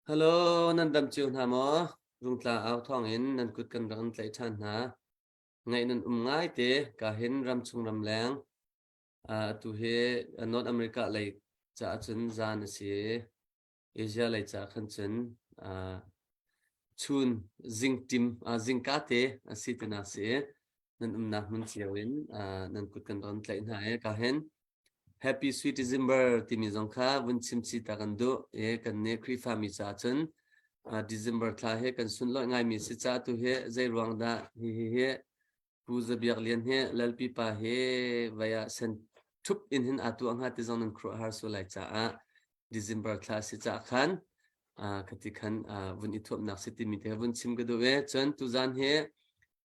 Hello, nan dam cio hna maw? Rungtla au thawng in nan kut kan rak in tlaih ṭhan hna. Ngaih nan um ngai te, ka hin ramchung ramleng. Atu hi North America lei caah cun zan a si i Asia lei caah khan cun chun zingtim zingka te a si tinak si i nan umnak hmun cio in nan kut kan rak in tlaih hna i ka hin Happy Sweet December timi zong kha vun chim chih ta kan duh i kan nih Khrihfami caah cun December thla hi kan sunlawih ngaimi si caah tu hi zei ruang dah hi hi hi Pu Za Biak Lian hi Lalpi pa hi vai ah sen ṭhup in hin aa tuah hnga ti zong nan khuaruahhar sual lai caah December thla si caah khan khati khan vun i thuamnak si timi te vun chim ka duh i cun tuzan hi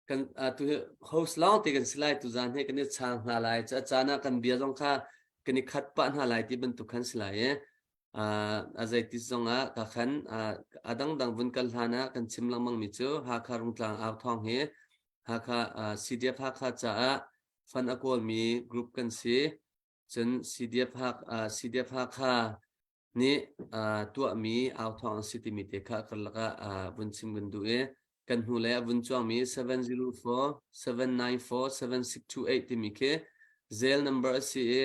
kan tu hi host lawng te kan si lai tuzan hi kan i chang hna lai ca caan ah kan bia zong kha kan i khat pah hna lai ti bantuk khan si lai i a zeiti zong ah ka khan a dangdang vun kal hlan ah kan chim lengmang mi cu Hakha Rungtlang au thawng hi Hakha CDF Hakha caah fund a kawlmi group kan si cun CDF Hakha CDF Hakha nih tuahmi authawng a si timi te kha karlak ah vun chim kan duh i kan hnu le a vun cuangmi 704 794 7628 timi khi Zelle number a si i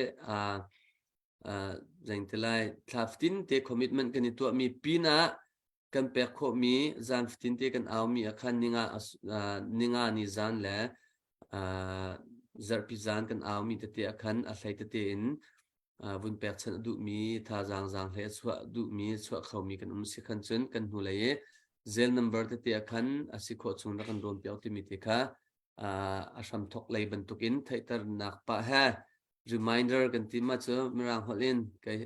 zeingti lai thla fatin te commitment kan i tuahmi pin ah kan pek khawhmi zan fatin te kan aumi ah khan ninga ninga ni zan le zarhpi zan kan aumi tete ah khan a hlei tete in vun pekchanh a duhmi thazaang zaang hlei a chuah duhmi chuah khomi kan um si khan cun kan hnulei i Zelle number tete ah khan a si khawh chung rak kan rawn piak timi te kha a hramthok lei bantukin theihternak pah he reminder kan ti ma cu mirang holh in kai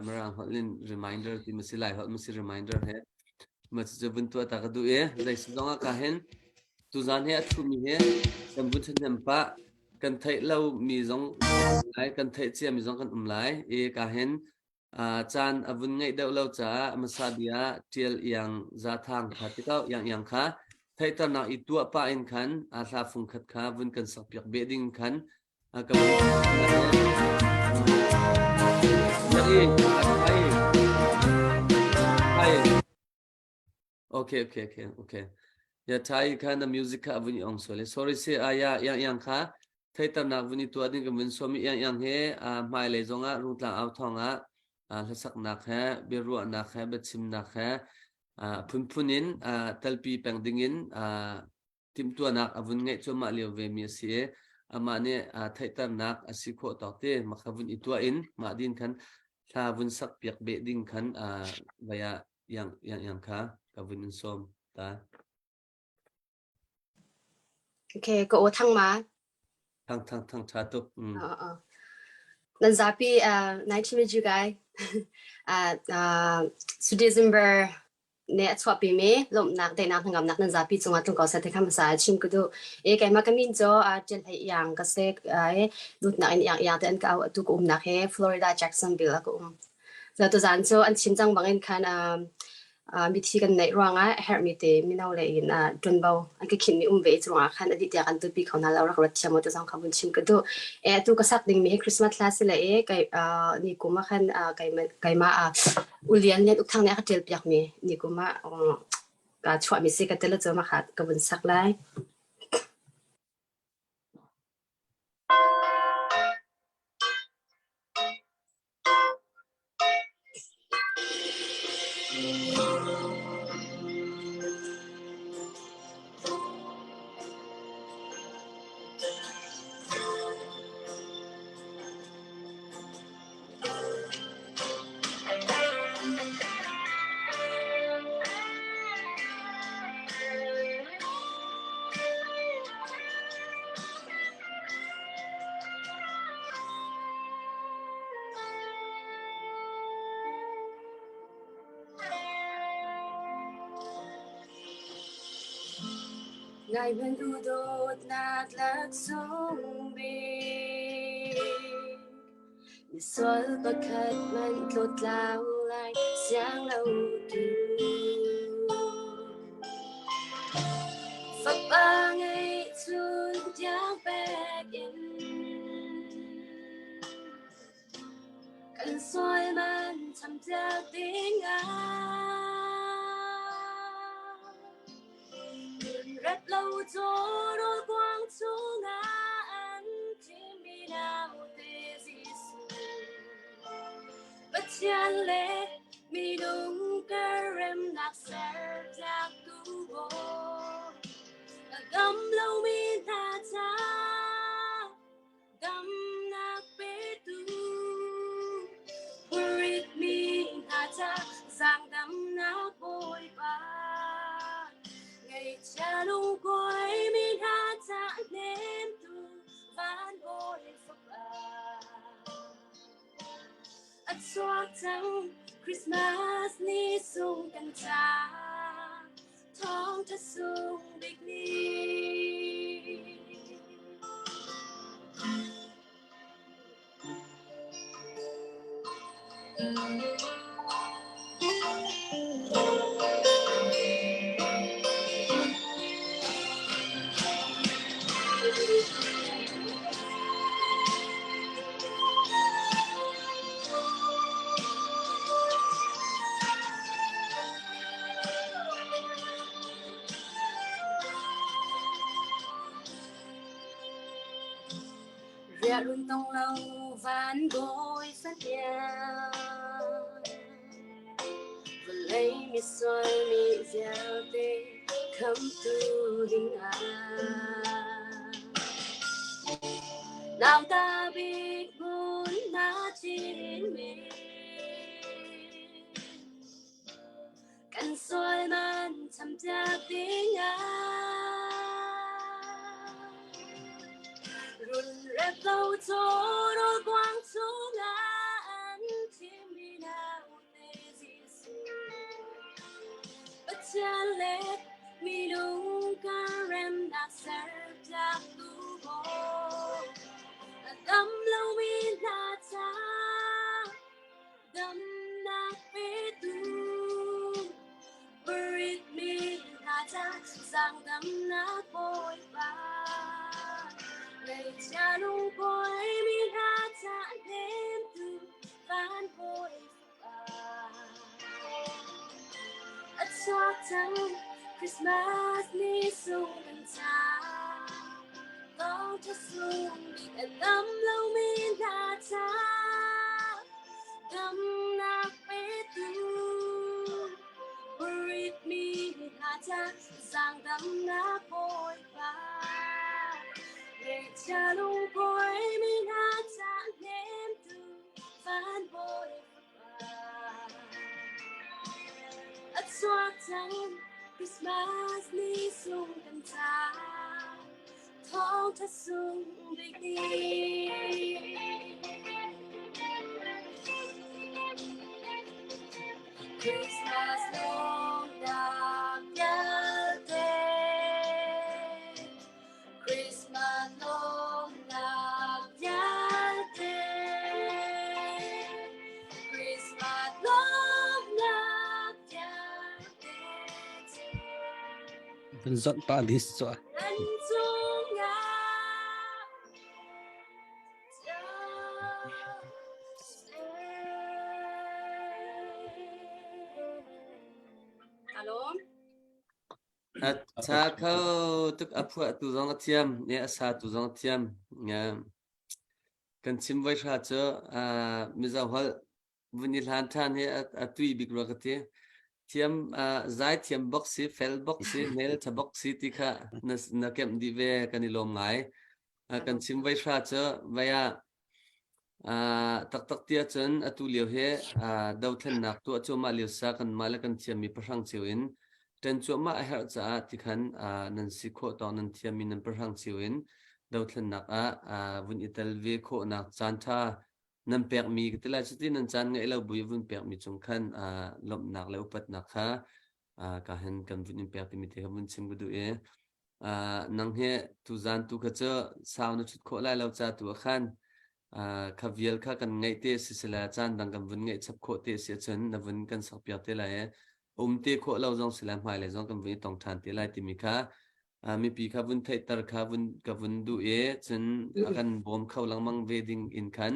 mirang holh in reminder ti ma si lai holh ma si reminder he ma cu vun tuah ta ka duh i zei si zong ah ka hin tuzan he a thumi he kan vun ṭhahnem pah kan theih lo mi zong lai kan theih cia mi zong kan um lai i ka hin caan a vun ngeih deuh lo caah hmasa bia ṭial iang zathang kha tikau iang iang kha theihternak i tuah pah in khan a hla fung khat kha vun kan sak piak beh ding khan ka Okay, okay, okay, okay. Ya thai kha na music kha vun i ong sual sorry se aya yang yang kha theitarnak vun i tuah ding kan vun som i yang yang he hmai lei zong ah rungtlang au thong ah hlasaknak he biaruahnak he biachimnak he phunphun in talpi peng ding in timhtuahnak a vun ngeih cuahmah lio ve mi a si i amah nih theihternak a si khawh tawk te makha vun i tuah in mah din khan hla vun sak piak beh ding khan vaya yang yang yang kha ka vun in sawm ta. Okay, ka aw thang ma? Thang thang thang tha tuk. Mm. Uh, uh. Nan zapi uh, nice to meet you guys. uh, uh, so December nih a chuahpimi lawmhnak daihnak hnangamnak nan zapi cungah tlung ko seh ti kha hmasa ah chim ka duh. I keimah ka min cu Ṭial Hlei Iang ka si i dawtnak in Iang Iang ti an ka auh. Atu ka umnak hi Florida Jacksonville ah ka um. Tuzaan cu an chim cang bangin khan mithi kan neih ruangah a herhmi te mino lei in ṭuanvo an ka khinhmi um ve i cu ruangah khan a dih tiang kan tupi kho hna lo rak ruat thiam u ti zong kha vun chim ka duh. E atu ka sak dingmi hi Christmas hla si le i kei ni kum ah khan keimah Ulian Lian Uk Thang nih a ka ṭialpiakmi nikum ah kaa chuahmi si ka tel cu mah ka vun sak lai. Ngai hmanh u dawtnak laksawng bik Misual pakhat hmanh tlawttlau lai siang lo tu. Fapa ngeihchun tiang pek in kan sual man champiak ding ah. Cawrawl kuang chungah an thimmi naute Jesuh. Pathian le minung kar remnak serpiaktu Bawi. A dam lomi hna ca Damnak petu Phuritmi hna ca zaangdamnak Bawipa Ngaihchia lungkuaimi hna ca hnemtu van Bawi Fapa A chuak cang Christmas ni sung kan ca Thawngṭha sung bik ni. Riahrun tong lo van bawi fahniang Vawlei misual mi vialte khamtu dingah Nauta bik hmun na chin mi Kan sual man champiak dingah Run rep lo cawrawl kuang chungah an thimmi naute Jesuh. Pathian le minung kan remnak serpiak tu Bawi. A dam lomi hna ca Damnak petu Parit mi hna ca zaangdamnak Bawipa Ngaihchia lungkuai mi hna ca hnemtu van Bawipa A chuak cang Christmas ni sung kan ca Thawngṭha sung bik a dam lomi hna ca Damnak petu Parit mi hna ca zaangdamnak Bawipa Ngaihchia lungkuai mi hna ca hnemtu van Bawipa A chuak cang Christmas ni sung kan ca Thawngṭha sung bik ni. Christmas lungtak vialte Christmas lungnak vialte Christmas lungnak vialte Vun zonh pah this cu. Nan cungah Alom. A tha kho tuk a phuah tu zong a thiam ne a sa tu zong a thiam. Kan chim voi hra cu Mizo holh vun i hlan ṭhan hi a tui bik rua ka ti. Thiam zai thiam bok si, fel bok si, hmel ṭha bok si ti kha na, na kemh dih ve kan i lawm ngai. Kan chim voi hra cu vai ah taktak ti ahcun atu lio hi dothlennak tuah cuahmah lio sa kanmah le kan thiammi pahrang cio in ṭan cuahmah a herh caah tikhan nan si khawh tawk nan thiammi nan pahrang cio in dothlennak ah vun i tel ve khawhnak caan ṭha nan pekmi ka ti lai cuti nan caan ngeih lo bu i vun pekmi cung khan lawmhnak le upatnak kha ka hen kan vun in pek timi te kha vun chim ka duh i nang hi tuzan tu kha cu sau na ṭhut khawh lai lo ca tu ah khan kha vial kha kan ngeih te si sila caan dang kan vun ngeih chap khawh te si ahcun na vun kan sak piak te lai i um te khawh lo zong sila hmailei zong kan vun i tong ṭhan te lai timi kha mipi kha vun theihter kha vun ka vun duh i cun a kan bawm kho lengmang ve ding in khan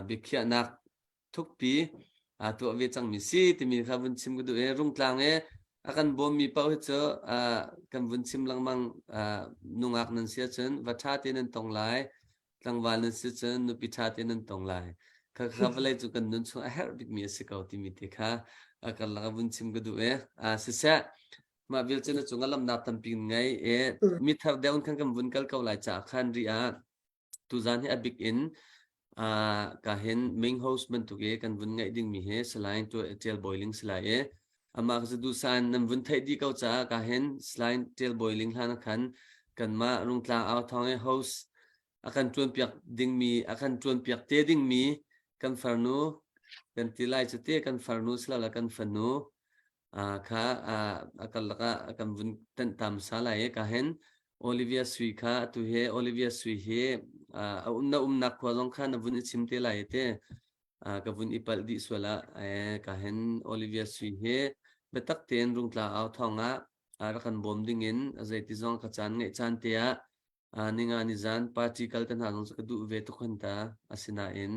biakhiahnak thukpi tuah ve cangmi si timi kha vun chim ka duh i Rungtlang i. A kan bawmmi paoh hi cu kan vun chim lengmang nungak nan si ahcun va ṭha te nan tong lai, tlangval nan si cun nupi ṭha te nan tong lai. Khakha vawlei cu kan nun chung a herh bikmi a si ko timi te kha a karlak ah vun chim ka duh i siseh mah vial cu na cung ah lamnak tampi ngei i mithar deuh in khan kan vun kal ko lai caah khan ri ah Tuzaan hi a bik in ka hin main host bantuk i kan vun ngaih dingmi hi Salai Tial Bawi Ling si lai i amah ka duhsan nan vun theih dih ko caah ka hin Salai Tial Bawi Ling hlan ah khan kanmah Rungtlang Au Thawng i host a kan ṭuanpiak dingmi a kan ṭuanpiak te dingmi kan farnu kan ti lai cu te kan farnu silole kan fanu kha a karlak ah a kan vun tenh ta hmasa lai i ka hin Olivia Sui kha atu hi Olivia Sui hi a na umnak khua zong kha na vun i chim te lai te ka vun i palh dih sual ah ka hin Olivia Sui hi biatak tein rungtla au thawng ah rak kan bawm ding in zeiti zong ka caan ngeih caan te ah Ninga nizan party kal te hna zong cu ka duh ve tuk hon ta. Asinain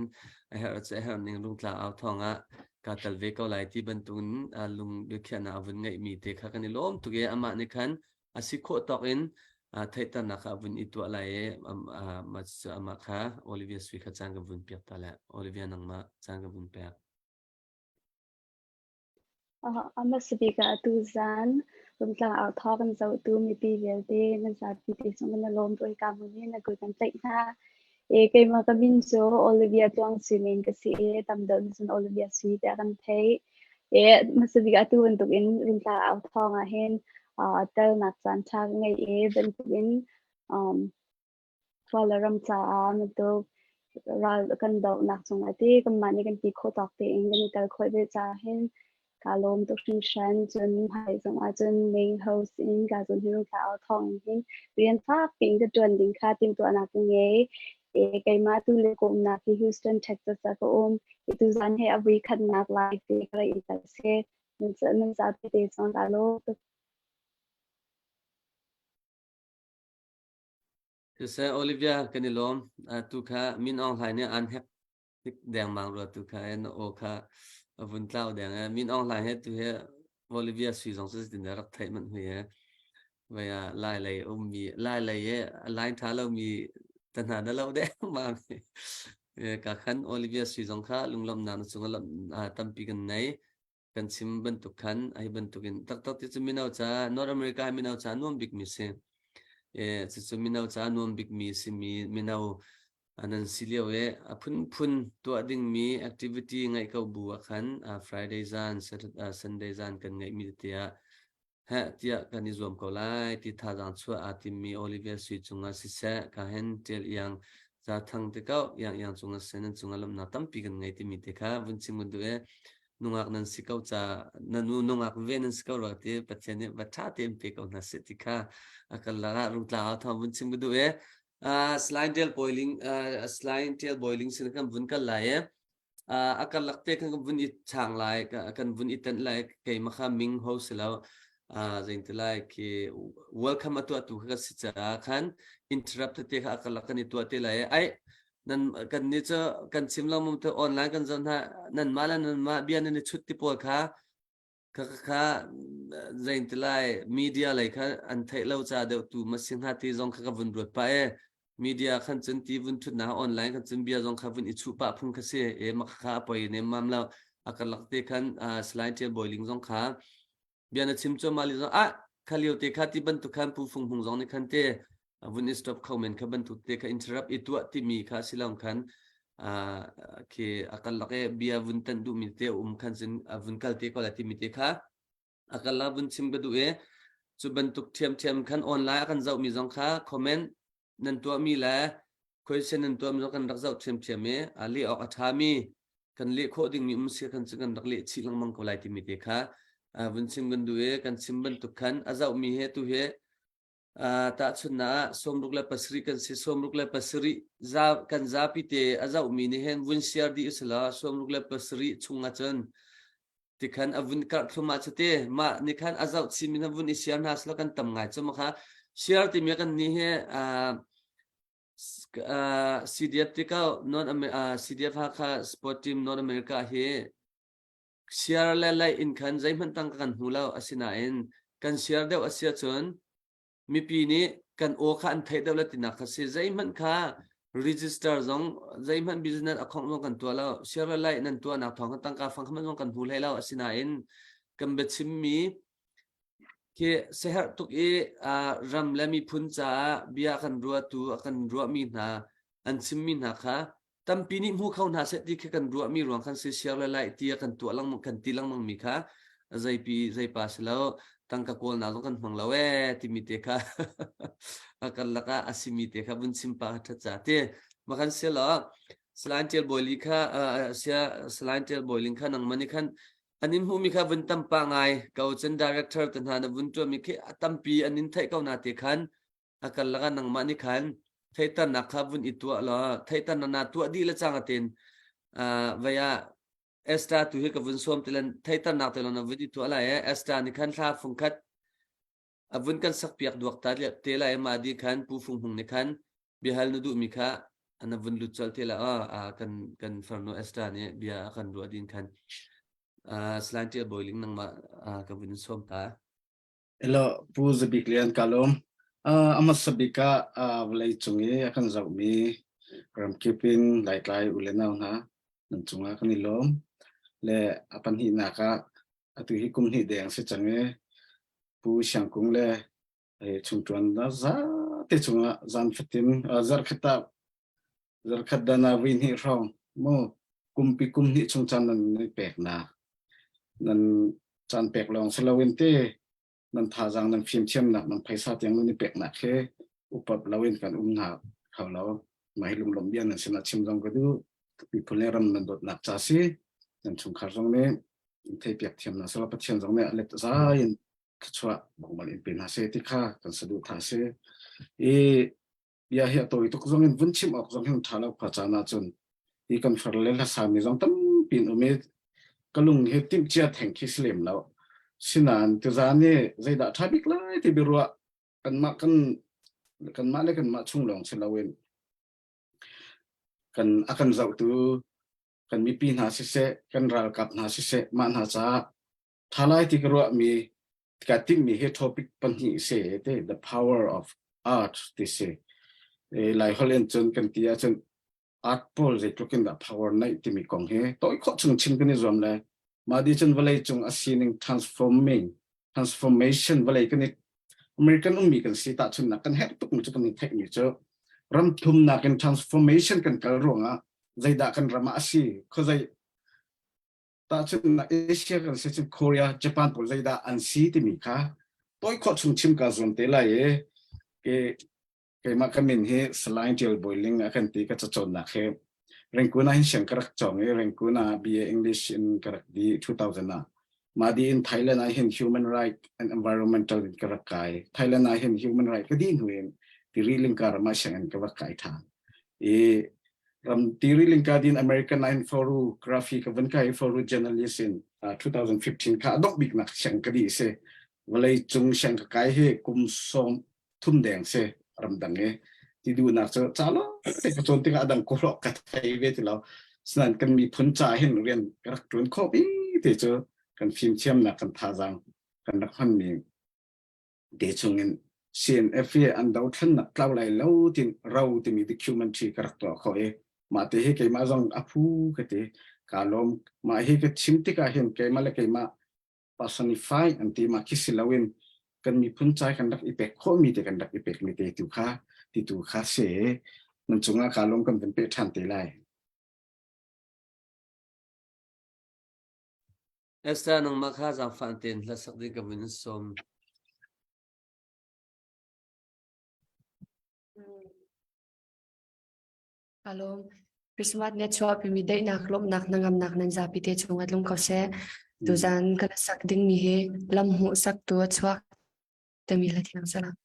a herh cu a herh ning rungtla au thawng ah kaa tel ve ko lai ti bantukin lung biakhiahnak a vun ngeihmi te kha kan i lawm tuk i amah nih khan a si khawh tawk in theihternak kha a vun i tuah lai i amah kha Olivia Sui kha caan ka vun piak ta le Olivia nangmah caan ka vun pek. A hmasa bik ah atu zan Rungtlang au thaw kan zohtu mipi vialte nan zapi te cung kan i lawm tuk i ka hmun hi na kut kan tlaih hna. E, keimah ka min cu Olivia Tluang Sui Men ka si i tam deuh nih cun Olivia Sui tiah kan theih. E, hmasa bik ah atu bantukin Rungtlang au thawng ah hin uh, telnak caan ṭha ka ngei i bantukin um, Khua le ram caah bantuk ral kan dohnak cungah ti kanmah nih kan ti khawh tawk tein kan i tel khawh ve caah hin kaa lawm tuk hringhran. Cun hmai zongah cun main host in kaa zawn hin thla au thawng in hin rian fak piin ka ṭuan ding kha timhtuahnak ka ngei. E, keimah tu le ka umnak hi Houston, Texas ah ka um. I tuzan he a vui khatnak live te ka rak i tel si. Nan zapi te zong kaa lawm tuk. Siseh Olivia kan i lawm. Tu kha Min Aung Hlaing nih aan hek hnik dengmang rua tu kha na aw kha a vun tlau deng e. Min Aung Hlaing he tu he Olivia sui zong cu zeitin dah rak theih manh hui he. Vai ah lai lei ummi lai lei e a line tha lomi ta hna na lo dengmang. Ka khan Olivia sui zong kha lunglawmhnak na cung ah tampi kan nei. Kan chim bantuk khan hi bantukin taktak ti cu mino ca North America hi mino ca nuam bikmi si. E, cucu mino ca nuam bikmi simi mino nan si lio i a phunphun tuah dingmi activity ngaih ko bu ah khan Friday zan, Saturday, Sunday zan kan ngeihmi tete ah Heh tiah kan i zuam ko lai ti thazaang chuah aa timmi Olivia Sui cungah siseh ka hen ṭial iang Zathang te ko iang iang cungah siseh nan cungah lawmhnak tampi kan ngei timi te kha vun chim kan duh i nungak nan si ko ca na nu nungak ve nan si ko rua ti Pathian nih va ṭha tein pe ko hna seh ti kha a kan lakah rungtlang ah thawng vun chim ka duh i slide ṭial boiling slide ṭial boiling sin kan vun kal lai i a karlak te kan vun i chang lai kan vun i tenh lai keimah kha ming ho si lo zein ti lai khi welcome a tuah tu kha si caah khan interrupt te kha a karlak kan i tuah te lai ai nan kan ni cu kan chim lo mum te online kan zoh hna nan mah le nan mah bia nan i chut ti pawl kha Khakha zein ti lai media lei kha an theih lo ca deuh tu ma si hnga ti zong kha ka vun ruat pah e. Media khan cun ti vun thutnak online khan cun bia zong kha vun i chuh pah phung kha si e ma kha a poi nem mam lo a karlak te khan Salai Tial Bawi Ling zong kha bia na chim cuahmah li zong ah kha lio te kha ti bantuk khan Pu Fung Hmung zong nih khan te vun i stop kho men kha bantuk te kha interrupt i tuah timi kha si lo khan khi a karlak i bia vun tanh duhmi te um khan cun a vun kal te ko lai timi te kha a karlak vun chim ka duh i cu bantuk ṭhiamṭhiam khan online a kan zohmi zong kha comment nan tuahmi le question nan tuahmi zong kan rak zoh ṭhiamṭhiam i a leh awk a ṭhami kan leh khawh dingmi um si khan cun kan rak leh chih lengmang ko lai timi te kha vun chim kan duh i kan chim bantuk khan a zohmi he tu hi Tahchunhnak ah 67 kan si. 67 za, kan zapi te a zohmi nih hin vun share dih usila 67 chung ahcun tikhan a vun karh thlum ah cuti mah nih khan a zoh chinmi hna vun i share hna sila kan tam ngai cu ma kha share timi kan nih hi CDF ti ko North CDF Hakha Sport Team North America hi. Share le like in khan zeihmanh tangka kan hmu lo. Asinain kan share deuh a si ahcun mipi nih kan aw kha an theih deuh le tinak kha si. Zeihmanh kha register zong zeihmanh business account zong kan tuah lo. Share le like nan tuahnak thawng khan tangka fang kha zong kan hmu hlei lo. Asinain kan biachimmi khi siaherh tuk i ram le miphun caah bia kan ruahtu a kan ruahmi hna an chimmi hna kha tampi nih hmu kho hna seh ti khi kan ruahmi ruang khan si share le like ti kan tuah lengmang kan ti lengmang mi kha zeipi zeipa si lo tangka kawlnak zong kan hmang lo ee timi te kha kan lakah a simi te kha vun chim pa ṭhat ca ti ma kan sia lo Salai Tial Bawi kha sia Salai Tial Bawi Ling kha nangmah nih khan an in hmuhmi kha vun tam pa ngai ko cun director te hna na vun tuahmi khi a tampi an in theih ko na te khan a kal lakah nangmah nih khan theihternak kha vun i tuah law theihternak na tuah dih le cang atin vei ah Esther tu hi ka vun sawm ti len theihternak te na vun i tuah lai e Esther nih khan thla fung khat a vun kan sak piak duak ta te lai ma di khan pu fung hung nih khan biahal na duhmi kha na vun lut colh te la a kan kan farnu Esther nih bia a kan ruah din khan Salai Tial Bawiling nangmah ka vun sawm ta. Hello, Pu Zabik Lian ka lawm. A hmasa bik ah vawlei cung i a kan zohmi ramkip in Laitlai u le nau hna nan cungah kan i lawm. Le a pahnihnak ah atu hi kum hnih deng si cang i Pu Siang Kung le chungṭuan zate cungah zan fatin zarhkhat ah zarhkhat dan ah vui hnih hrawng mu kumpi kum hnih chung caan nan i peknak nan caan pek lawng si loin te nan thazaang nan fimthiamnak nan phaisa tiang nan i peknak he upat loin kan um hna kho lo mah hi lunglawm bia nan sinah chim zong ka duh miphun le ram nan dawtnak ca si nan chungkhar zong nih theipiak thiam hna selaw Pathian zong nih a let zai in thluachuah bongmal in pe hna seh ti kha kan saduhthah si. I bia hi a tawi tuk zong in vun chim awk zong hin ṭha lo khua caan ahcun hi kan far le hlasami zong tampi in um i ka lung hi timhcia theng khi si lem lo. Sinain tuzaan hi zeidah ṭha bik lai ti biaruah kanmah kan kanmah le kanmah chung lawng si loin kan a kan zohtu kan mipi hna siseh kan ralkap hna siseh mah hna caah Ṭha lai ti ka ruahmi ka timhmi hi topic pahnih si te the power of art ti si. Lai holh in cun kan ti ahcun art pawl zeitluk in dah power neih timi kong hi tawi khawh chung chim kan i zuam le mah di cun vawlei cung a sining transforming transformation vawlei kan i American ummi kan si tahchunnak kan herh tukmi cu kan i theihmi cu ram thumnak in transformation kan kal ruangah zeidah kan ram ah a si khuazei Tahchunhnak Asia kan si cun Korea, Japan pawl zeidah an si timi kha tawi khawh chung chim ka zuam te lai i ke keimah ka min hi Salai Tial Bawi Ling a kan ti ka cacawnnak hi Rengkun ah hin siang ka rak cawng i Rengkun ah BA English in ka rak di 2000 ah. Mah di in Thailand ah hin Human Right and Environmental in ka rak kai. Thailand ah hin Human Right ka di hnu in Tiri Lingka ram ah sianginn ka va kai ṭhan. I ram Tiri Lingka din American ah hin photography ka van kai photo journalist in 2015 kha a dongh biknak siang ka di si. Vawlei cung siang ka kai hi kum sawm thum deng si ramdang i ti duhnak cu ca lo te ka cawn tikah adang kawlawk ka thei ve ti lo sinan kan miphun ca hin rian ka rak ṭuan khawh bi ti cu kan fimthiamnak kan thazaang kan rak hmanmi te chungin CNF i an dothlennak tlau lai lo tin ro timi documentary ka rak tuah khawh i mah te hi keimah zong a phu ka ti ka lawm mah hi ka chim tikah hin keimah le keimah personify an ti mah khi si loin kan miphun cai kan rak i pek khawhmi te kan rak i pekmi te tu kha ti tu kha si nan cungah ka lawm kan van pe ṭhan te lai. Esther nangmah kha zaangfah tein hlasak ding ka vun in sawm. Ka lawm. Christmas nih a chuahpimi daihnak lawmhnak hnangamnak nan zapi te cungah tlung ko seh. Tuzan ka sak dingmi hi lam hmuhsaktu a chuak timi hla thiang salah.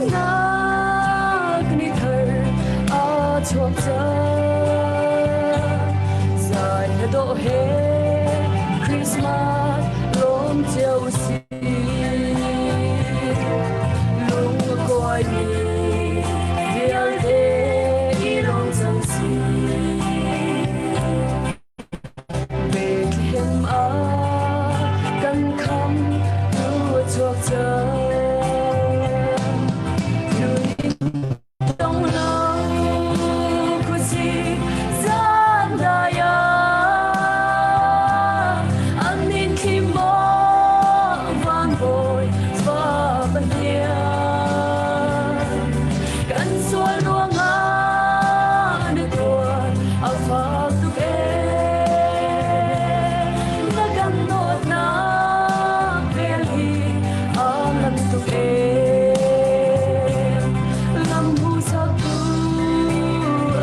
Lawmhnak ni thar a chuak cang. Zai hla dawh he Christmas lawm cio si. Lung a kuaimi vialte i lawm cang si. Bethlehem ah kan kham tu a chuak cang. Tong lo khuasik zan dai ah an nin thli maw van bawi fa pahniang. Kan sual ruangah na tuar a fak tuk ee. Na kan dawtnak vel hi a ngan tuk ee. Lam hmuhsaktu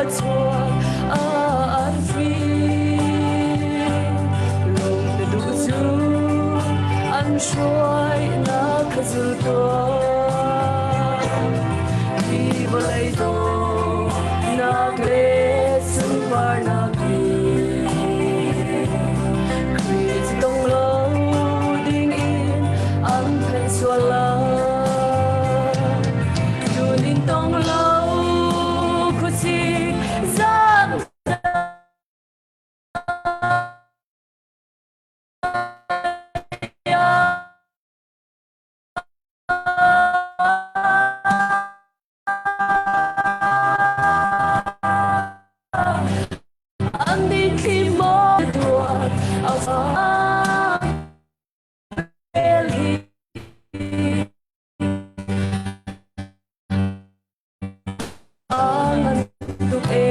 a chuak a arfi. Lung na duh cu an hruainak kha zul tuah. Hi vawlei dawtnak le sunparnak hi Khrih tong lo ding in an theih sual lai. Tunin tong lo khuasik zan An dingthli maw tuah a vel hi a ngan tuk ee.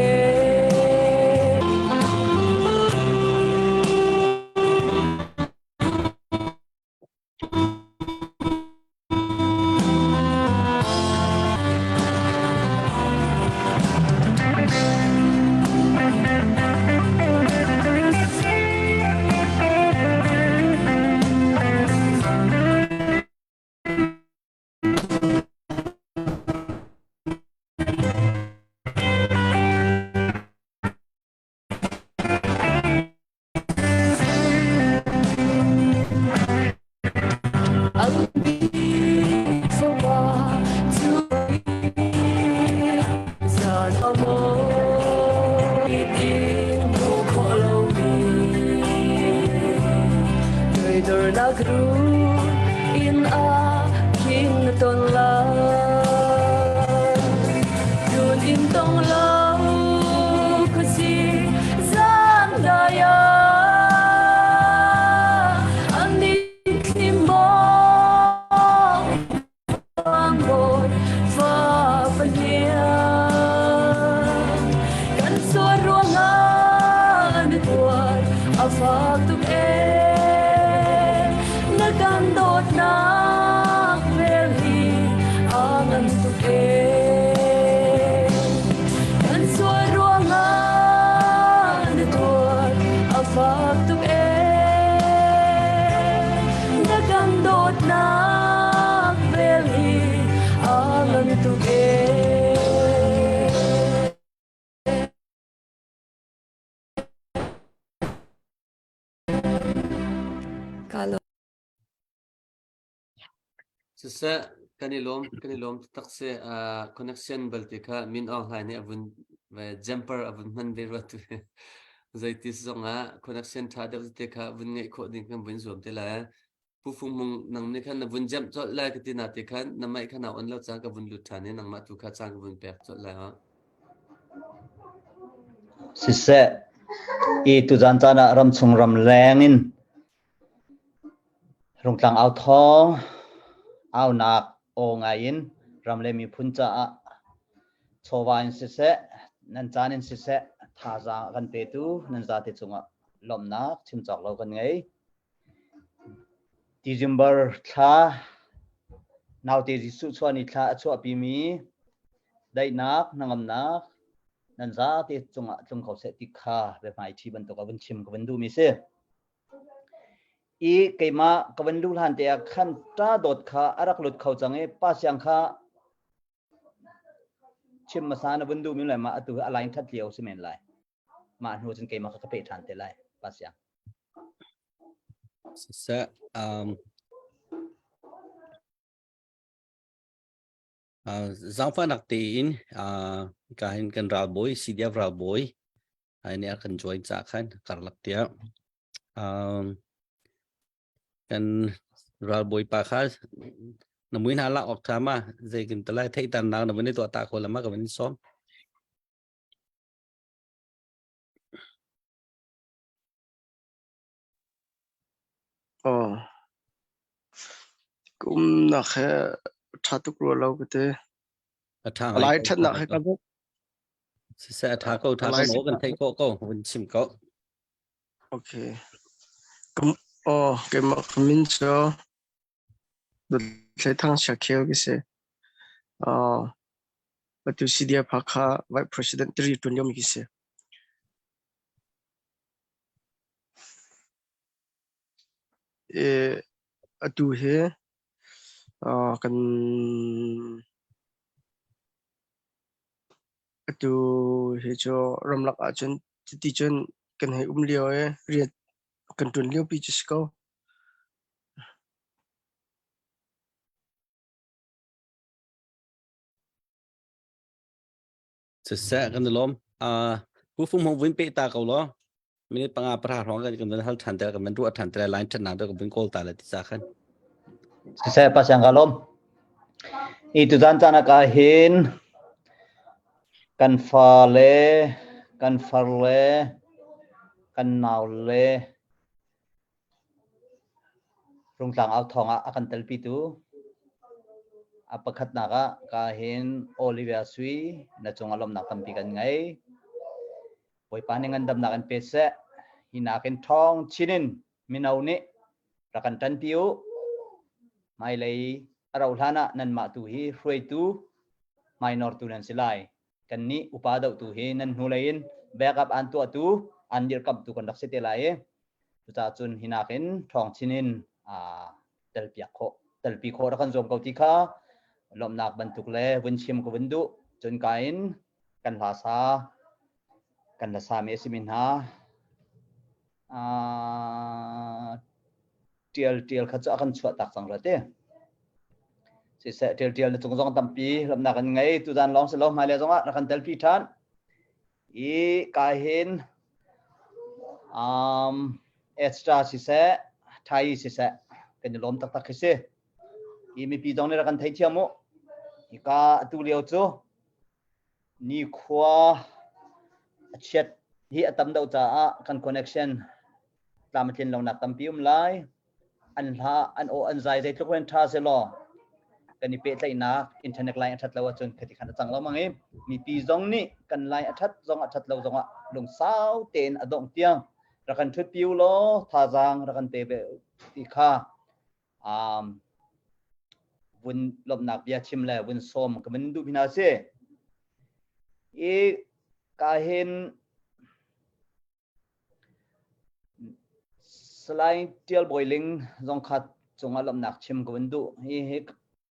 In a king ton la Dun in tong lo khuasi zan dai ah an thli maw bawi fa pahniang kan sual ruangah na tuar a fak tuk ee na kan dawtnak vel hi a ngan tuk ee kan sual ruangah na tuar a fak tuk ee na kan dawtnak vel hi a ngan tuk ee. Ka lawm. Siseh, kan i lawm, kan i lawm taktak si. Uh, connection balte kha Min Aung Hlaing nih a vun ve jumper a vun hman ve rua tu. Zeitis zong ah connection ṭha deuh te kha vun ngeih khawh ding kan vun zuam te lai. Pu Fung Mung nang nih khan na vun jump colh lai ka ti na te khan na mic kha na on lo cang ka vun lut ṭhan i nangmah tu kha cang ka vun pek colh lai ha. Siseh, i tuzan caan ah ramchung ramleng in Rungtlang au thawng aunak aw ngai in ram le miphun caah chawva in siseh, nan caan in siseh, thazaang a kan petu nan zate cungah lawmhnak chim cawk lo kan ngei. December thla naute Jesuh chuah ni thla a chuahpimi daihnak, hnangamnak nan zate cungah tlung ko seh ti kha biahmaiṭhi bantuk a vun chim ka vun duhmi si. I keimah ka van luh hlan te ah khan ṭa dawt kha a rak lut kho cang i pa siang kha. Chim hmasa na vun duhmi le mah atu hi a line that lio si men lai. Mah hnu cun keimah kha ka peh ṭhan te lai. Pa Siang. Siseh, um, uh, zaangfahnak tein uh, ka hin kan ralbawi CDF ralbawi ai nih a kan join ca khan karlak tiah um, kan ralbawi pa kha na mui hna lak awk tha ma zei kin talai theihtan nak na van i tuah ta kho lama ka van in sawm. Aw. Ka umnak he ṭha tuk rua lo ka ti. A ṭha A ngai lai ko, ṭhatnak ṭha he ko. ka bawk. Siseh a ṭha ko, A ṭha ko lai maw kan theih khawh ko, vun chim ko. Okay. Kum aw keimah ka min cu Dawthlei Thang Chia Khel ka si. Aw atu CDF Hakha Vice President tiri ṭuan liomi ka si. I atu hi uh, kan atu hi cu ramlak ahcun cuti cun kan hei um lio i rian kan ṭuan liopi cu si ko. Siseh kan i lawm. Uh, pu Fung Hmung vun pe ta ko law. Minute panga pahra hrawng kan kan hal than te kan van ruah than te line than nak kan vun kawl ta le ti sa khan. Siseh pa siang ka lawm. I tuzan caan ah ka hin kan fa le kan far le kan nau le Rungtlang au thawng ah a kan telpitu a pakhatnak ah ka hin Olivia Sui na cungah lawmhnak tampi kan ngei. Bawipa nih ngandamnak in pe seh. Hi nakin ṭhawng chin in mino nih rak kan ṭanpi u. Hmailei a rauh hlan ah nanmah tu hi hruaitu hmainortu nan si lai. Kannih upa dohtu hi nan hnulei in backup aan tuahtu, aan dirkamhtu kan rak si te lai i Cucaah cun hi nakin ṭhawng chin in aa telpiak khawh, telpi khawh rak kan zuam ko ti kha lawmhnak bantuk le vun chim ka vun duh. Cun ka in kan hla sa, kan hla sami a simi hna aa ṭial ṭial kha cu a kan chuah tak cang rua te. Siseh ṭial ṭial na cung zong tampi lawmhnak kan ngei. Tuzan lawng si lo hmailei zongah rak kan telpi ṭhan. I ka hin um, extra siseh, thai siseh, kan i lawm taktak khi si. I mipi zong nih rak kan theithiam u. Hika atu lio cu nikhua a chiat hi a tam deuh caah kan connection tlam a tlin lonak tampi um lai. An hla, an aw, an zai zeitluk in ṭha selaw kan i pehtlaihnak internet line a ṭhat lo ahcun khati khan a cang lo mang i mipi zong nih kan line a ṭhat zong a ṭhat lo zong ah lungsau tein a dongh tiang rak kan ṭhutpi u law thazaang rak kan pe ve ti kha um, vun lawmhnak bia chim le vun sawm ka vun duh hna si. I ka hin Salai Ṭial Bawi Ling zong kha cungah lawmhnak chim ka vun duh. Hihi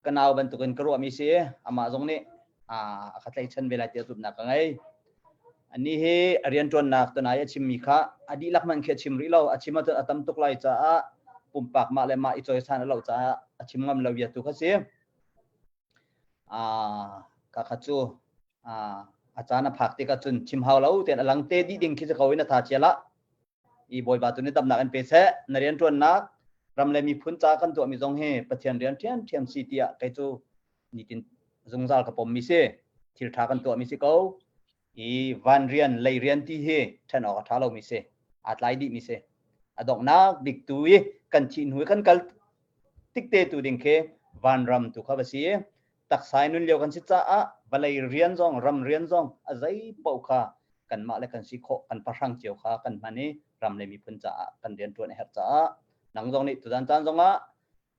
ka nau bantukin ka ruahmi si. Amah zong nih a ka tlaichan ve lai tiah zumhnak ka ngei. Anih hi a rianṭuannak tunai a chimmi kha a dihlak hmanh khi a chim rih lo. A chim ahcun a tam tuk lai caah pumpak mah le mah i cawisan a loh caah a chim ngam lo bia tu kha si. Ka kha cu a caan a phak tikah cun chim hau lo tein a lang te dih ding khi si ko in a tha chia lah. I Bawipa tu nih damnak in pe seh. Na rianṭuannak ram le miphun ca kan tuahmi zong hi Pathian rian ṭhiamṭhiam si tiah kei cu nitin zungzal ka pommi si. Thil ṭha kan tuahmi si ko. I van rian, lei rian ti hi ṭhen awk a ṭha lomi si. Aa tlai dihmi si. A donghnak bik tu i kan thih hnu i kan kal tik te tu ding khi vanram tu kha va si i taksa in nun lio kan si caah vawlei rian zong ram rian zong a zei paoh kha kanmah le kan si khawh kan pahrang cio kha kan hman i ram le miphun caah kan rian ṭuan a herh caah nang zong nih tuzan caan zongah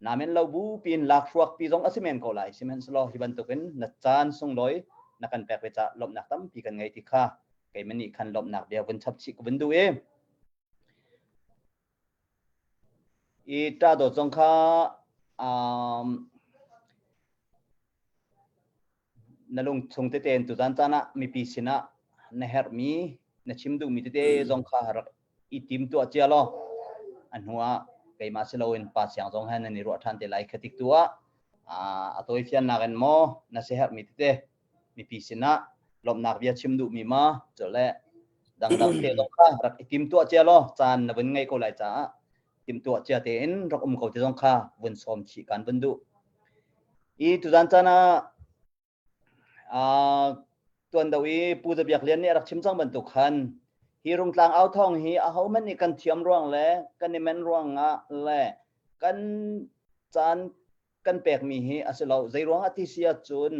namen lo bu pin lakhruak pi zong a si men ko lai sihmanhsehlaw hi bantukin na caan sunglawi na kan pek ve caah lawmhnak tampi kan ngei ti kha keimah nih khan lawmhnak bia vun chap chih ka vun duh i I ṭa dawt zong kha um, Na lungchung tete in tuzan caan ah mipi sinah na herhmi, na chim duhmi tete zong kha rak i tim tuah cia law a hnu ah keimah si loin pa siang zong he nan i ruah ṭhan te lai kha tik tu ah a tawifiannak in maw na siaherhmi tete mipi sinah lawmhnak bia chim duhmi ma cule dangdang te zong kha rak i tim tuah cia law caan na vun ngei ko lai caah timtuah cia tein rak um ko ti zong kha vun sawm chih kan vun duh. I tuzan caan ah tuan do i Pu Za Biak Lian nih a rak chim cang bantuk khan hi Rungtlang au thawng hi ahohmanh nih kan thiam ruang le kan i men ruangah le kan caan kan pekmi hi a si lo. Zei ruangah ti si ahcun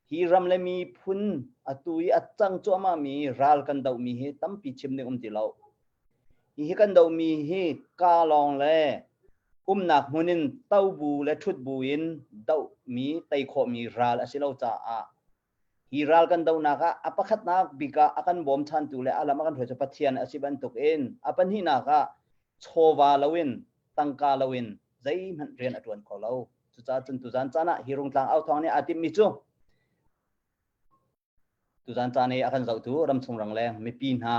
hi ram le miphun atu i a cang cuahmahmi ral kan dohmi hi tampi chim ding um ti lo. Hi kan dohmi hi ka lawng le umnak hmun in to bu le ṭhut bu in dohmi tei khawhmi ral a si lo caah hi ral kan dohnak ah a pakhatnak bik ah a kan bawmchantu le a lam a kan hruaitu Pathian a si bantuk in a pahnihnak ah chawva loin tangka loin zeihmanh rian a ṭuan kho lo. Cucaah cun tuzan caan ah hi Rungtlang authawng nih aa timhmi cu tuzan caan i a kan zohtu ramchung rangleng mipi hna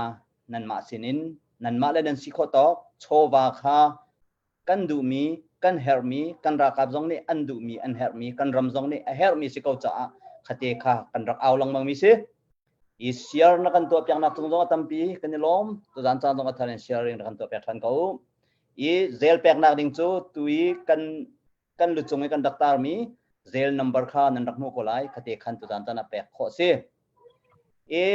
nanmah sinin nanmah le nan si khawh tawk chawva kha kan duhmi kan herhmi kan ralkap zong nih an duhmi an herhmi kan ram zong nih a herhmi si ko caah khate kha kan rak au lengmang mi si i share na kan tuah piaknak cung zong a tampi kan i lawm tuzan caan zong a thar in sharing na kan tuah piak than ko i zel peknak ding cu tu i kan kan lucung i kan rak tarmi zel number kha nan rak hmuh ko lai khate khan tuzan caan ah pek khawh si i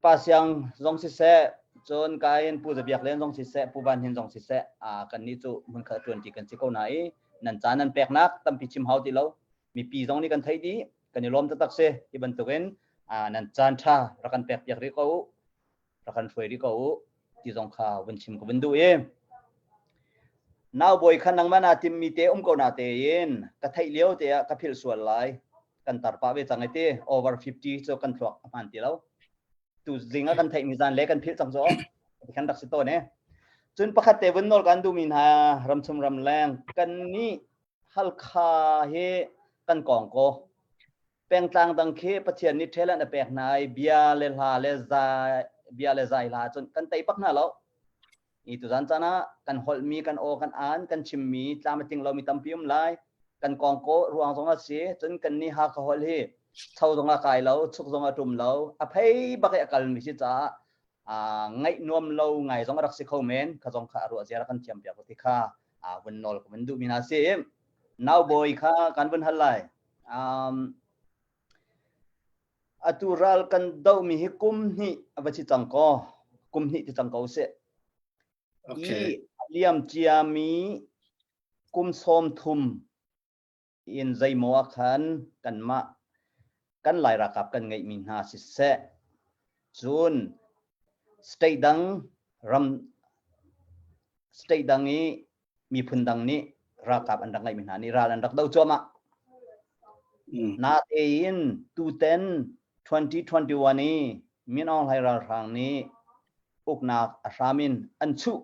pa siang zong siseh cun kain pu zabiak len zong siseh pu van hin zong siseh a kan nih cu hmun khat tuan ti kan si ko na i nan caan nan peknak tampi chim hau ti lo mipi zong nih kan theih dih kan i lawm taktak si hi bantukin nan caan tha rak kan pek piak rih ko rak kan hruai rih ko u ti zong kha vun chim ka vun duh i nau bawi kha nangmah naa timmi te um ko na tein ka theih lio te ah ka philh sual lai kan tar pah ve cang ai ti over 50 cu kan thluak a hman ti lo tu zing ah kan theih mi zan le kan philh cang cu kan rak si tawn e cun pakhat te vun nawl kan duhmi hna ramchung ramleng kan nih Halkha hi kan kong ko pengtlang dang khi Pathian nih ṭhelan a pek hna i bia le hla le zai bia le zai hla cun kan tei bak hna lo i tuzan caan ah kan holhmi kan aw kan aan kan chimmi tlam a tling lomi tampi um lai kan kong ko ruang zong a si cun kan nih Hakha holh hi cho zong a kai lo chuk zong a ṭum lo a phei bak i a kalmi si caah ngaih nuam lo ngai zong a rak si kho men kha zong kha a ruah zia rak kan thiam piak ti kha vun nawl ka vun duhmi hna si nau bawi kha kan vun hal lai um, atu ral kan dohmi hi kum hnih a va si cang ko kum hnih ti cang ko sih okay. i liam ciami kum sawm thum in zeimaw ah khan kanmah kan Lai ralkap kan ngeihmi hna siseh cun state dang ram state dang i miphun dang nih ralkap an rak ngeihmi hna nih ral an rak do cuahmah. Natein tuten 2021 i Min Aung Hlaing ralhrang nih uknak a hram in an chuh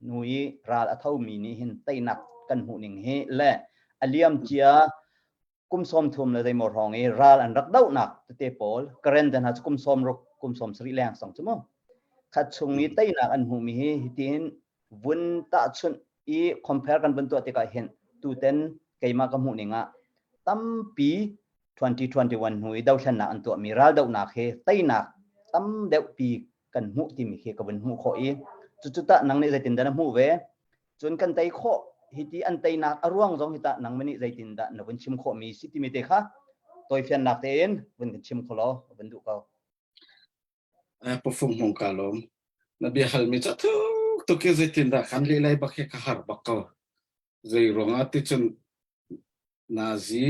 hnu i ral a thomi nih hin teinak kan hmuh ning hi le a liam cia kum sawm thum le zeimaw hrawng i ral an rak dohnak tete pawl Karen te hna cu kum sawm ruk kum sawm sarih leng song cu mu khat chung i teinak an hmuhmi hi hitin vun tahchunh i compare kan vun tuah tikah hin tuten keimah ka hmuh ning ah tampi 2021 hnu i dothlennak an tuahmi raldohnak hi teinak tam deuh pi kan hmuh timi khi ka vun hmuh khawh i cucu tah nang nih zeitin dah na hmuh ve cun kan tei khawh hiti an teinak a ruang zong hi tah nang nih zeitin dah na vun chim khawh mi si timi te kha tawifiannak tein vun kan chim kho law vun duh ko Pafung hmong ka lawm na bia hal mi cha thuk tuk ke zeitin dah kan leh lai bak he ka har bak ko zei ruangah ti cun Nazi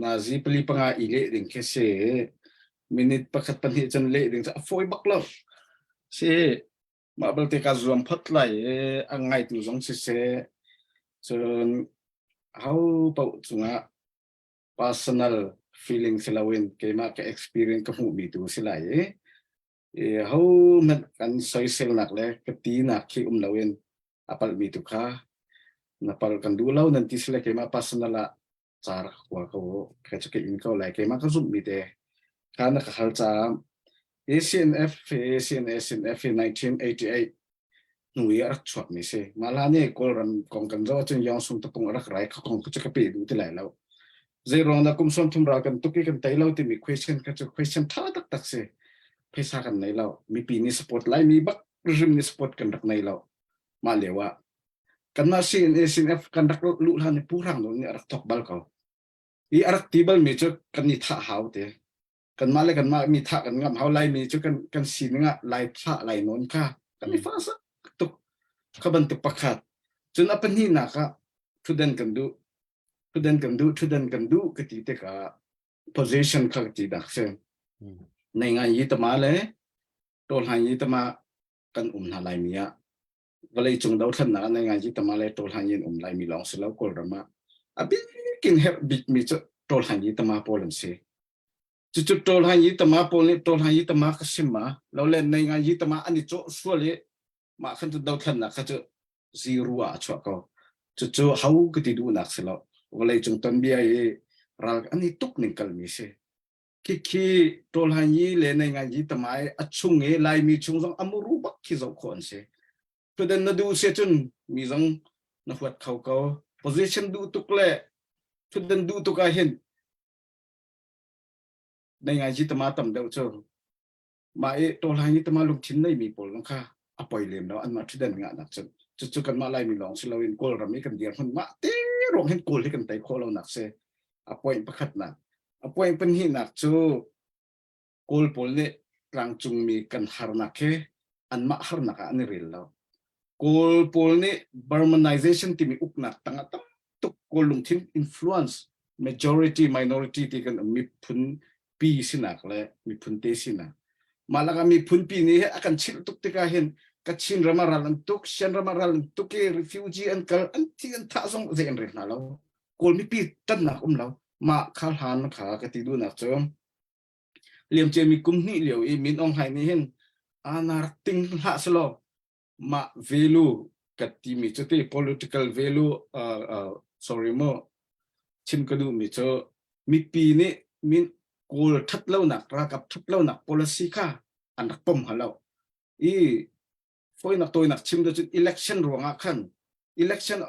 nazi pali panga i leh ding khi si minute pakhat pahnih cun leh ding cu a fawi bak lo si mah belte ka zuam phot lai i a ngaitu zong siseh cun ho paoh cungah personal feeling si loin keimah ka experience ka hmuhmi tu si lai i i ho hmanh kan soiselnak le ka tinak khi um loin a palhmi tu kha na pal kan duh lo nan ti sile keimah personal ah. Ca rak kua ko u. Ka cu ka in ko lai. Keimah ka zumhmi te kha na ka hal caah ACNF ACNA CNF 1988 hnu i a rak chuakmi si. Mah hlan i Kawlram kong kan zoh ahcun Yong Sung tapung a rak rai kha kong cu ka pe duh ti lai lo. Zei ruang dah kum 30 ral kan tuk i kan tei lo timi question kha cu question ṭha taktak si. Phaisa kan nei lo. Mipi nih support Laimi bak rim nih support kan rak nei lo. Mah lio ah kanmah CNA CNF kan rak luh hlan i Pu Hrang Nawl nih a rak thawk bal ko. I a rak ti balmi cu kan i thah hau te. Kanmah le kanmah mi thah kan ngamh hau Laimi cu kan kan sining ah Lai thah Lai nawn kha kan i fa sak tuk. Kha bantuk pakhat. Cun a pahnihnak ah thutdan kan duh. Thutdan kan duh, thutdan kan duh ka ti tikah position kha ka ti dak si. Nei ngai yi tama le tawhlan yi tama kan um hna Laimi ah vawleicung dothlennak ah nai tama le tawhlan in um laimi lawng si lo Kawlram ah a bikin herh bikmi cu tawhlan yi tama pawl an si. Cucu tawhlan yi tama pawl nih tawhlan yi tama ka sim ma lo le nei ngai yi tama an i cawh sual i mah khan cu dothlennak kha cu zero ah a chuah ko. Cucu ho ka ti duhnak si lo. Vawleicung tonbia i ral an i tuk ning kalmi si. Khikhi tawlhan yi le nei ngai yi tamai a chung i Laimi chung zong a muru bak khi zoh khawh an si. Tudan na duh si cun mi zong na huat kho ko. Position duh tuk le thutdan duh tuk ah hin nei ngai yi tama tam deuh cu mah i tawlhan yi tama lungthin nei mi pawl zong kha a poi lem lo anmah thutdan ngah nak cun cucu kanmah Laimi lawng si loin Kawlram i kan dirhmun mah te ruang hin Kawl hi kan tei khawh lo nak si. A point pakhatnak. A point pahnihnak cu Kawl pawl nih tlangcungmi kan harnak hi anmah harnak ah an i rel lo. Kawl pawl nih Burmanization timi uknak tangah tam tuk Kawl lungthin influence majority minority ti kan um miphun pi sinak le miphun te sinak. Mah lakah miphun pi nih a kan chilh tuk tikah hin Kachin ram ah ral an tuk, Shan ram ah ral an tuk i refugee an kal, an thi an thah zong zei an rel hna lo. Kawl mipi ṭannak um lo. Mah kha hlan kha ka ti duhnak cu liamciami kum hnih lio i Min Aung Hlaing nih hin anar ting hlah selaw mah value ka timi cu ti political value uh, uh, sorry mu chim ka duhmi cu mipi nih min kawl ṭhat lonak ralkap ṭhat lonak policy kha an rak pom hnga lo i foinak tawinak chim do cun election ruangah khan election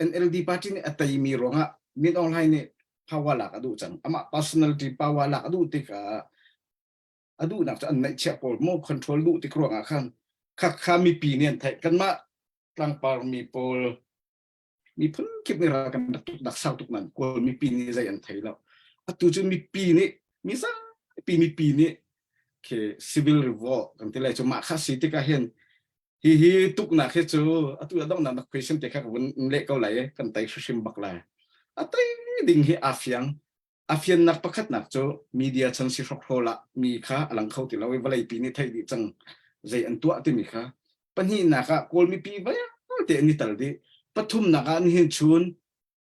NLD party nih a teimi ruangah Min Aung Hlaing nih power lak a duh cang amah personality power lak a duh tikah a duhnak cu an neihchiah pawl mo control duh tik ruangah khan kha kha mipi nih an theih kanmah tlangpar mi pawl miphun kip nih ral kan rak tuk dak sau tuk nan kawl mipi nih zei an thei lo atu cu mipi nih mi zapi mipi nih khi civil revolt kan ti lai cu mah kha si tikah hin hi hi tuknak hi cu atu a donghnak na question te kha ka vun leh ko lai kan tei hrim bak lai a tei ding hi a fiang A fiannak pakhatnak cu media chan si hrokhrawl ah mi kha a lang kho ti lo i vawleipi nih theih dih cang zei an tuah timi kha. Pahnihnak ah Kawl mipi vialte an i tal dih. Pathumnak ah nihin chun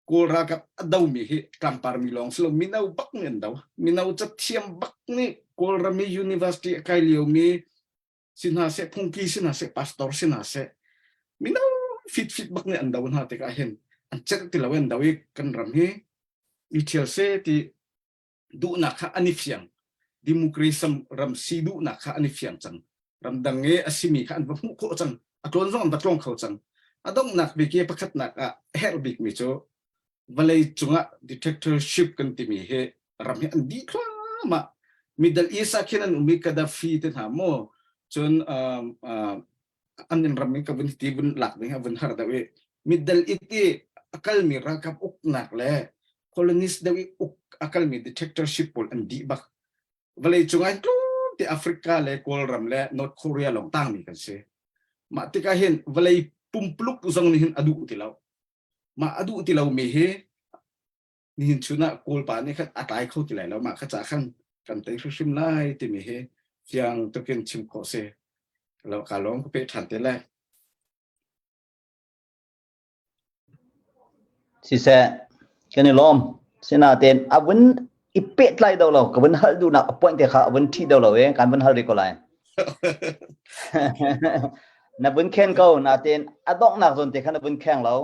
Kawl ralkap a domi hi tlangpar mi lawng si lo mino bak nih an do. Mino cathiam bak nih Kawlram i university a kai liomi si hna seh phungki si hna seh pastor si hna seh mino fit fit bak nih an do hna tikah hin an celh ti lo an do i kan ram hi i ṭhial seh ti duhnak kha an i fiang democracy ram si duhnak kha an i fiang cang ramdang i a simi kha an va hmuh khawh cang a tlawn zong an va tlawng kho cang a donghnak bik i pakhatnak ah a herh bikmi cu vawlei cungah dictatorship kan timi hi ram hi an dih thluahmah Middle East ah khin an um i Gaddafi te hna maw cun um, uh, an in ram in ka vun ti vun lak ding a vun har deuh i Middle East i a kalmi ralkap uknak le colonist deuh i uk a kalmi dictatorship pawl an dih bak vawlei cungah tlawm te Africa le Kawlram le North Korea lawng tangmi kan si mah tikah hin vawlei pumpuluk zong nih hin a duh ti lo mah a duh ti lomi hi nihin chun ah Kawlpa nih khan a tlai kho ti lai lo mah kha ca khan kan tei hrimhrim lai timi hi fiang tukin chim khawh si lo ka lawm ka pe ṭhan te lai Siseh, kan i lawm. Sinain a vun i pehtlai do lo, ka vun hal duhnak a point te kha a vun ṭhi do lo i kan vun hal rih ko lai. Na vun khen ko, nain a donghnak zawn te kha na vun kheng lo.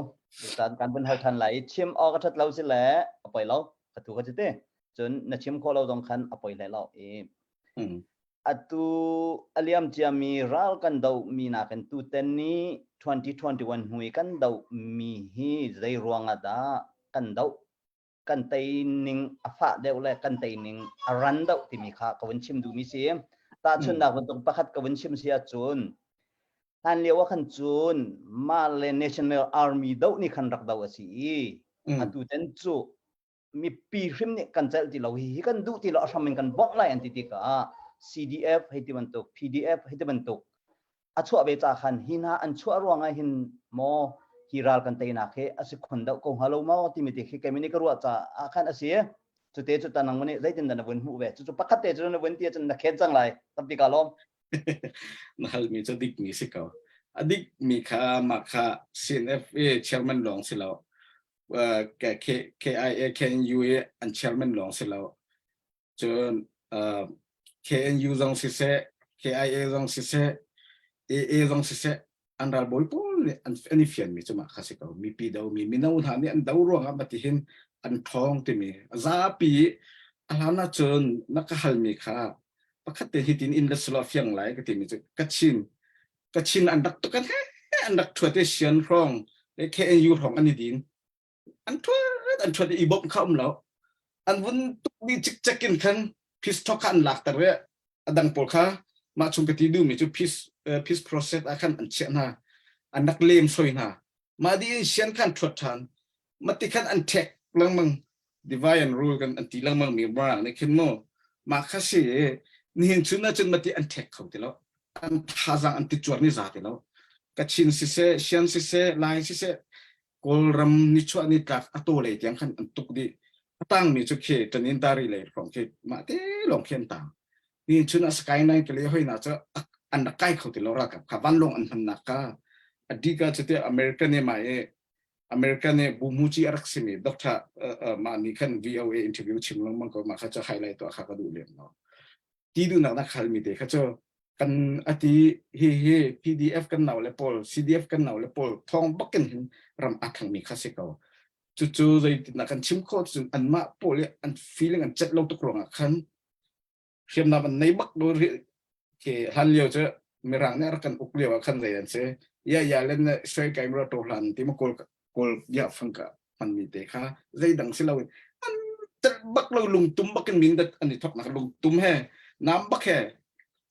Caan kan vun hal than lai i chim awk a that lo si le a poi lo ka tu ka ci te. Cun na chim khawh lo zong khan a poi hlei lo i atu a liam ciami ral kan doh mi nakin tutan ni 2021 hnu i kan doh mi hi zei ruang ah dah kan doh kan tei ning a fah deuh le kan tei ning a ran deuh timi kha ka vun chim duhmi si. Tahchunhnak bantuk pakhat ka vun chim si ahcun hlan lio ah khan cun mah le National Army doh nih khan rak doh a si i atu ten cu mipi hrim nih kan celh ti lo hi hi kan duh ti lo a hram in kan bawmh lai an ti tikah CDF hei ti bantuk PDF hei ti bantuk a chuah ve ca khan hi hna an chuah ruangah hin maw hi ral kan teinak hi a si khun deuh ko hnga lo maw timi te khi keimi nih ka ruah caah khan a si. Cute cu ta nang nih zeitin dah na vun hmuh ve? Cucu pakhat te cu na vun ti ahcun na khen cang lai. Tampi ka lawm. Na halmi cu dikmi si ko. A dikmi kha mah kha CNFA chairman lawng si lo. KIA KNU i an chairman lawng si lo. Cun KNU zong siseh, KIA zong siseh, AA zong siseh, an ralbawi pawl nih an i fianmi cu mah kha si ko. Mipi do mi mino hna nih an do ruangah mati hin an ṭhawng timi zapi a hlan ahcun na ka halmi kha pakhat te hitin in la silo fiang lai ka timi cu Kachin Kachin an rak tukan he an rak ṭhuat i Sian hrawng le KNU hrawng an i din an ṭhuat an ṭhuat i bawmh kha um lo an vun tuk dih cikcek in khan peace talk kha an lakter i a dang pawl kha mah chung ka ti duhmi cu peace peace process ah khan an chiah hna an rak lem soi hna mah dih in sian khan ṭhuat ṭhan mati khan an ṭhek lengmang divide and rule kan an ti lengmang mi mirang nih khin mu mah kha si nihin chun ahcun mati an ṭhek kho ti lo an thazaang an ti cuar ni za ti lo Kachin siseh Sian siseh Lai siseh Kawlram nichuah nitlak a taw lei tiang khan an tuk dih. A tangmi cu khi Tanintari lei hrawng khi mah te lawng khi an tang. Ni chun a Sky Nine ka le hoi na cu an rak kai kho ti lo ralkap kha vanlawng an hmannak ka adika cu te American e ma e American e bumuci a rak simi Dr. mah nih khan VOA interview chim lengmang ko mah kha cu highlight tuah kha ka duh lem lo. Ti duhnak na khalmi te kha cu kan ati hi hi PDF kan nau le pawl CDF kan nau le pawl thong bakin hin ram a thangmi kha si ko cucu zeitindah kan chim khawh cun anmah pawl i an feeling an cet lo tuk ruangah khan hriamnam an nei bak lo ke hlan lio cu mirang nih rak kan uk lio ah khan zei an si ya ya len soi kai mro to hlan ti ma kawl kawl ya fang ka hmanmi te kha zeidang si loin an tel bak lo lungtum bakin min dat an i thoknak lungtum he nam bak he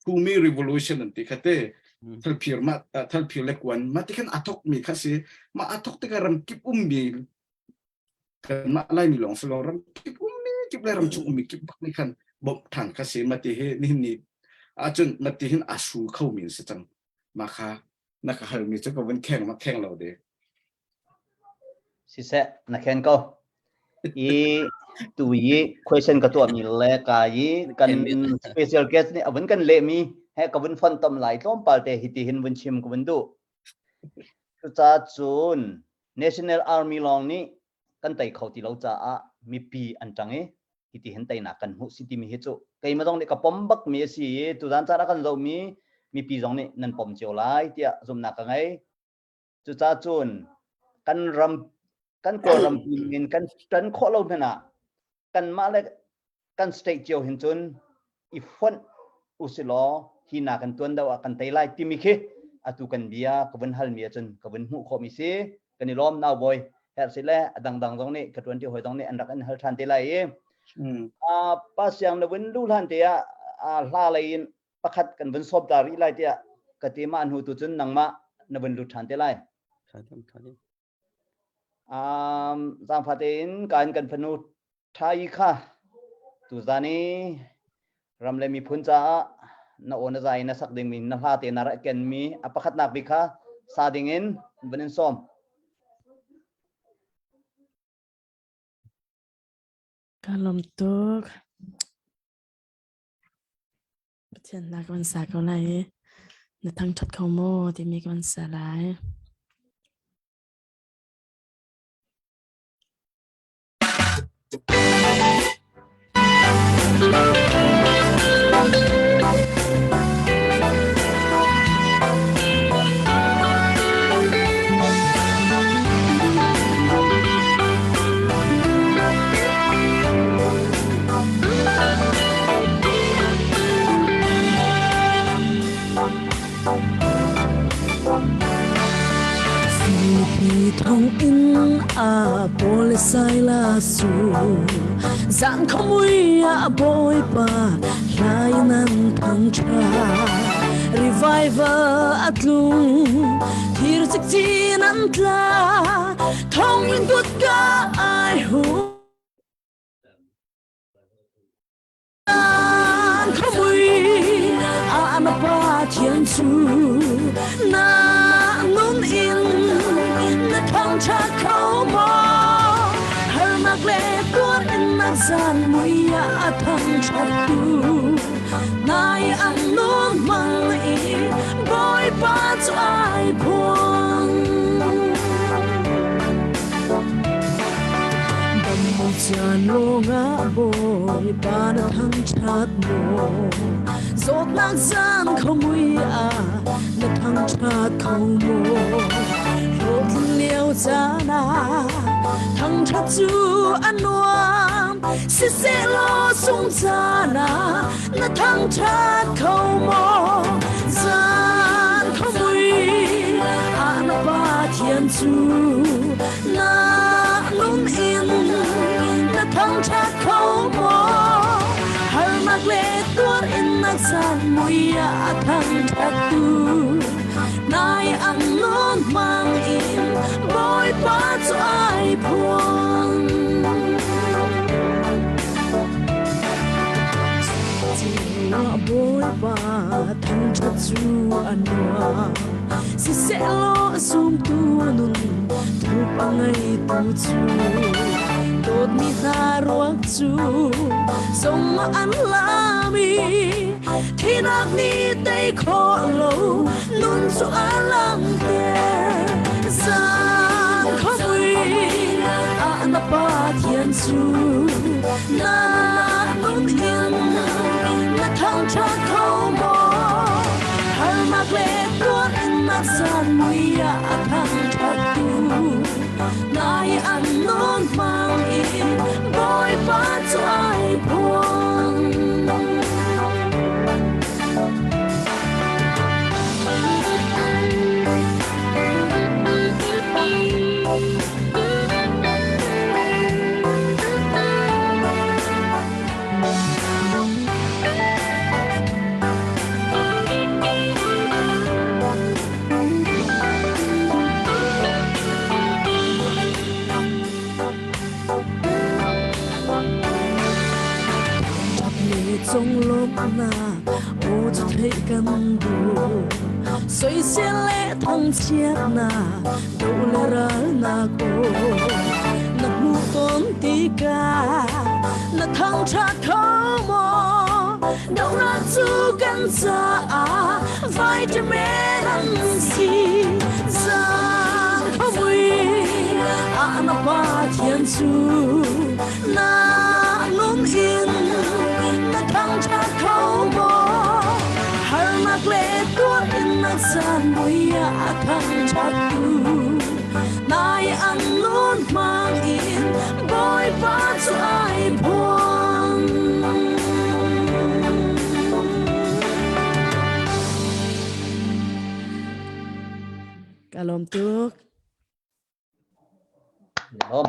Khumi revolution an ti kha te thalphir ma thalphir le kuan ma ti khan athok mi kha si ma athok tikah ram kip ummi kanmah Laimi lawng si lo ram kip ummi kip le ram chung ummi kip bak nih khan bawmh than kha si ma ti hi nihin ni ahcun ma ti hin a su kho mi si cang ma kha na ka halmi cu ka vun kheng ma kheng lo de Siseh, na khen ko. I tu i question ka tuahmi le ka i kan special guest nih a vun kan lehmi he ka vun fontom lai tlawmpal te hiti hin vun chim ka vun duh. Cucaah cun National Army lawng nih kan tei kho ti lo caah mipi an ṭang i hiti hin teinak kan hmuh si timi hi cu keimah zong nih ka pom bak mi a si i tuzan caan ah kan zohmi mipi zong nih nan pom cio lai tiah zumhnak ka ngei. Cucaah cun kan ram kan Kawlram in kan ṭan khawh lo hmanh ah kanmah le kan state cio hin cun i fonh usilaw hi na kan tuan deuh ah kan tei lai timi khi atu kan bia ka vun halmi ahcun ka vun hmuh khawhmi si kan i lawm nau bawi herh si le a dangdang zong nih ka tuan ti hawi zong nih an rak in hal ṭhan te lai i pa siang na vun lu hlan te ah hla lei in pakhat kan vun sawm ta rih lai tiah ka ti mah hnu tu cun nangmah na vun lut ṭhan te lai. Um, zaangfa tein kan kan fanu ṭha i kha tuzan i ram le miphun caah na aw na zai na sak dingmi na hla te na rak kenmi a pakhatnak bik kha sa dingin van in sawm. Ka lawm tuk. Pathian na ka van sa ko lai i na thangṭhat kho maw timi ka van sa lai. Thonginn ah Paul le Silas cu zan khuamui ah Bawipa hla in an thangṭhat. Revival a tlung, thir cikcin an tla, thonginn kutka ai hung. Na Pathian cu na nun in na thangṭhat kho maw? Harnak le tuar in na zan mui ah a thangṭhattu nai an nun hmang i Bawipa cu ai phuang. Caan lawngah Bawipa na thangṭhat maw? Zawtnak zan khuamui ah na thangṭhat kho maw? Hlawhtlin lio caan ah thangṭhat cu a nuam. Siseh sung caan ah na thangṭhat kho maw? Zan khuamui ah na Pathian cu na nun in na thangṭhat kho maw? Harnak le tuar in na caan mui ah a thangṭhattu nai an nun hmang in Bawipa cu ai phuang. Bawipa thangṭhat cu a nuam. Siseh zumtu nun thup a ngeitu cu dawtmi hna ruak cu zong an lami thinak nih tei khawh lo nun cu a langhter zan khuamui ah na Pathian cu na nun in na thangṭhat kho maw harnak le tuar in na zan mui ah a thangṭhattu nai an nun hmang in Bawipa cu ai phuang. Conglawmhnak aw cu theih kan duh. Soisel le thangchiatnak doh le ralnak aw na hmuh tawn tikah na thangṭhat kho maw? Dohral cu kan caah vitamin an si. Zan khuamui ah na Pathian cu na nun in na thangṭhat kho maw? Harnak le tuar in na zan mui ah a thangṭhattu nai an nun hmang in Bawipa cu ai phuang. Ka lawm tuk. Lawm.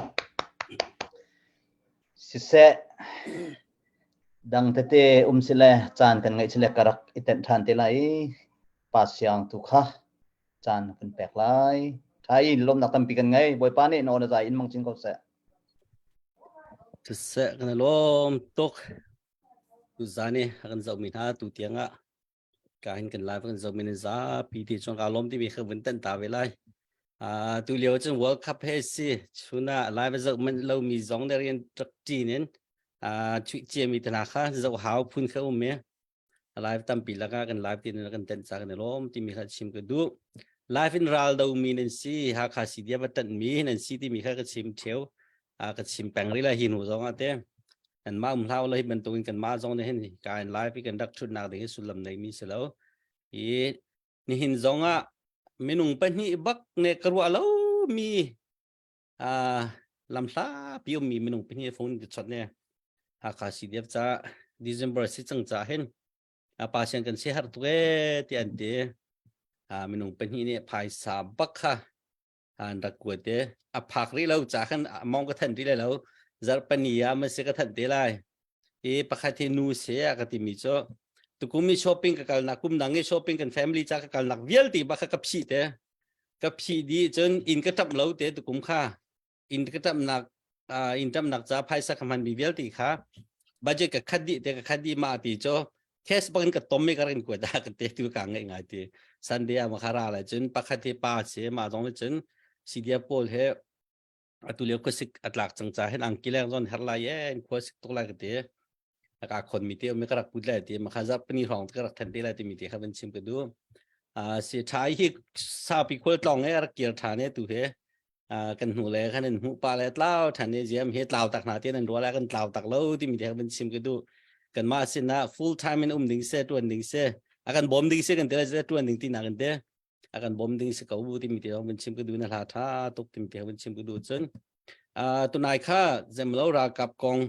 Siseh, dang tete um sile caan kan ngeih sile ka rak i tenh ṭhan te lai i pa siang tu kha caan kan pek lai. Ṭha in lawmnak tampi kan ngei. Bawipa nih nawl a zai in mang chin ko seh. Siseh, kan i lawm tuk. Tuzan i a kan zohmi hna tu tiang ah ka hin kan live kan zohmi nan zapi te chuan ka lawm timi kha vun tan ta ve lai. Uh, tu lio cun World Cup he si chuna live zoh man lo mi zong ne rian rak ṭin in uh, chuih cia mi tana kha zoh hau phun kha um me live tampi laka kan live tin kan ten cha kan lom timi kha chim ka du live in ral do mi nan si Hakha si dia va tan mi nan si timi kha ka chim theu a ka chim peng ri la hi nu zong ate kan ma um hlau lo hi bantukin kan ma zong nih hin ka in live i kan rak thut nak ding hi sullam nei mi si lo i nihin zong ah minung pahnih bak ne ka ruah lo mi a lamhla pi um mi minung pahnih phone ti chot ne Hakha CDF ca December si cang ca hin a pa sian kan si har tuk e ti an ti a minung pahnih nih phaisa bak kha. An rak kuat te. A phak rih lo ca khan mong ka thanh rih lai lo. Zarhpani ah ma si ka thanh te lai. I pakhat hi nu se a ka timi cu tukum i shopping ka kalnak kum dang i shopping kan family ca ka kalnak vialte ba kha ka phih te. Ka phih dih cun inn ka ṭamh lo te tukum kha. Inn ka ṭamhnak inn ṭamhnak ca phaisa ka hmanmi vialte kha budget ka khat dih te ka khat dih ma ti cu cash bang ka tom mi ka rin kuat ka te tu ka ngai ngai ti. Sunday ah ma kha ra lai cun pakhat hi pa se ma zong le cun CDF pawl he atu lio khuasik atlak cang ca hin angki leng zon her lai e khuasik tuk lai ka ti. Ka khon mi te mi ka rak put lai ti ma kha zap pani hrawng ka rak than te lai ti mi te kha van chim ka du. Si thai hi sapi khual tlong e rak kir tha ne tu he kan hnu le khan in hmuh pa le tlau than i ziam he tlau tak hna te nan ruala kan tlau tak lo ti mi te kan chim ka du. Kan mah sinah full time in um ding se tuan ding se a kan bom ding se kan te la tuan ding ti na kan te a kan bom ding si ko ti mi te van chim ka du na hla tha tuk ti mi te van chim ka du cun tunai kha zemlo ralkap kong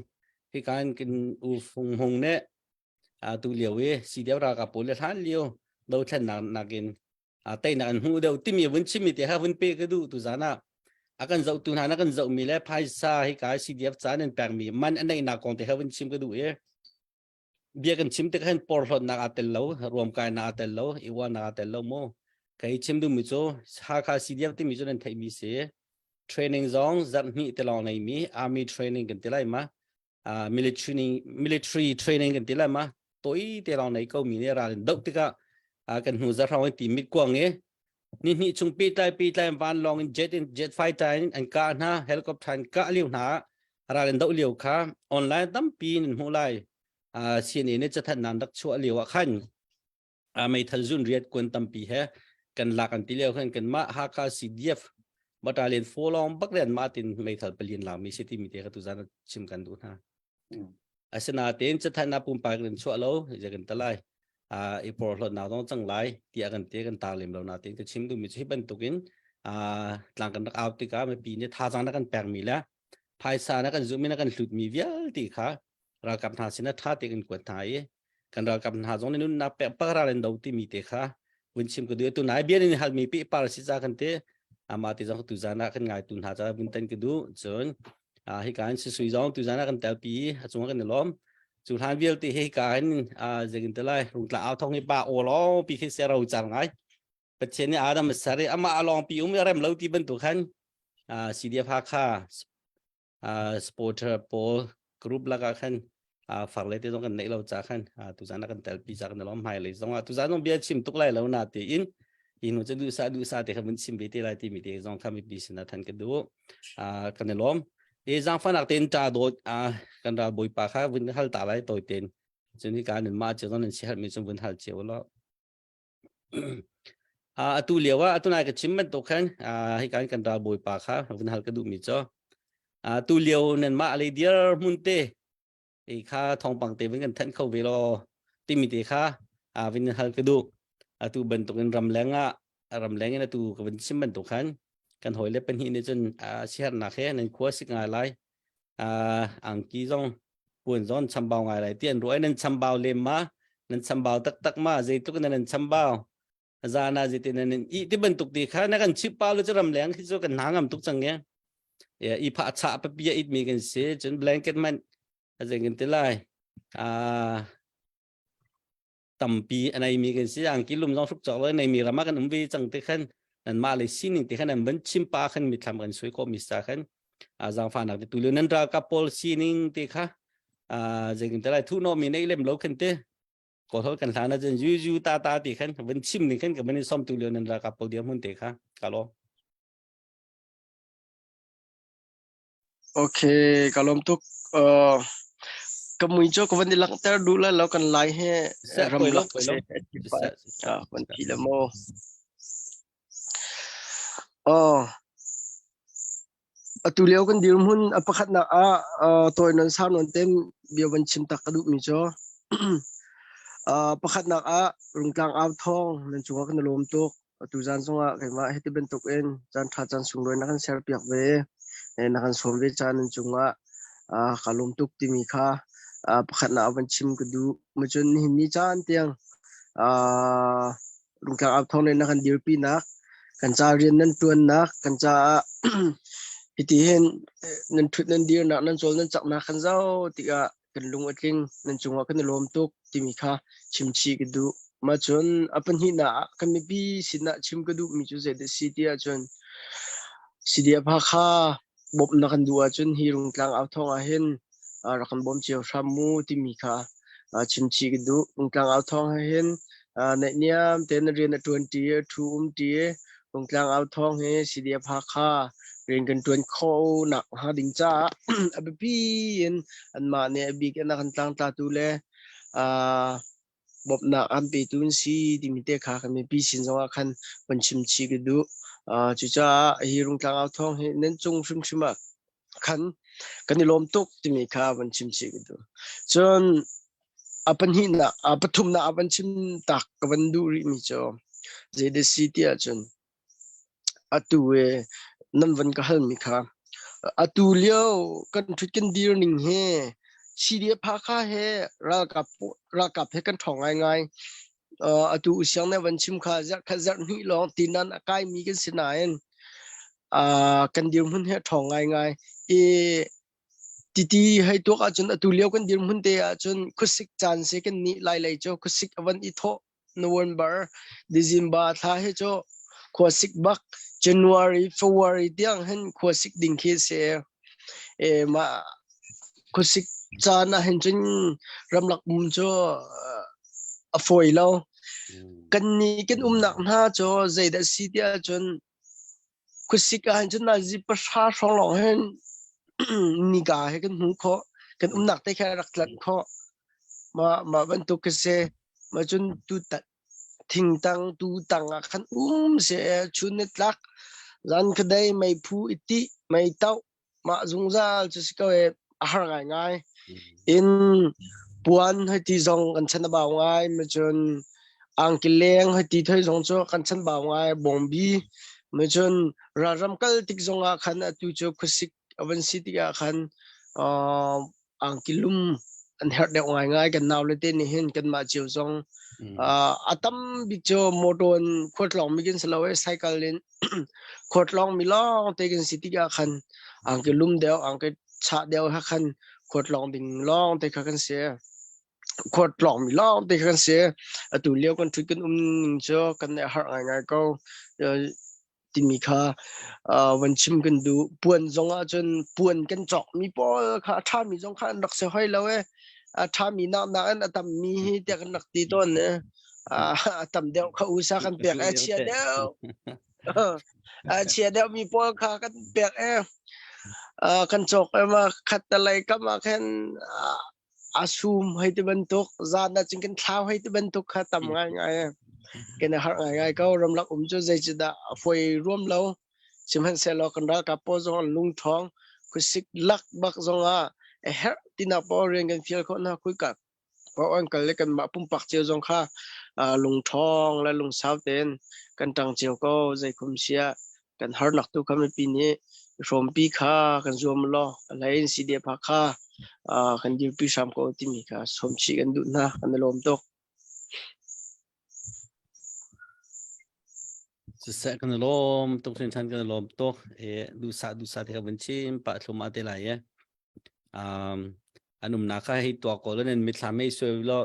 hi kan kin u fung hung ne tu lio i CDF ralkap pawl le hlan lio dothlennak nakin teinak an hmu deuh timi vun chimmi te kha vun pe ka duh tu zan ah a kan zoh tu hna na kan zoh mi le phaisa hi ka CDF ca nan pek mi man a neihnak kong te kha vun chim ka duh i bia kan chim tik hin porhlawtnak aa tel lo ruamkainak aa tel lo i uarnak aa tel lo mu. Kai chim duhmi cu Hakha CDF timi cu nan theihmi si. Training zong zarh hnih te lawng nei mi army training kan ti lai ma. Military military training kan ti lai ma. Toi te lawng nei ko mi nih ral in doh tikah kan hnu zarh hrawng in ti mit kuang i ni hnih chung pehtlai pehtlai vanlawng in jet in jet fighter in an kah hna helicopter in kah lio hna ral in doh lio kha online tampi in hmuh lai. CNA nih cathanh nan rak chuah lio ah khan meithal zun riat kuan tampi he kan lak an ti lio khan kan mah Hakha CDF battalion folong bak le an mah tin meithal palian lak mi si ti mi te ka tu zan chim kan duh hna. Asinain cathanh ah pumpak in chuah lo je kan talai i porhlawtnak zong cang lai tiah kan ti kan tar lem lo nain ka chim duhmi cu hi bantukin tlang kan rak au tikah mipi nih thazaang na kan pekmi le phaisa na kan zumh i na kan hlutmi vialte kha ralkap hna sinah ṭha tein kan kuat hna i kan ralkap hna zong nih nunnak pek pakral in do timi te kha vun chim ka duh. Tu nai bia in halmi pi par si ca kan ti ama ti zong tu zan ah kan ngai tu hna ca vun tan ka duh. Cun hi ka in sui zong tu zan ah kan telpi a cung kan i lawm. Cu hlan vialte hi ka in zekin te lai rungtla au thong hi pa aw lawng pi khi se ro char ngai. Pathian nih Adam a ser i amah a lawng pi um i rem lo ti bantuk khan CDF Hakha supporter pawl group lakah khan far le te zong kan neih lo ca khan tuzan ah kan telpi ca kan lawm. Hmai lei zong ah tuzan zong bia chim tuk lai lo na ti in hi hnu cu duhsah duhsah te kha vun chim ve te lai timi te zong kha mipi sinah than ka duh. Kan i lawm e zaangfahnak tein ta dawt kan ral bawipa kha vun hal ta lai tawi ten cun hi ka nan mah cio zong nan si halmi cun vun hal cio lo. Atu lio ah atu nai ka chim bantuk khan hi kan kan ral bawipa kha vun hal ka duhmi cu tu lio nan mah lei dir hmun te i kha thawngpang te vun kan thanh kho ve lo timi te kha vun hal ka duh. Atu bantukin ramleng ah ramleng in atu ka vun chim bantuk khan kan hawi le pahnih nih cun siaherhnak he nan khua sik ngai lai, angki zong puan zong chambau ngai lai ti an ruah. Nan chambau lem ma? Nan chambau taktak ma? Zeitluk in nan chambau? Zana zeitin nan i ti bantuk ti kha na kan chip pa lu chu ramleng khi chu kan hna ngam tuk cang e i pha cha pa pia it mi kan si cun blanket man azeng kan ti lai tampi anai mi kan si angki lum zong hruk chok lo nei mi rama kan um ve cang te khan nan ma le sining te khan an van chim pa khan mi thlam kan sui ko mi sa khan zangfa nak te tu nan ralkap pawl sining te kha zengin te lai thu no mi nei lem lo khan te ko thol kan hlan ah cun yu yu ta ta ti khan van chim ning khan ka van in som tu lio nan ralkap pawl dir hmun te kha ka lo. Okay, ka lawm tuk. Uh, ka mui cu ka van i langhter duh lai lo kan lai he ramlak se ah van thi le mo. Oh, atu lio kan dirhmun a pakhatnak ah tawi non sau non tem bia van chim tak ka duhmi cu pakhatnak ah Rungtlang au thawng nan cungah kan i lawm tuk. Atu zan zongah keimah hiti bantuk in caan ṭha caan sunglawi na kan serpiak ve. Na kan sawm ve caan nan cungah ka lawm tuk timi kha pakhatnak ah van chim ka duh. Cun nihin ni caan tiang Rungtlang au thawng nih na kan dirpinak. Kan ca rian nan ṭuannak, kan caah hiti hin nan ṭhut nan dirnak, nan cawl nan caknak kan zoh tikah kan lung a tling, nan cungah kan i lawm tuk timi kha chimchih ka duh. Mah cun a pahnihnak ah kan mipi sinah chim ka duhmi cu zeidah si ti ahcun CDF Hakha bawmhnak kan duh ahcun hi Rungtlang au thawng ah hin rak kan bawm cio hram mu timi kha chimchih ka duh. Rungtlang au thawng ah hin naihniam tein rian a ṭuan ṭi, a ṭhu um ṭi. Rungtlang au thawng hi CDF Hakha rian kan ṭuan khawh nak hnga ding caah a biapi in anmah nih a bik in a kan tlangtlatu le bawmhnak an petu an si timi te kha kan mipi sin zongah khan van chim chih ka duh. Cucaah hi Rungtlang au thawng hi nan cung hrimhrim ah khan kan i lawm tuk timi kha van chim chih ka duh. Cun a pahnihnak, a pathumnak a van chim tak ka van duh rihmi cu zeidah si ti ahcun Atu i nan van ka halmi kha atu lio kan ṭhut kan dir ning hi CDF Hakha he ralkap ralkap he kan ṭhawng ngaingai. Uh, atu usiang na van chim kha zarh khat zarh hnih lawng tinan a kaimi kan si nain uh, kan dirhmun hi a ṭhawng ngaingai. I titi hei tuak ahcun atu lio kan dirhmun te ahcun khuasik caan si kan nih lai lei cu khuasik a van i thawh November, December thla hi cu khuasik bak January, February tiang hin khuasik ding khi si. E, mah khuasik caan ah hin cun ramlak um cu a fawi lo. Kan ni kan umnak hna cu zeidah si tiah cun Khuasik ah hin cun nazi pahra hrawng lawng hin nika he kan hmu khawh. Kan umnak te kha rak tlanh khawh. Mah mah bantuk khi si. Mah cun tu thingtang tu tang ah khan um se chun ni tlak zan khadei meiphu i tih mei toh mah zungzal cu si ko e a har ngaingai. In puan hei ti zong kan chan a bau ngai ma cun angki leng hei ti thoi zong cu kan chan bau ngai bawngbi ma cun ralram kal tik zong ah khan atu cu khuasik a van si tikah khan uh, angki lum an herh deuh ngaingai kan nau le te nih hin kanmah cio zong uh, a tam bik cu motor in khualtlawng mi kan si lo e cycle in khualtlawng mi lawng te kan si tikah khan angki lum deuh angki chah deuh ha khan khualtlawng ding lawng te kha kan si khualtlawng mi lawng te kha kan si atu lio kan ṭhut kan um ning cu kan i harh ngaingai ko timi kha uh, van chim kan duh. Puan zong ahcun puan kan cawkmi pawl kha a ṭhami zong kha an rak si hoi lo e. A ṭhami nak nakin a tammi hi tiah kan rak ti tawn e. A tam deuh kha usa kan pek e, chia deuh. A chia deuh mi pawl kha kan pek e. Kan cawk e ma khat talai kam ah khan a sum hei ti bantuk zan ah cun kan thlau hei ti bantuk kha tam ngaingai kan i harh ngaingai ko ramlak um cu zeicudah a fawi ruam lo sihmanhsehlaw kan ralkap pawl zong an lung ṭhawng khuasik lak bak zong ah a herh tinak paoh rian kan fial khawh hna khuika paoh an kal le kanmah pumpak cio zong kha lungṭhawng le lungsau tein kan ṭang cio ko zeikhum siah kan harnak tu kha mipi nih hrawmpi kha kan zuam law a hlei in CDF kha kan dirpi hram ko timi kha sawmchih kan duh hna kan i lawm tuk. Siseh kan i lawm tuk hrinhran kan i lawm tuk e duhsah duhsah te ka vun chim pah thlum te lai e um an umnak kha hei tuak ko nan mithlam hei suai lo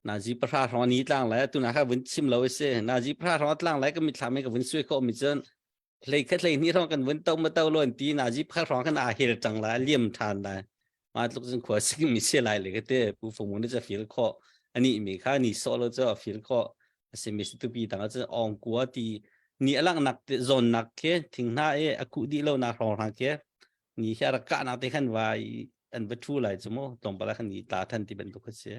Nazi pahra hrawng ni tlang lai tu na kha vun chim lo si nazi pahra hrawng tlang lai ka mithlam ka vun sui kho mi cun hlei khat hlei ni hrawng kan vun to ma to lo an ti nazi pahra hrawng kan a hel tang lai liam than lai ma tluk cun khua sing mi se lai le ka te pu phong mun cha feel kho ani mi kha ni so lo cho feel kho asimi si tupi tang cun ong kua ti ni alak nak zon nak ke thing na e aku di lo na hrawng rang ke ni hi rak kah nak te khan vai an va thu lai chu mu tlawmpal ah khan i tla than ti bantuk kha si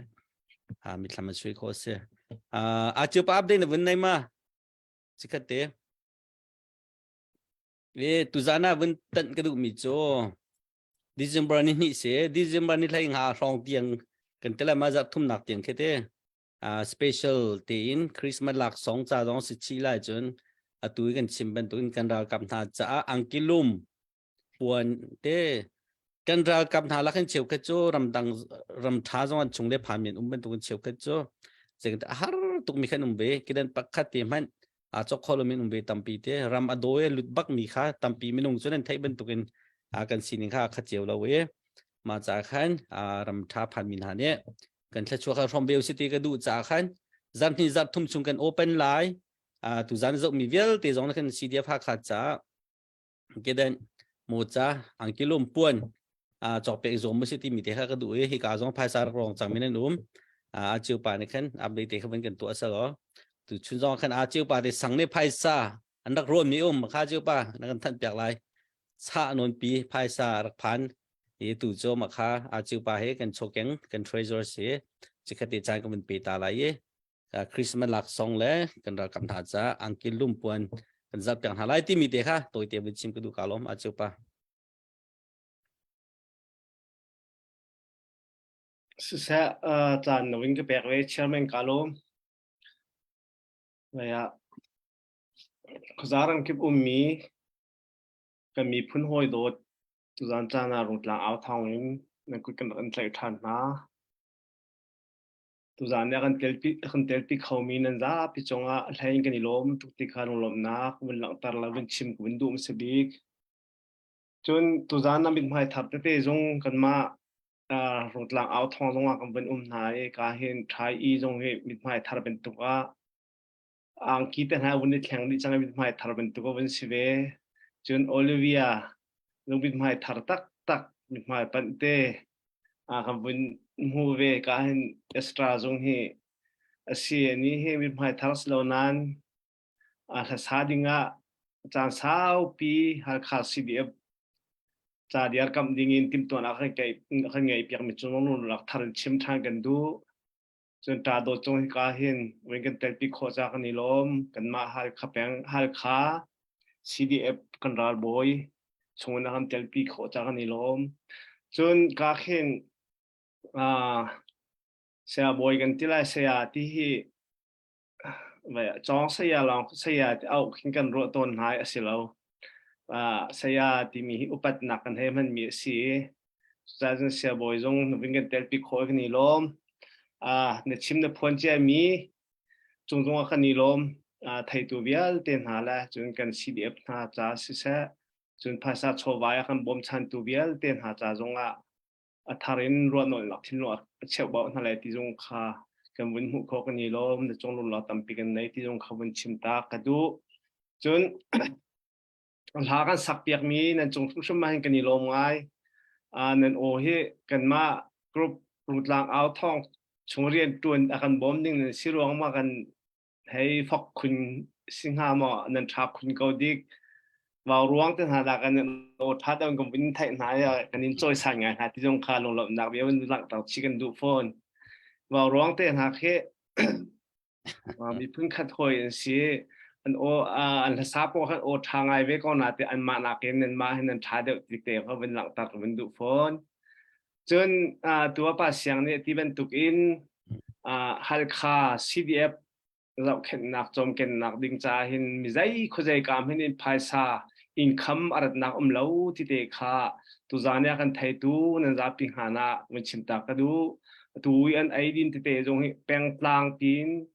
a mithlam an sui kho si a chu pa update na vun nei ma chikhat te e tuzana vun tan ka duh mi chu December ni hnih se December ni hlei nga hrawng tiang kan tela ma za thum nak tiang khe te special tein Christmas lak song cha dong si chi lai chun atu kan chim bantukin kan ralkap hna caah angkilum puan te kan ralkap hna lakin cheukhat cu ramdang ram ṭha zong an chung le phan men um bantukin cheukhat cu. Zeicahtiah a har tukmi khan um ve. Kedan pakhat te hmanh aa chok kho lomi um ve tampi te. Ram a dawi a lut bakmi kha tampi minung cu nan theih bantukin a kan sining kha a khat cio lo i mah ca khan ram ṭha phanmi hna nih kan thluachuah kha hrawm ve usih ti ka duh caah khan zarhhnih zarhthum chung kan open lai. Tuzan zohmi vialte zong na kan CDF Hakha caah kedan mocha angkilum puan cawk pek zawm si timi te kha ka duh i hika zong phaisa rak rong cang min an um a chiu pa nih khan update te kha van kan tuah selaw tu chun zong khan a chiu pa te sang ne phaisa an rak rawn mi um kha chiu pa na kan thanh piak lai cha non pi phaisa rak phan i tu chu ma kha a chiu pa he kan chokeng kan treasure si chikhati chan kan pe ta lai i Christmas laksawng le kan ralkap hna caah angki lumpuan kan zalh piak hna lai timi te kha tawite vun chim ka duh ka lawm a cu pa. Siseh caan no in ka pek ve chairman ka lawm. Laya khuazarang kip ummi kan miphun hawi dawt tuzan caan ah rungtlang au thawng in nan kut kan rak in tlaih ṭhan hna. Tuzaan nih a kan telpi a kan telpi khomi nan zapi cungah a hlei in kan i lawm tuk ti kha lunglawmhnak vun langhter le vun chim ka vun duh hmasa bik. Cun tuzaan ah mithmai thar tete zong kanmah uh, Rungtlang au thawng zongah kan vun um hna i ka hin ṭhai i zong hi mithmai thar bantuk ah angki te hna vun i thleng dih cang i mithmai thar bantuk a vun si ve. Cun Olivia zong mithmai thar taktak mithmai panh te a kan vun hmu ve ka hin Estra zung hi a si ani hi mithmai thar si lo nain a hlasa dingah caan saupi Halkha CDF ca diarkamh dingin timhtuahnak kan kan ngeih piakmi cung lung rak thar in chim ṭhan kan duh. Cun ṭa dawt cung hika hin win kan telpi khawh ca kan i lawm. Kanmah Halkha peng Halkha CDF kan ralbawi chungin a kan telpi khawh ca kan i lawm. Cun ka khin uh, saya bawi kan ti lai saya ti hi cawng saya lawng saya ti au khin kan ruah tawn hna a si lo. Uh, saya timi hi upatnak kan he hmanmi a si i cucaah cun siabawi zong na vun kan telpi khawh kan i lawm. Uh, na chim na phuan ciami cung zongah kan i lawm. Uh, theitu vialte hna le cun kan CDF hna ca siseh cun phaisa chawva a kan bawmchantu vialte hna ca zongah a thar in ruahnolhnak thinlung a cheuhbauh hna lai ti zong kha kan vun hmuh khawh kan i lawm na cung lung tampi kan nei ti zong kha vun chim ta ka duh cun hla kan sak piakmi nan cung hrimhrim ah hin kan i lawm ngai nan aw hi kanmah group rutlang au thawng chung rian tuan a kan bawm ding nan si ruang ma kan hei fok khun si hnga maw nan ṭha khun ko dik vau ruang te hna dah kan aw ṭha deuh kan vun theih hna i kan in cawisan ngai hna ti zong kha lunglawmhnak bia vun langhter chih kan duh fawn vau ruang te hna khi miphun khat hawi an si an aw an hlasa pawl khan aw ṭha ngai ve ko na te anmah nakin nanmah hin nan ṭha deuh ti te kha vun langhter ka vun duh fawn Cun tua pa siang nih ti bantukin Halkha CDF zohkhenhnak cawmkennak ding caah hin mizei khuazei ka hmanh in phaisa income a ratnak um lo ti te kha tuzan ah kan theitu nan zapi hngan ah vun chim ta ka duh. Atu i an eidin tete zong hi pengtlang tiin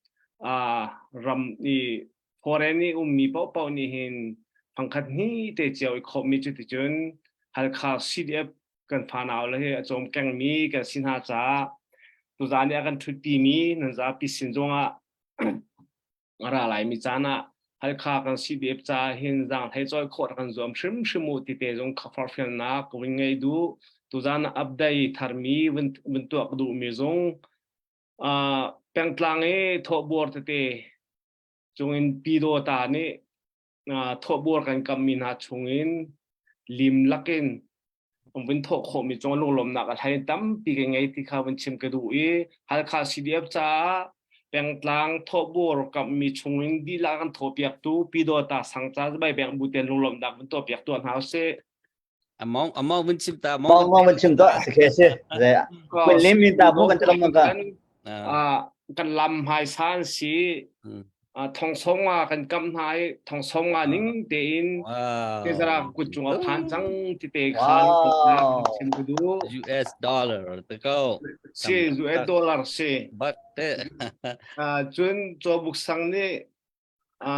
ram i foreign i ummi paohpaoh nih hin fangkhat hni te cio i khawhmi cu ticun Halkha CDF kan fanau le hi a cawm kengmi kan si hna caah tuzan i a kan ṭhutpimi nan zapi sin zongah a ra laimi caan ah Halkha kan CDF caah hin zaanghlei cawi khawh kan zuam hrimhrim u ti te zong kha forhfialnak ka vun ngei duh. Tuzan ah update tharmi vun, vun tuah ka duhmi zong uh, pengtlang i thawhbuar tete cungin Pyidawta nih thawhbuar kan kammi hna chungin lim lakin an vun thawh khawhmi cung lunglawmnak a hlei tampi ka ngei ti kha vun chim ka duh i Halkha CDF caah pengtlang thawhbuar kammi chungin dihlak kan thawhpiaktu Pyidawta sang ca bai beng bu ten lunglawmnak vun tuahpiak tuah hna usih. Among among vun chim ta among among vun chim ta si khe si. Kun lim min ta bu kan lam ka. Kan lam hmai san si. Thong sawm nga kan kam hna i thong sawm nga ning tein tezara kut cung a phan cang ti te kha chim ka duh. US dollar te ko. Si US dollar si. Bak te. Cun cawbuk sang nih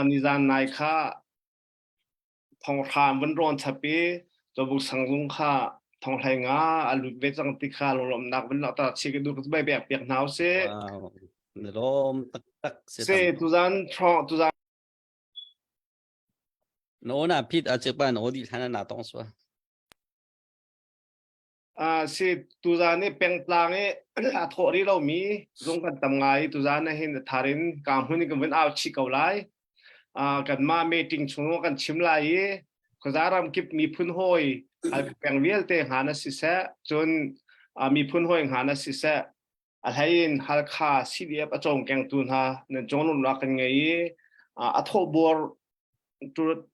nizan nai kha thonghra an vun rawn chap i cawbuk sang zung kha thonghlei nga a lut ve cang ti kha lunglawmhnak vun langhter chih ka duh ka bai pek piak hna usih. Wow. Na lawm taktak si. Si tuzan throng tuzan Na ona phit a chek pa na odi thana na tong swa. Uh, si tuzan i pengtlang i a thawh rih lomi zung kan tam ngai i tuzan ah hin a thar in ka hmun in kan vun au chih ko lai. Uh, kanmah meeting chung kan chim lai i khuaza ram kip miphun hawi Halkha peng vialte hnga na siseh cun uh, miphun hawi hnga na siseh a hlei in Halkha CDF a cawmkengtu hna nan cawlumnak kan ngei i uh, a thawhbor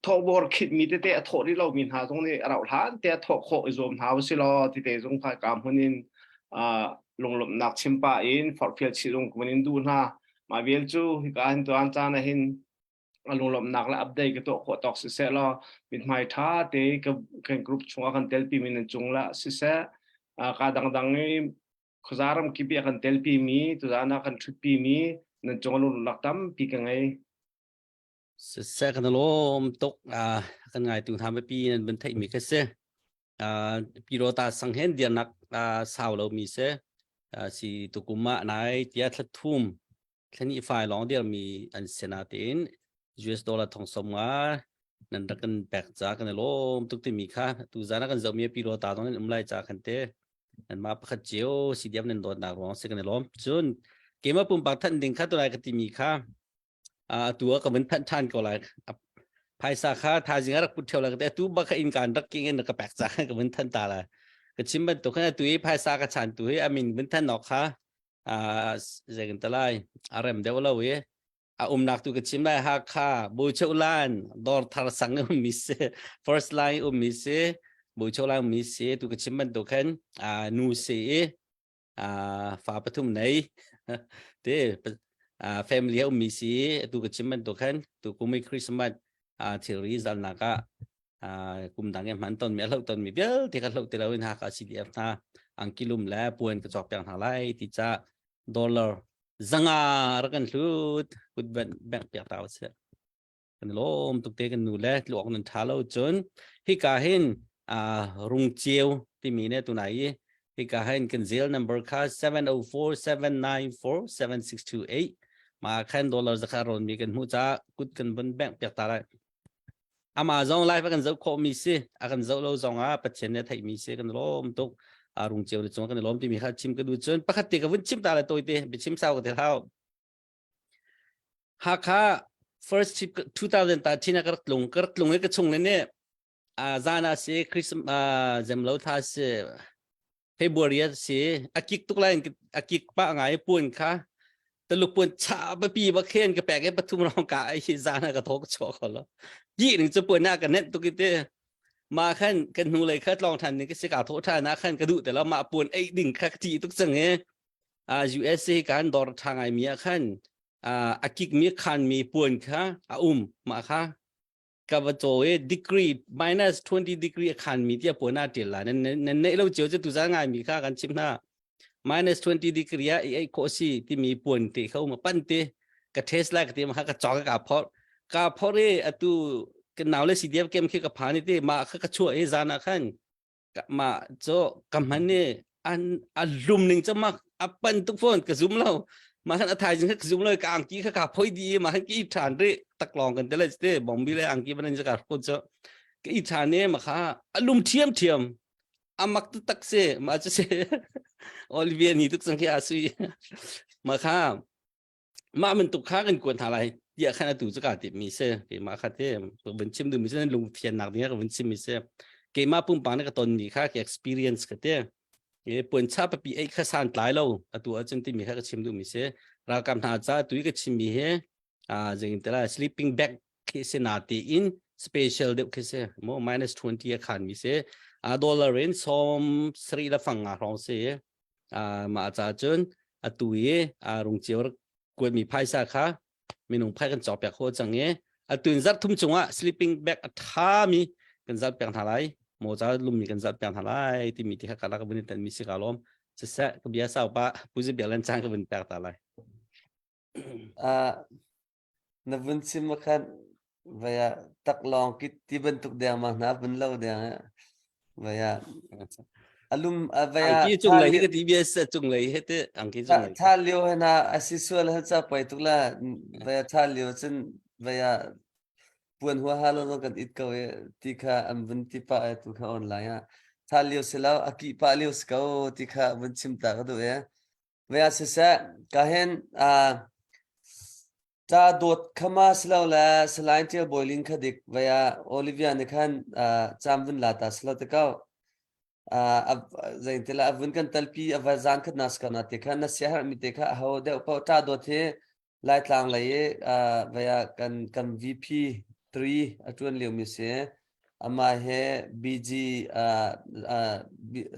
thawhbor khitmi tete a thawh rih lomi hna zong nih a rauh hlan te a thawh khawh i zuam hna usih law tite zung kha ka hmun in uh, lunglawmhnak chim pah in forhfial chih zung kun in duh hna mah vial cu hika hin tuan caan ah hin a lunglawmhnak le update ka tuah khawh tawk siseh law mithmai ṭha te ka kan group chungah kan telpi mi nan cung la siseh ka dangdang i khuaza ram kip i a kan telpi mi tuzaan ah kan ṭhutpi mi nan cung a lunglawmhnak tampi ka ngei. Siseh kan lawm tuk kan ngaitu hna mipi nan van theih mi kha si. Pirota sang hen dirnak sau lo mi si. Si tukum ah nai tia thla thum thlani fai lawng dir mi an si na tein US dollar thong som nga nan rak kan pek ca kan i lawm tuk timi kha tu zan ah kan zoh mi pirota dong nan um lai ca khan te nan mah pakhat cio CDM nan dawtnak ruang si kan i lawm. Cun keimah pumpak thanh ding kha tulai ka timi kha atu ah ka vun phanh ṭhan ko lai. Phaisa kha thaizing ah rak put ṭheo lai ka ti. Atu bak kha inn kaan rak king in ka pek ca ka vun than ta lai. Ka chim bantuk khan atu i phaisa ka chan tu hi amin vun than awk kha zei kan ta lai a rem deuh lo i a umnak tu ka chim lai Hakha Bucheu Lan dawr thar sang ummi si first line ummi si Bucheu Lan ummi si tu ka chim bantuk khan nu si i fa pathum nei te family a ummi si tu ka chim bantuk khan tu kum i Christmas thilri zalnak ah kum dang i hman ton mi a hloh ton mi vialte ka hloh ti lo in Hakha CDF hna angkilum le puan ka cawk piak hna lai ti ca dollar zanga rak kan hlut kut bank piak ta usih kan lawm tuk te kan nu le tluak nan tha lo cun hika hin rung ceu timi ne tunai i hika hin kan zel number kha 704 794 7628 ma khan dollar zakha ron mi kan hmu ca kut kan bun bank piak ta lai ama zong live kan zoh khawh mi si a kan zoh lo zong ah pathian ne theih mi si kan lawm tuk a rung ceu le cung kan lawm timi kha chim ka du cun pakhat te ka vun chim ta le toi te biachim sau ka te hau Hakha first trip 2013 ah ka rak tlung ka rak tlung i ka chung le nih zan ah si Christmas zemlo thla si February ah si a kik tuk lai a kik pah ngai puan kha taluk puan cha papi ba khen ka pek i pathum rong ka ai hi zan ah ka thok chuak kho lo ki ning chu puan na ka net tuk i te ma khan kan hnu lei kha tlong than ning ka si ka tho than na khan ka duh te lo ma puan ei ding kha ka ti tuk chang e USA kan dawr ṭha ngaimi ah khan a kikmi khanmi puan kha a um mah kha ka va caw i degree minus 20 degree a khanmi tiah puan aa ṭial la nan nan neih lo cio cu tuzan ngaimi kha kan chimh hna minus 20 degree ah i ei khawh si timi puan te kha um a pan te ka test lai ka ti ma kha ka cawk ka phor ka phor i atu ka nau le CDF kem khi ka phan i ti mah kha ka chuah i zan ah khan mah cu ka hman i an a lum ning cu mak a pan tuk fawn ka zum lo mah khan a thaizing kha ka zum lo ka angki kha ka phoi di mah khan ka i ṭhan ri taklong kan tele te bombi le angki ban ka ko cu ka i ṭhan i ma kha a lum thiam thiam a mak tu tak si ma cu si Olivia ni tuk sang khi a sui ma kha mah bantuk kha kan kuat hna lai tiah khan atu cu kaa timhmi si keimah kha te vun chim duhmi si lungfiannak ding ah ka vun chimmi si keimah pumpak nih ka tonmi kha ka experience ka te e puancha papi ei kha san tlai lo atu ahcun timi kha ka chim duhmi si ralkap hna ca tu i ka chimmi hi a zing tela sleeping bag khi si na ti in special deuh khi si mo minus 20 a khan mi si a dollar in som sri la fang nga hrawng si mah ca cun atu i rung cio kuatmi phaisa kha. Minung phai kan cawk piak ho cang i atu in zarh thum chungah sleeping bag a ṭhami kan zalh piak hna lai. Mawca lummi kan zalh piak hna lai timi ti kha ka rak vun in tan mi si ka lawm. Siseh ka bia sau pa Pu Zi Biak Len cang ka vun pek ta lai. Uh, na vun chim ah khan vaya taklawng ki ti bantuk deng ma hna vun lo deng eh vaya alum vaya angki cung lei hi ka ti bia sa cung lei he te angki cung lei tha lio he na asi sual hal cha pai tuk la vaya tha lio cun vaya puan hua ha lo kan it ko e ti kha an vun ti pa e tu kha online ah tha lio se lo aki pa lio se ko ti kha vun chim ta ka du e Vea siseh, ka hin uh, ta dawt khama silo le Salai Tial Bawi Ling kha dik vea Olivia nih khan uh, cam vun la ta silo te ko. Uh, zein tila a vun kan talpi a va zan khat nas ka na te khan na sia har mi te kha a ho deuh po ta dawt hi Laitlang lei i uh, vea kan kan VP 3 a tuan lio mi si. Amah he BG uh, uh,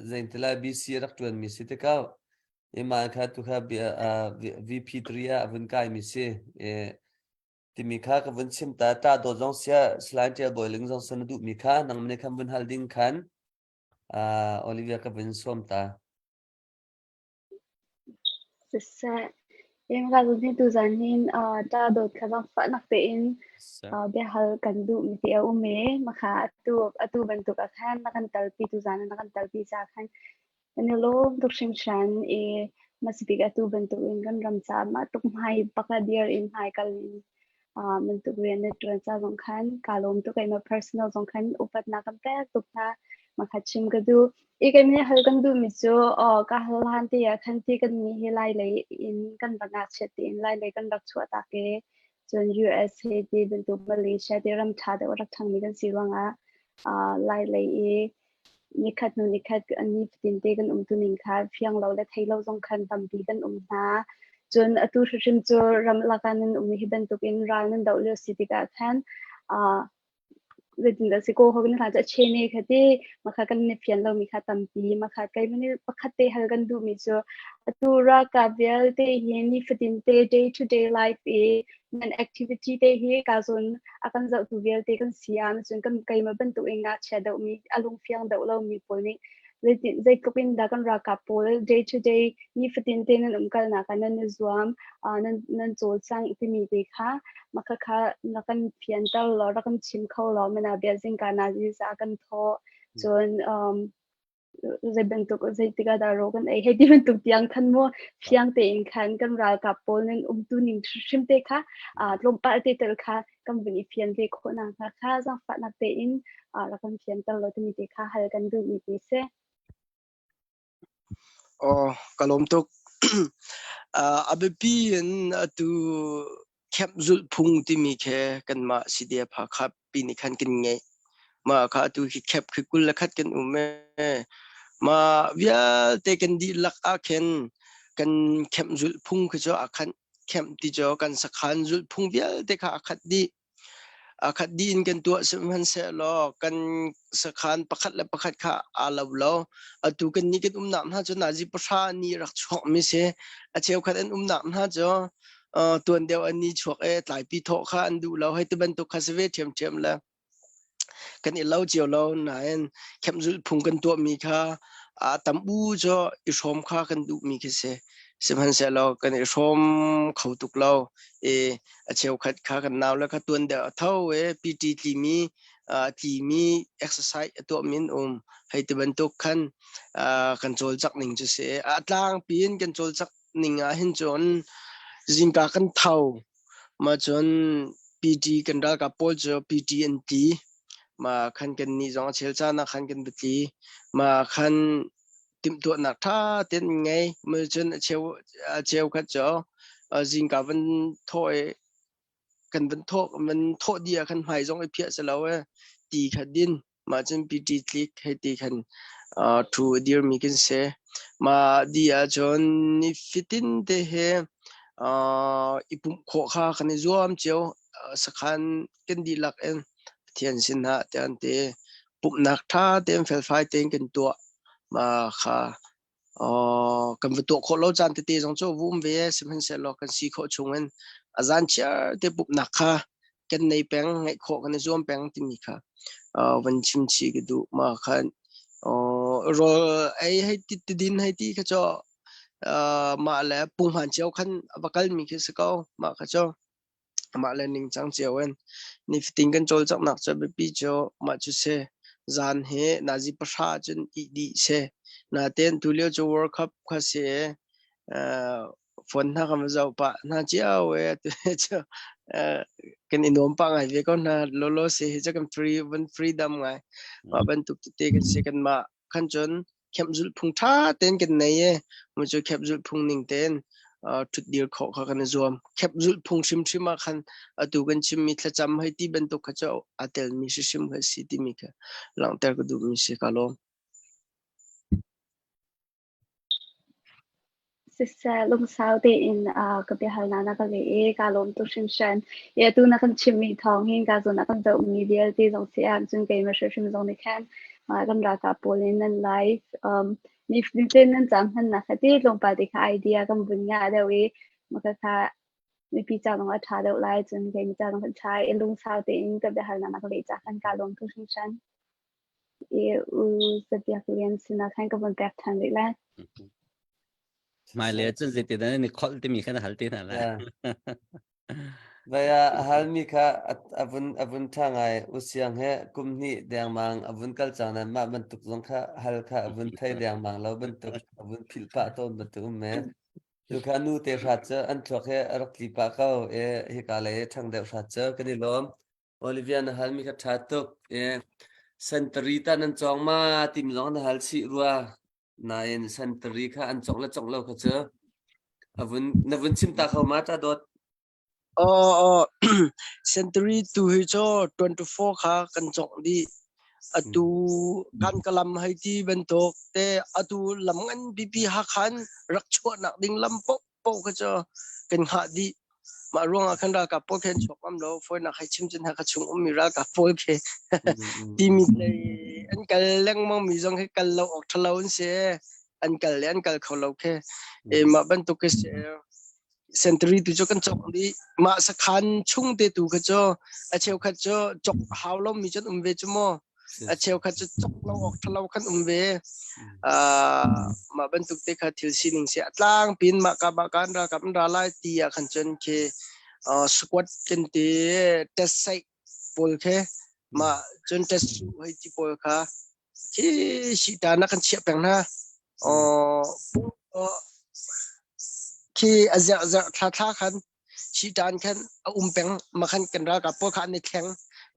zein tila BC rak tuan mi si te ko. Ima kha tu kha VP3 ah a vun kai mi si. E, timi kha ka vun chim ta ta do zong sia Salai Tial Bawi Ling zong san duh mi kha nang mene khan vun hal ding khan uh, Olivia ka vun som ta. Siseh, Eng hi tuzan hin ta dawt kha zaangfahnak tein biahal kan duhmi te a um i makha atu atu bantuk ah khan na kan talpi tuzan ah na kan talpi caah khan kan i lawm tuk hringhran i hmasabik atu bantuk in kan ram caah mah tuk hmai bak ah dir in hmai kal in bantuk rian na ṭuan ca zong khan kaa lawm tuk keimah personal zong khan upatnak kan pek tuk hna. Makha chim ka duh. I keimah hal kan duhmi cu aw ka hal hlan te ah khan ti kan nih hi lai lei in kan rak ngakchiat tein lai lei kan rak chuah tak i cun US he ti bantuk Malaysia ti ram ṭha deuh a rak ṭhangmi kan si ruangah uh, lai lei i nikhat hnu nikhat ni fatin te kan um tuning kha fiang lo le thei lo zong khan tampi kan um hna. Cun atu hrimhrim cu ram lak ah nan um hi bantuk in ral nan doh lio si tikah khan uh, zeitindah si kaw kan hla cu a chene kha ti makha kan ni fian lomi kha tampi makha kai mani pakhat te hal kan duhmi cu atu ralkap vialte hi nifatin te day to day life i nan activity te hi ka zawn a kan zohtu vialte kan si ah cun kan keimah bantuk in ngakchia deuhmi a lungfiang deuh lomi pawl nih zeitin zeitluk in dah kan ralkap pawl day to day nifatin te nan umkalnak ah nan i zuam nan nan cawlcangh timi te kha makha kha na kan fianter law rak kan chim kho law mana bia zingka na za kan thaw cun um, zei bantuk zeitik ah dah raw kan ei hei ti bantuk tiang khan mu fiang tein khan kan ralkap pawl nan umtu ning hrim te kha tlawmpal te tel kha kan vun i fian ve khawh nak hnga kha zaangfahnak tein rak kan fianter law timi te kha hal kan duhmi ti si. Oh, ka lawm tuk. A biapi in atu camp zulh phung timi khi kanmah CDF Hakha pi nih khan kan ngeih. Mah kha atu hi camp khi 21 kan um ee. Mah vialte kan dihlak ah khin kan camp zulh phung khi cu a khan camp ti cu kan sakhan zulh phung vialte kha a khat dih. A khat dih in kan tuah sihmanhsehlaw kan sakhan pakhat le pakhat kha aa lo lo. Atu kannih kan umnak hna cu nazi pahra ni rak chuakmi si. A cheukhat an umnak hna cu uh, tuan deuh an ni chuak e tlaipi thawh kha an duh lo hei ti bantuk kha si ve ṭhiamṭhiam le kan i lo cio lo nain khemzulh phung kan tuahmi kha a tam u cu i hrawm kha kan duhmi khi si. Sihmanhsehlaw kan i hrawm kho tuk lo i a cheukhat kha kan nau le kha tuan deuh a tho i PT tlimi tlimi exercise a tuahmi an um hei ti bantuk khan kan cawlcangh ning cu si a tlangpi in kan cawlcangh ning ah hin cun zingka kan tho mah cun PT kan ralkap pawl cu PT an ti mah khan kan nih zong a chel caan ah khan kan va tli mah khan timhtuahnak ṭha tein an ngei. Cun a cheu a cheukhat cu zingka van thawh i kan van thawh van thawh dih ah khan hmai zong i phiah si lo e ti kha din mah cun PT tlik hei ti khan ṭhu a dirmi kan si. Mah dih ahcun ni fitin te he i pumh khawh kha kan i zuam cio. Sakhan kan dihlak in Pathian sinah tiah an ti. Pumhnak ṭha tein felfai tein kan tuah. Mah kha. Kan va tuah khawh lo caan tete zong cu va um ve sihmanhsehlaw kan si khawh chung in a zan chiar te pumhnak kha kan nei peng ngeih khawh kan i zuam peng timi kha van chim chih ka duh. Mah khan rawl ei hei ti tidin hei ti kha cu mah le punghman cio khan a va kalmi khi si ko. Mah kha cu Mah le ningcang cio in nifatin kan cawlcanghnak cu a biapi cu mah cu si. Zan hi nazi pahra cun ih dih si. Natein tulio cu World Cup kha si i uh, phone hna kan va zoh pah hna cio i atu cu uh, kan i nuam pah ngai ve ko hna. Lolo si hi cu kan free van freedom ngai. Mah bantuk tete kan si kanmah khan cun khemh phung ṭha tein kan nei i mu cu khemh phung ning tein ṭhutdir khawh kha kan i zuam. Khemh phung hrimhrim ah khan atu kan chimmi thlacam hei ti bantuk kha cu aa telmi hrimhrim kha si timi kha langhter ka duhmi si ka lawm. Siseh, lungsau tein uh, ka biahalnak na ka leh i kaa lawm tuk hringhran. I atu na kan chimmi thawng hin ka zawn ah kan zohmi vialte zong si ah cun keimah hrimhrim zong nih khan uh, kan ralkap pawl in nan live um, nifatin nan caan hmannak kha ti tlawmpal te kha idea kan vun ngah deuh i maka kha mipi ca zong a ṭha deuh lai cun keimah ca zong kan ṭha i lungsau tein ka biahalnak na ka leh ca khan kaa lawm tuk hringhran. I u Zabiak Lian sinah khan ka vun pek ṭhan rih lai. Hmailei cun zeitin dah ni kholh timi kha na hal te hna lai. Vai ah a halmi kha a vun a vun ṭha ngai. Usiang he kum hnih dengmang a vun kal cang nain mah bantuk zong kha hal kha a vun thei dengmang lo bantuk a vun philh pah tawn bantuk um me. Tu kha nu te hrat cu an thluak he a rak tli pah ko. E hika lei ṭhang deuh hrat cu kan i lawm. Olivia na halmi kha ṭha tuk. E sentari ta nan cawng ma timi zong na hal chih rua. Nain sentari kha an cawk le cawk lo kha cu a vun na vun chim ta kho ma ta dawt. Aw aw sentari tu hi cu 24 kha kan cawk dih. Atu kan ka lam hei ti bantuk te atu lam ngan pipi Hakhan rak chuahnak ding lam paoh paoh kha cu kan hngah dih. Mah ruangah khan ralkap pawl khi an chuak ngam lo. Fawinak hei chim cun Hakha chung ummi ralkap pawl khi timi lei an kal lengmang mi zong khi kal lo awk ṭha lo an si. An kal le an kal kho lo khi. E mah bantuk khi si. Sentary tu cu kan cawk dih. Mah sakhan chung te tu kha cu a cheukhat cu cawk hau lo mi cu an um ve cu mu. A cheukhat cu cawk lo awk ṭha lo khan um ve. Uh, mah bantuk te kha thil sining si a tlangpi in mah ka mah ka an ralkap an ra lai ti ah khan cun khi uh, squad kan ti test site pawl khi mah cun test su hei ti pawl kha khi sita na kan chiah peng hna. Uh, khi a zerh zerh thla thla khan Siṭan khan a um peng. Mah khan kan ralkap pawl kha an i thleng.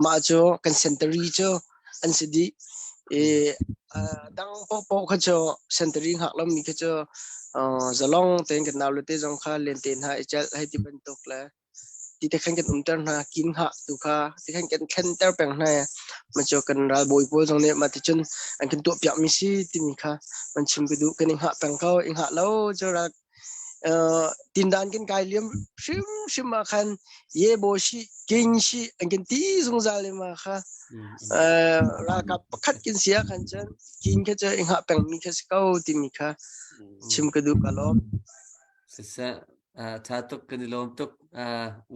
Mah cu kan sentari cu an si dih. I dang paohpaoh kha cu sentari hngak lomi kha cu zalong tein kan naule te zong kha lente hna i celh hei ti bantuk le ti te khan kan umter hna. Kin hngah tu kha ti khan kan thlenter peng hna. Mah cu kan ralbawi pawl zong nih mah ti cun an kan tuahpiakmi si timi kha an chim ka duh. Kan i hngah peng ko. I hngah lo cu ral tindan kan kai liam hrimhrim ah khan ye bo shi king shi an kan ti zungzal i ma kha ralkap pakhat kan si ah khan cun king kha cu i hngah pengmi kha si ko timi kha chim ka duh ka lawm. Siseh tha tuk kan i lawm tuk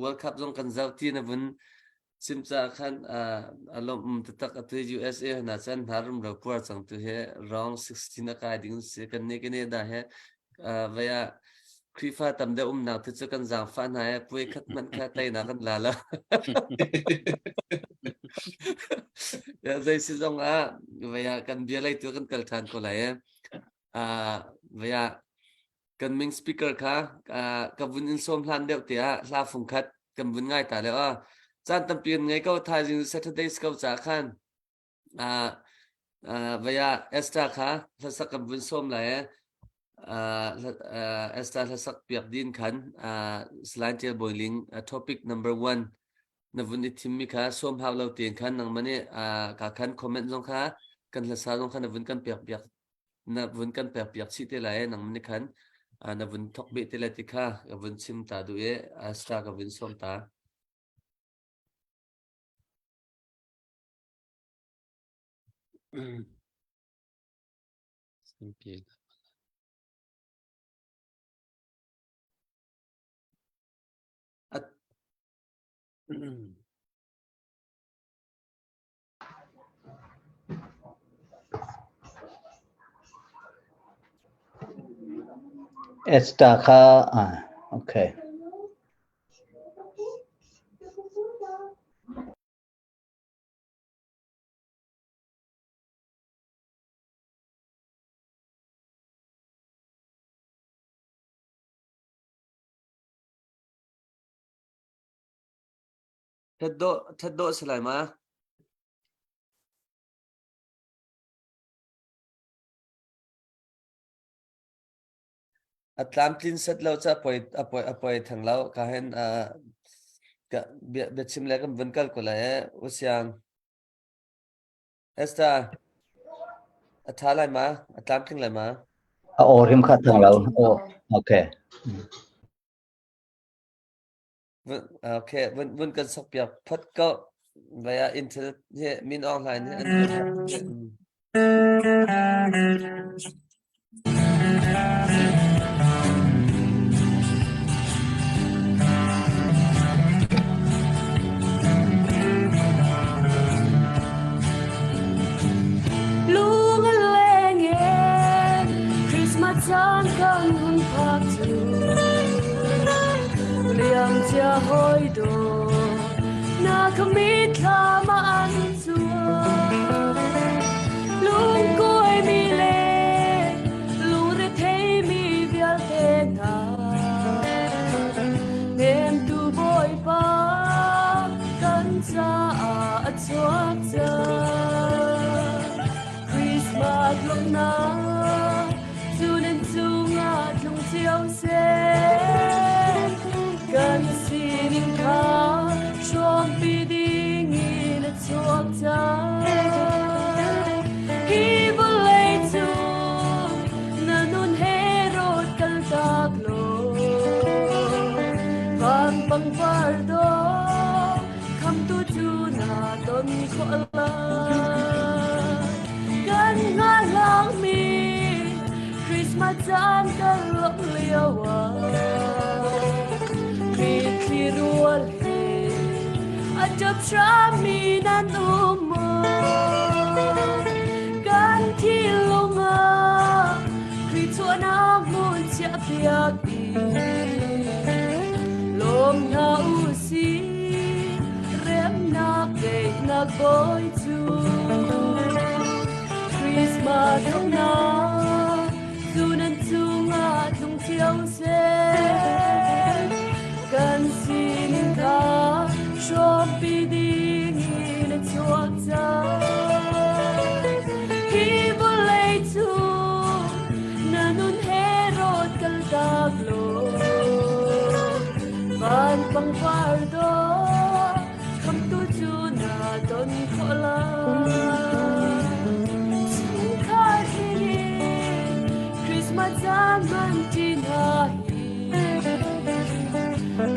World Cup zong kan zoh ti na vun Sim caah khan a lawmh taktak atu USA hna cun hna rumro puar cang tu hi round 16 a kai ding si kan nih Canada he vei ah Khrihfa tam deuh umnak tu cu kan zaangfah hna he puai khat hmanh kha teinak kan la lo. Zei si zong ah vei ah kan bia lei tu kan kal ṭhan ko lai e. Vei ah kan ming speaker kha ka vun in sawm hlan deuh te ah hla fung khat kan vun ngai ta le a caan tampi kan ngei ko thaizing Saturday ko ca khan vaya Esther kha hlasak kan vun sawm lai e Esther hlasak piak din khan Salai Tial Bawiling topic number one na vun i thimmi kha sawm hau lo tein khan nangmah nih ka khan comment zong kha kan hlasa zong kha na vun kan piak piak na vun kan pek piak chih te lai nang nih khan na vun thok beh te lai ti kha ka vun chim ta duh i Astra ka vun sawm ta. Mm. Esther kha ah okay. That dawh that dawh si lai ma? A tlamtlin set lo ca poi a poi a poi thang lo ka hen a ka bia bia chim le kan vun kal ko lai e usiang Esther a tha lai ma a tlamtling lai ma A aw hrim kha thang lo. Oh, okay. Okay, vun vun kan sok piak phot ko. Vaya Intel he min online he an Lung a leng e Christmas caan kan hun phak cu liam cia hoi do na ka mitthlam ah an cuang lungkuai mi le lungre mi vialte hna hnemtu Bawipa kan caah a chuak cang Christmas lawmhnak cu nan cungah tlung cio seh kan sining kha hrawmpi ding in a chuak cang hi vawlei cung na nun he rawt kal tak law van pangpar dawh khamtu cu na ton khawh lai kan hngahhlangmi Christmas caan kan lawmh lio ah mitthli rual he a ṭap hrammi nan um maw kan thinlung ah Khrih chuahnak hmun chiahpiak i lawm hna u sih remnak daihnak bawi cu Christmas lawmhnak cu nan cungah tlung cio seh. Kan sining kha hrawmpi ding in a chuak cang. Hi vawlei cung na nun he rawt kal tak law van pangpar dawh Khamtu cu na ton khawh lai. Chungkhar tling Christmas caan hman ṭi hna hi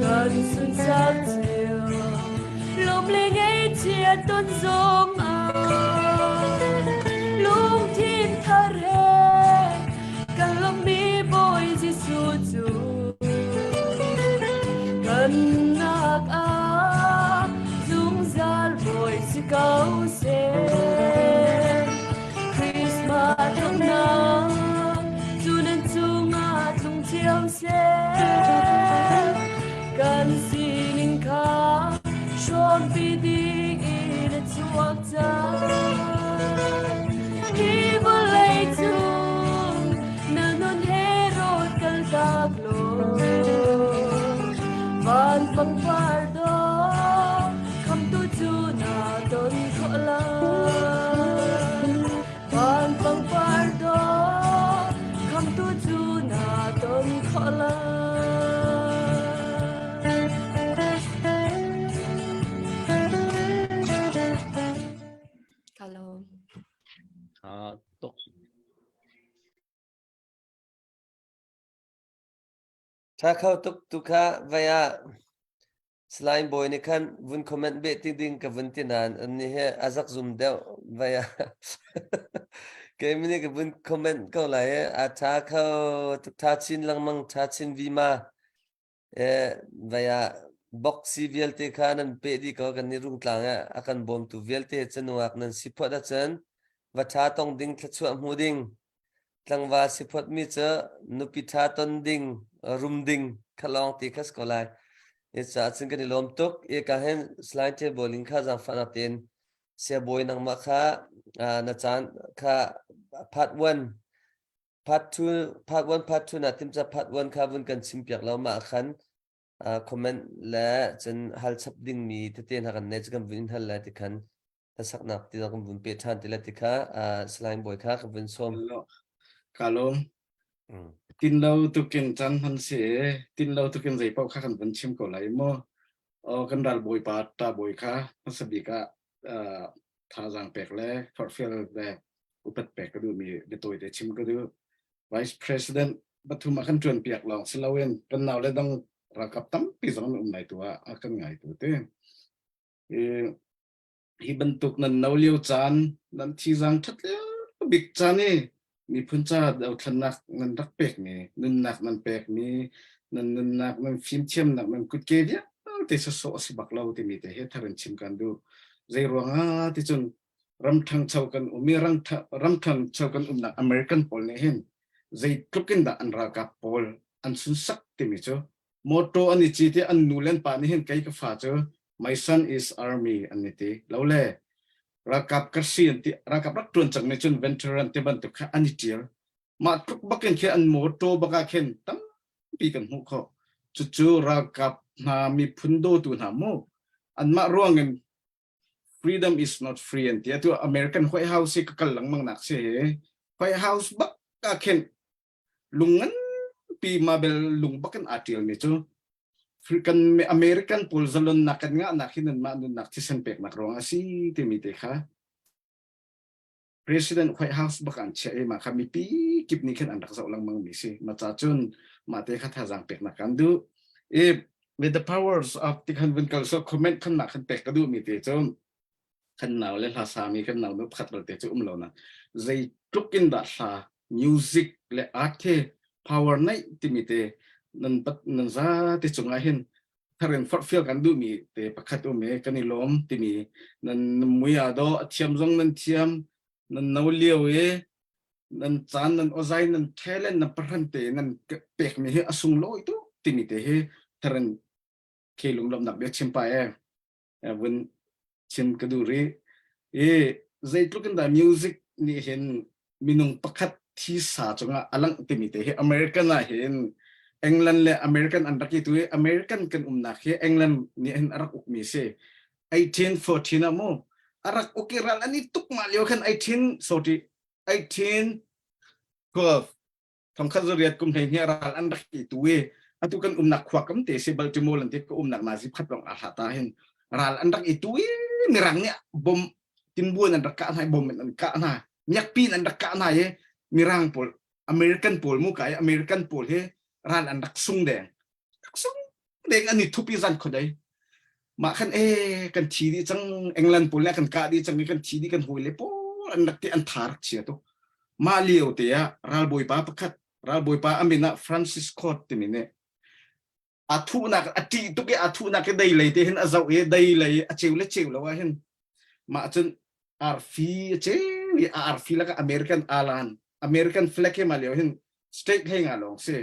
kan sunsak cio. Lawm le ngaihchia ton zong ah lungthin thar he kan lawmhmi Bawi Jesuh cu kan nak ah zungzal bawi si ko seh. Christmas lawmhnak cu nan cungah tlung cio seh. Kan sining kha hrawmpi ding in a chuak cang. Hi vawlei cung na nun he rawt kal tak law van pangpar dawh khamtu cu na ton khawh lai. Van pangpar dawh khamtu cu na ton khawh lai. Ka lawm. Tha tuk. Tha kho tuk tu kha vai ah Slime boy nih khan vun comment beh ti ding ka vun ti nain an nih he a zak zum deuh vai ah keimi nih ka vun comment ko lai e a tha kho tuk tha chin lengmang tha chin vima e vai ah. Boksi vialte kha nan peh dih ko kan nih Rungtlang ah a kan bawmtu vialte canuak nan si phot ahcun va ṭha tong ding thluachuah hmu ding tlangval si photmi cu nupi ṭha ton ding rum ding kha lawng ti kha si ko lai. Hi caah cun kan i lawm tuk. I ka hin slide table in kha zaangfahnak tein siabawi nangmah kha na caan kha part 1 part 2 part 1 part 2 na timca part 1 kha vun kan chim piak lo ma khan comment le cun hal chap ding mi tete hna kan nei cu kan vun in hal le ti khan hlasaknak ti kan vun pe ṭhan ti le ti kha Salai Bawi kha ka vun sawm. Ka lawm. Tin lo tukin chan hman si tin lo tukin zei paoh kha kan vun chim ko lai mu. Kan ral bawipa ta bawi kha hmasa bik ah thazaang pek le forhfial le upat pek ka duhmi biatawi te chim ka duh. Vice President pathum a kan ṭuan piak lawng si loin kan nau le dang ralkap tampi zong an um lai tu ah a kan ngai tu te. Hi bantuk nan no lio caan nan thizang ṭhat lio bik caan i miphun ca dothlannak nan rak pekmi nunnak nan pekmi nan nunnak nan fimthiamnak nan kutke vialte sawsawh a si bak lo timi te hi thar in chim kan duh. Zei ruangah ticun ram ṭhangcho kan um i ram ṭhangcho kan umnak American pawl nih hin zeitluk in dah an ralkap pawl an sunsak timi cu mawṭaw an i cit i an nu le an pa nih hin kei ka fa cu my son is army an i ti lo le ralkap ka si an ti ralkap rak ṭuan cang nih cun veteran te bantuk kha an i ṭial mah tluk bakin khi an mawṭaw bak ah khin tampi kan hmuh khawh cucu ralkap hna miphun dawtu hna mu anmah ruangin freedom is not free an ti atu American White House hi ka kal lengmang nak si White House bak ah khin lung nganpi mabel lung bakin aa ṭialmi cu kan American pawl zalonnak kan ngahnak hi nanmah nunnak thisen peknak ruang a si timi te kha President White House bak an chiah i mah kha mipi kip nih khin an rak zoh lengmang mi si ma ca cun mah te kha thazaang peknak kan duh i with the powers of ti khan vun kal so comment khan mah khan pek ka duh mi te cu kan nau le hla sami kan nau nu pakhat balte cu um lo na zeitluk in dah hla music le art he power nei timi te nan nan za te cungah hin tharin forhfial kan duhmi te pakhat um e kan i lawm timi nan mui a do a thiam zong nan thiam nan no lio e nan caan nan ozai nan talent nan pahran te nan pekmi hi a sunglawi tu timi te hi tharin ke lunglawmnak bia chim pa e vun chim ka duh rih. I zeitluk in dah music nih hin minung pakhat thisa cungah a langh timi te hi American ah hin England le American an rak i tu i American kan umnak hi England nih hin a rak ukmi si. 1814 ah mu a rak uk i ral an i tuk mah lio khan 18 sorry 1812 thongkhat zariat kum 12 ral an rak i tu i atu kan umnak khua kam te si Baltimore lan te ka umnak nazi khat lawng a hla ta hin ral an rak i tu i mirang nih bom tinbuan an rak kah hna bom in an kah hna miakpi in an rak kah hna i mirang pawl American pawl mu ka i American pawl hi ral an rak sung deng rak sung deng an i thup i zan khodei mah khan e kan thi dih cang England pawl le kan kah dih cang i kan thi dih kan hawi le pawl an rak ti an tha rak chia tuk mah lio te ah ralbawipa pakhat ralbawipa a min ah Francis Scott timi nih a thuhnak a ṭih tuk i a thuhnak i dei lei te hin a zoh i dei lei a ceu le ceu lo ah hin mah cun arfi a ceu i a arfi lakah American alan American flag hi mah lio hin state hlei nga lawng si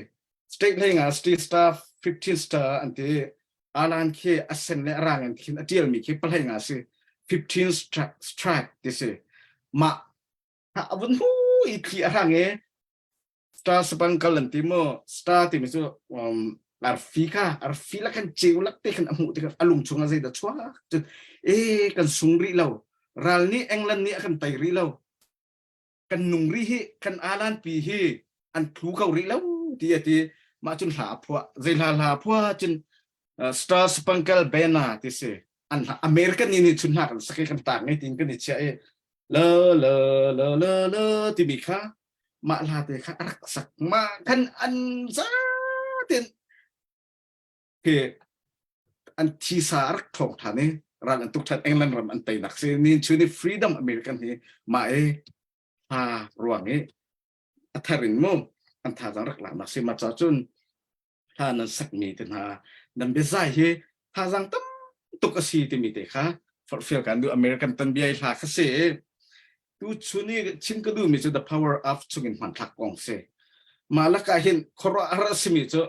state hlei nga state star 15 star an ti alan khi a sen le a rang in khin a tialmi khi pahlei nga si 15 stripe ti si mah a vun hu i thli a hrang i star spangle an ti mu star timi cu um, arfi kha arfi la khan ceu lak te khan a hmuh tikah a lung chungah zeidah chuak cun e kan sung rih lo ral nih England nih a kan tei rih lo kan nung rih hi kan alan pi hi an thlu ko rih lo ti a ti mah cun hla a phuah zei hla hla phuah cun uh, star spangle banner ti si an American nih nih chun hna kan sak i kan tak ngai tin kan i chiah i la la la la la timi kha mah hla te kha a rak sak mah khan an zaten he an thisa a rak ṭhawng ṭhan i ral an tuk ṭhan England ram an teinak si ni chu ni freedom American hi mah i hla ruang i a thar in mu an thazaang rak laknak si ma cha cun hla nan sakmi te hna nan biazai hi. Thazang tam tuk a si timi te kha forhfial kan duh American tonbia i hla kha si. Tu chun i chim ka duhmi cu the power of chungin hmanthlak kong si. Mah lakah hin khuaruahhar a simi cu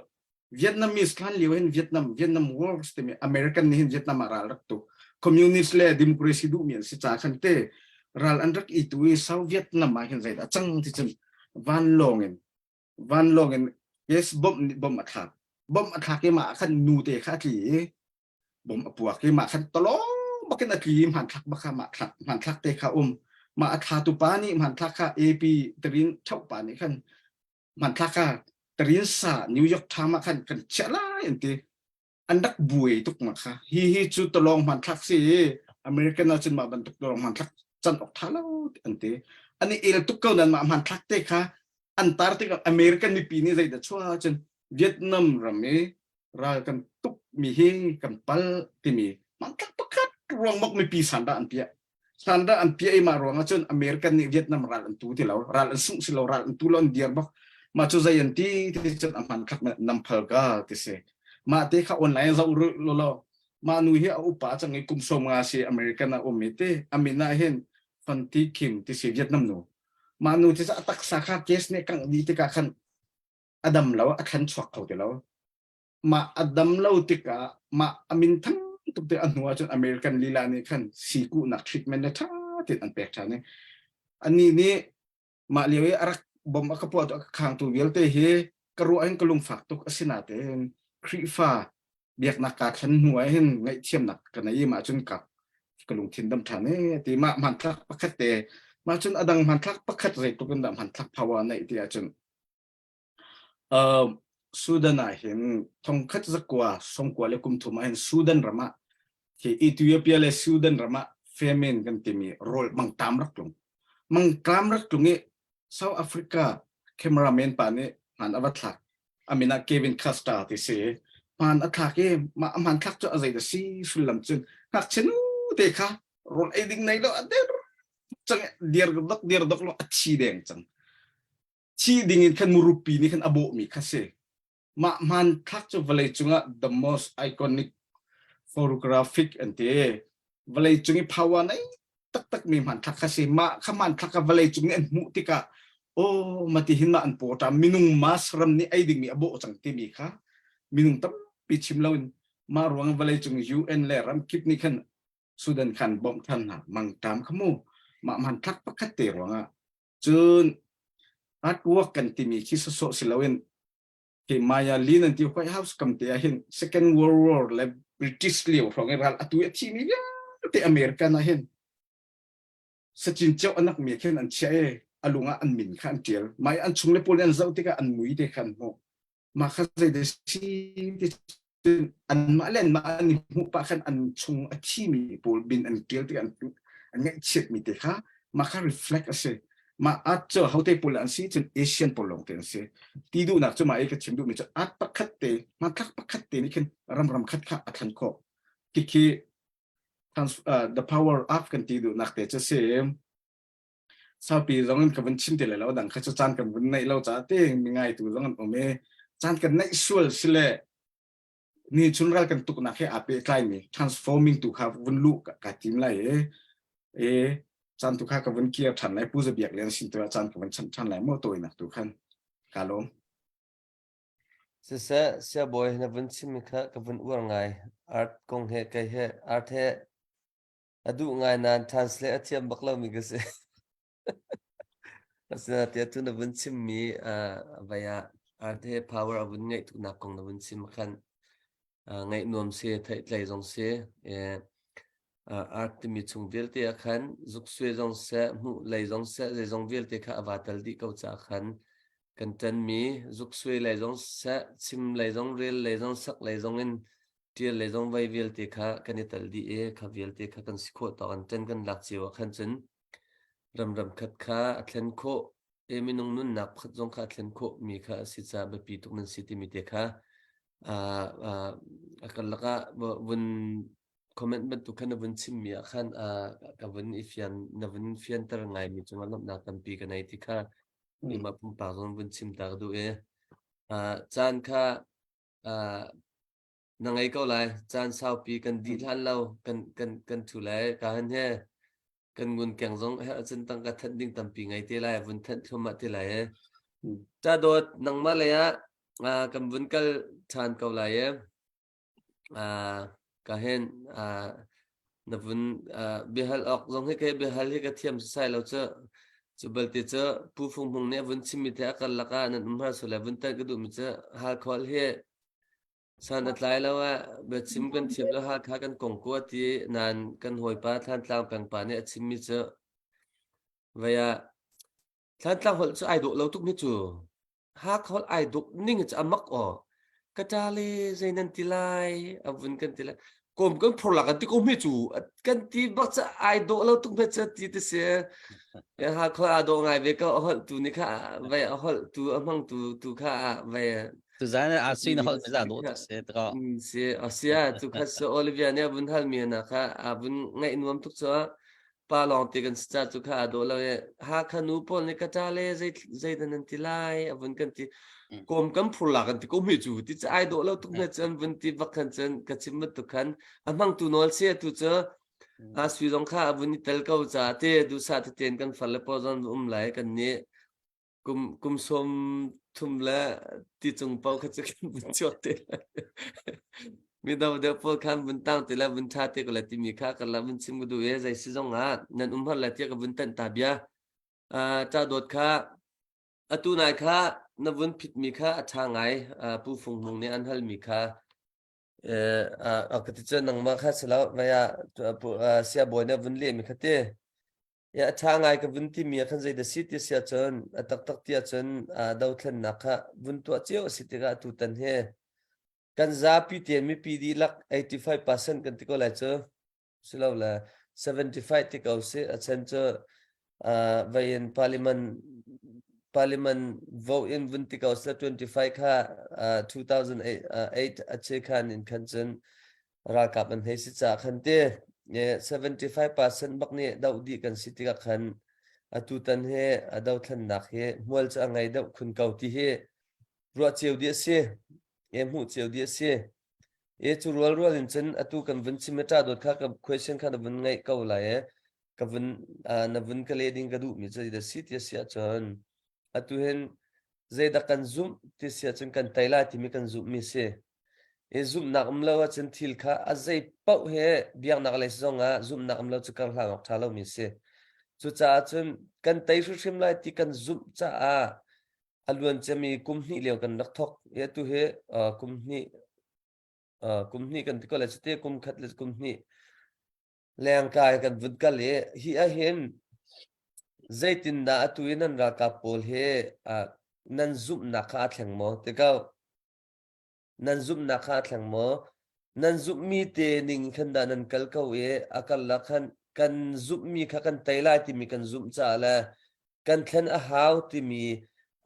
Vietnamese hlan lio hin Vietnam Vietnam Wars timi American nih hin Vietnam ah ral rak tuk. Communist le democracy duhmi an si ca khan te ral an rak i tu i South Vietnam ah hin zeidah cang ti cun vanlawng in vanlawng in yes bomb nih bomb a thlak bomb a thlak i mah khan nu te kha a tli i bomb a puak i mah khan tolong bakin a tli i hmanthlak bak kha mah thlak hmanthlak te kha um mah a thlatu pa nih hmanthlak kha AP tarin chau pa nih khan hmanthlak kha tarin sa New York Times ah khan kan chiah lai an ti an rak buai tuk ma kha hi hi cu tolong hmanthlak si i American ah cun mah bantuk tolong hmanthlak can awk tha lo an ti an i el tuk ko nan mah hmanthlak te kha an tar tikah American mipi nih zeidah chuah cun Vietnam ram i ral kan tuk mi hi kan pal timi hmanthlak pakhat ruang mok mipi sandah an piah sandah an piah i mah ruang ahcun American nih Vietnam ral an tu ti lo ral an sungh si lo ral an tu lo an dir bak mah cu zei an ti ti cun a hmanthlak nam phal ka ti si mah te kha online zoh lo lo mah nu hi a upa cang i kum 50 si American a um i te amin ah hin Fanti Kim ti si Vietnam nu mah nu ti a taksa kha case nih kangh dih tikah khan a dam lo a thlan chuak kho ti lo mah a dam lo tikah mah a min thang tuk te a hnu ahcun American lila nih khan sikuhnak treatment le ṭha tein an pek ṭhan i anih nih mah lio i a rak bom a ka puah tu a ka khangtu vialte hi ka ruah hin ka lungfak tuk asinatein Khrihfa biaknak kaa thlen hnu ah hin ngaihthiamnak ka nei i mah cun ka ka lungthin dam ṭhan e ti mah hmanthlak pakhat te mah cun a dang hmanthlak pakhat zeitluk in dah hmanthlak power neih ti ahcun uh, Sudan ah hin thongkhat zakua songkua le kum thum ah hin Sudan ram ah khi Ethiopia le Sudan ram ah famine kan timi rawl mangtam rak tlung mangtam rak tlung i South Africa cameraman pa nih hman a va thlak a min ah Kevin Custer ti si hmaan a thlak i mah a hmanthlak cu a zei da si sullam cun ngakchia nu te kha rawl ei ding nei lo a der cang dir dok dir dok lo a thi deng cang thi ding in khan murupi nih khan a bawh mi kha si mah hmanthlak cu vawlei cungah the most iconic photographic an ti vawlei cung i power nei taktak mi hmanthlak kha si mah kha hmanthlak kha vawlei cung nih an hmuh tikah oh mati hin mah an pawṭam minung mas ram nih ei dingmi a bawh cang timi kha minung tampi chim loin mah ruang vawlei cung UN le ram kip nih khan Sudan khan bawmh than hna mangṭam kha mu mah hmanthlak pakhat te ruangah cun artwork kan timi khi sawsawh si loin khi Maya Lin an ti White House kam te ah hin Second World War le British lio hrawng i ral atu i a thimi vialte American ah hin sachin ceu anak mi khin an chiah i a lung ah an min kha an tial mai an chung le pawl an zoh tikah an mui te kha an hmuh mah kha zei de si ti anmah le anmah an i hmuh pah khan an chung a thimi pawl bin an ṭial tikah an an ngaihchiatmi te kha mah kha reflect a si mah art cu hote pawl an si cun Asian pawl lawng te an si ti duhnak cu mah i ka chim duhmi cu art pakhat te hmanthlak pakhat te nih khin ram ram khat kha a thlen khawh khi the power of kan ti duhnak te cu si saupi zong in ka vun chim ti lai lo dang kha cu caan kan vun neih lo caah te mi ngaitu zong an um i caan kan neih sual sile ni chun ral kan tuknak he aa pehtlaimi transforming tu kha vun luh ka tim lai i e caan tu kha ka vun kir ṭhan lai pu zabiak lian sin tu ah caan ka vun chan ṭhan lai maw tawinak tu khan ka lawm Siseh, siabawi na vun chimmi kha ka vun uar ngai. Art kong he kei he art he A duh ngai nain translate a thiam bak lomi ka si. Asinain atu na vun chimmi vai ah art he power a vun ngeih tuknak kong na vun chim khan ngaih nuam si, theihtlei zong si. Art timi chung vialte ah khan zuksue zong seh, hmuh lei zong seh, zeizong vialte kha a va tel dih ko caah khan kan ṭanmi zuksue lei zong seh, chim lei zong, rel lei zong, sak lei zong in ṭial le zong voi vialte kha kan i tel dih i kha vialte kha kan si khawh tawk in ṭan kan lak cio ah khan cun ramram khat kha a thlen khawh i minung nunnak pakhat zong kha a thlen khawh mi kha a si caah biapi tuk nan si timi te kha a karlak ah vun comment bantuk khan na vun chimmi ah khan ka vun i fian na vun fianter ngaimi cungah lawmhnak tampi ka nei ti kha keimah pumpak zong vun chim ta ka duh i caan kha. Na ngei ko lai. Caan saupi kan dih hlan lo kan kan kan thu lai. Ka han he kan ngun keng zong he acun tangka thanh ding tampi ngei te lai vun thanh thluahmah te lai e. Ta dawt nangmah lei ah kan vun kal ṭhan ko lai e. Ka hen na vun biahal awk zong hi ka biahal hi ka thiam sasai lo cu cu balte cu Pu Fung Hmung nih a vun chimmi te a karlak ah nan um har sual le vun tan ka duhmi cu Halkhawl hi san a tlai lo ah biachim kan thiam lo Hakha kan kong ko ti nan kan hawipa Thlantlang pengpa nih a chimmi cu vei ah Thlantlang holh cu ai dawh lo tuk mi cu Hakha holh ai dawh ning cu a mak aw. Ka ṭa le zei nan ti lai a vun kan ti lai. Kawm kan phor la kan ti ko hme cu kan ti bak cu ai dawh lo tuk hme cu ti ti si. Ya Hakha aa dawh ngai ve ko a holh tu nih kha vai a holh tu a hmang tu tu kha vai Tuzan a sui na holh mi dawh tuk si to. Si asia tu kha so Olivia nih a vun hal mi na kha a vun ngaih nuam tuk cu pa lawng te kan si ca cu kha aa dawh lo i Hakha nu pawl nih ka ṭa le zei zeidah nan ti lai a vun kan ti kawm kan phur la kan ti ko mi cu ti cu ai dawh lo tuk hme cun vun ti bak khan cun ka chim bantuk khan a hmangtu nawl si atu cu a sui zong kha a vun i tel ko ca te duhsah teten kan far le pawl zong um lai kan nih kum kum sawm thum le ti cung paoh kha cu kan vun chuak te lai. Mi do deuh pawl khan vun tang te le vun tha te ko le timi kha kan la vun chim ka duh i zei si zong ah nan um har le tiah ka vun tanh ta bia. Uh, ta dawt kha atu nai kha na vun phit mi kha a tha ngai uh, Pu Fung Hmung nih an hal mi kha eh uh, ka ti cun nangmah kha silo vaya sia bawi na vun le mi kha te Ya a ṭha ngai ka vun timi ah khan zeidah si ti si ahcun a taktak ti ahcun dothlennak kha vun tuah cio a si tikah tutan hi kan zapi tein mipi dihlak 85% kan ti ko lai cu silole 75 ti ko si a chan cu vai in parliament parliament vote in vun ti ko sila 25 kha 2008 a che khan in khan cun ralkap an hei si caah khan ti 75% bak nih doh dih kan si tikah khan atutan hi a dothlennak hi hmual cu a ngei deuh khun ko ti hi ruah cio dih a si e hmuh cio dih a si e cu rual rual in cun atu kan vun chim ta dawt kha ka question kha na vun ngaih ko lai e ka vun na vun ka le ding ka duh mi cu da si ti si ahcun atu hin zeidah kan zumh ti si ahcun kan tei lai timi kan zumh mi si I zumhnak um lo ahcun thil kha a zei paoh he biaknak lei zong ah zumhnak um lo cu kar hlang awk ṭha lomi a si. Cucaah cun kan tei hrimhrim lai ti kan zumh caah a luan ciami kum hnih lio kan rak thawk. I atu hi uh, kum hnih uh, kum hnih kan ti ko lai cuti kum khat le kum hnih lengkai kan vun kal i hi ahhin zeitindah atu i nan ralkap pawl hi uh, nan zumhnak kha aa thleng maw? Tikah Nan zumhnak kha a thleng maw? Nan zumhmi te ning khan dah nan kal ko i a karlak khan kan zumhmi kha kan tei lai timi kan zumh caah le kan thlen a hau timi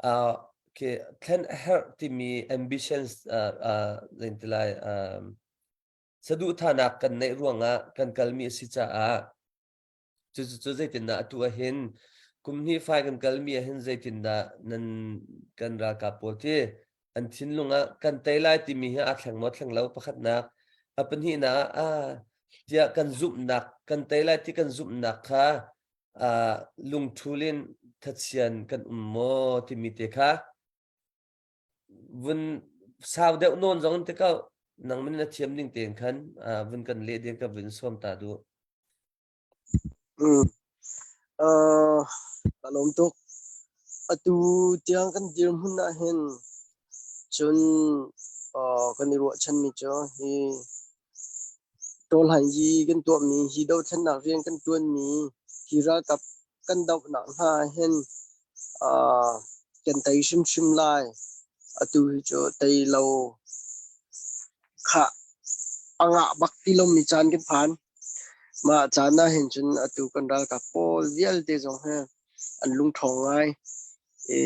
uh, okay, thlen a herh timi ambitions uh, uh, zein ti lai um, saduhthahnak kan neih ruangah kan kalmi a si caah Cucu zeitindah atu ahhin kum hnih fai kan kalmi ahhin zeitindah nan kan ralkap pawl khi an thinlung ah kan tei lai timi hi aa thleng maw thleng lo pakhatnak a pahnihnak ah ah tiah kan zumhnak kan tei lai ti kan zumhnak kha uh, lungthul in thachian kan um maw timi te kha vun sau deuh nawn zong in te ko nang min na thiam ning tein khan uh, vun kan leh ding ka vun sawm ta duh Mm. Uh, ka lawm tuk. Atu tiang kan dirhmun ahhin cun uh, kan i ruahchanmi cu hi tawlhanyi kan tuahmi hi dothlennak rian kan ṭuanmi hi ralkap kan dohnak hna ahhin uh, kan tei hrimhrim lai. Atu hi cu tei lo Khah, a ngah bak ti lomi caan kan phan. Mah caan ahhin cun atu kan ralkap pawl vialte zong hi an lungṭhawng ngai. I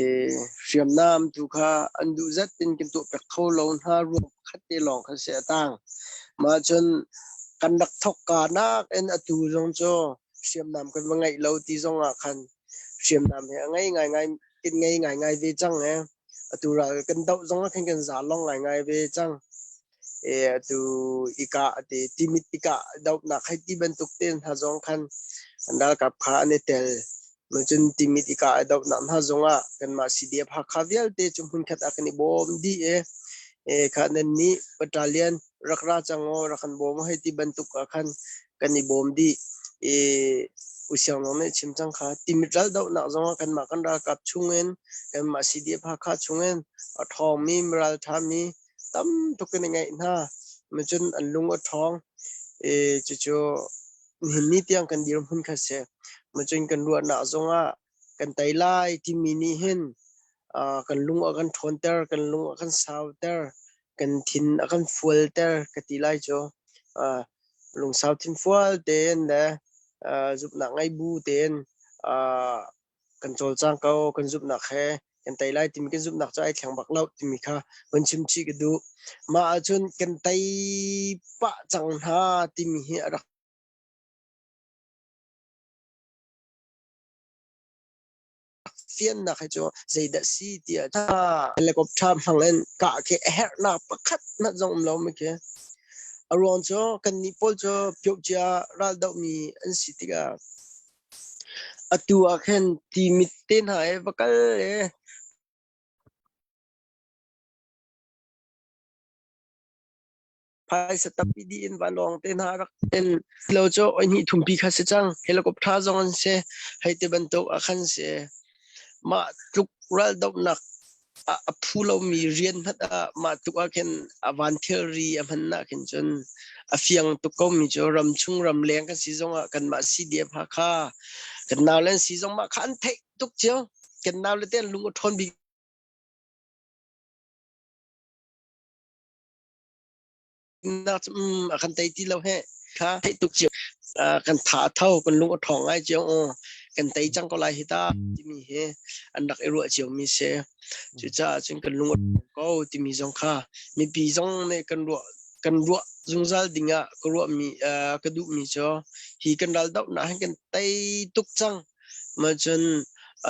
hriamnam tu kha an duh zat in kan tuahpiak kho lo hna ruang pakhat te lawng kha si a tang. Mah cun kan rak thawkka nakin atu zong cu hriamnam kan va ngeih lo ti zong ah khan hriamnam hi a ngei ngaingai kan ngei ngaingai ve cang ee. Atu ral kan doh zong ah khan kan za long ngaingai ve cang. Atu ika ati timit ika dohnak hei ti bantuk te hna zong khan an ralkap kha an i tel. Cun timit ika a dohnak hna zongah kanmah CDF Hakha vialte cu hmunkhat ah kan i bawm dih i kha nan nih battalion rak ra cang aw rak kan bawm hei ti bantuk ah khan kan i bawm dih. I Usiang zong nih chim cang kha timit ral dohnak zongah kanmah kan ralkap chungin kanmah CDF Hakha chungin a ṭhawngmi ralṭhami tam tuk in a ngeih hna. Cun an lung a ṭhawng. I cucu nihin ni tiang kan dirhmun kha si. Cun kan ruahnak zongah kan tei lai timi nih hin kan lung a kan ṭhawnter, kan lung a kan sauter, kan thin a kan fualter ka ti lai cu. Lungsau thinfual tein le zumhnak ngei bu tein kan cawlcang ko, kan zumhnak he kan tei lai timi kan zumhnak cu ai thleng bak lo timi kha van chim chih ka duh. Mah ahcun kan tei pah cang hna timi hi a rak fiannak hi cu zeidah si tiah helicopter hmang in kah khi a herhnak pakhat hmanh zong um lo mi khi. A ruang cu kannih pawl cu piocia raldohmi an si tikah atu ah khin timit te hna i va kal i phaisa tampi dih in vanlawng te hna rak in lo cu oi hnih thumpi kha si cang. Helicopter zong an si. Hei ti bantuk ah khan si. Mah tluk raldohnak ah a phu lomi rian hmanh ah mah tluk ah khin a van thilri a hman ah khin cun a fiang tuk komi cu ramchung ramleng kan si zongah kanmah CDF Hakha kan naule an si zong mah kha an theih tuk cio. Kan naule te an lung a ṭhawn bik nak cu um a kan tei ti lo he kha theih tuk cio kan tha a tho kan lung a ṭhawng ngai cio kan tei cang ko lai hi ta timi hi an rak i ruah cio mi si cucaah cun kan lung a ṭhawng ko timi zong kha mipi zong nih kan ruah kan ruah zungzal ding ah ka ruah mi ka duh mi cu hi kan ral dohnak hin kan tei tuk cang ma cun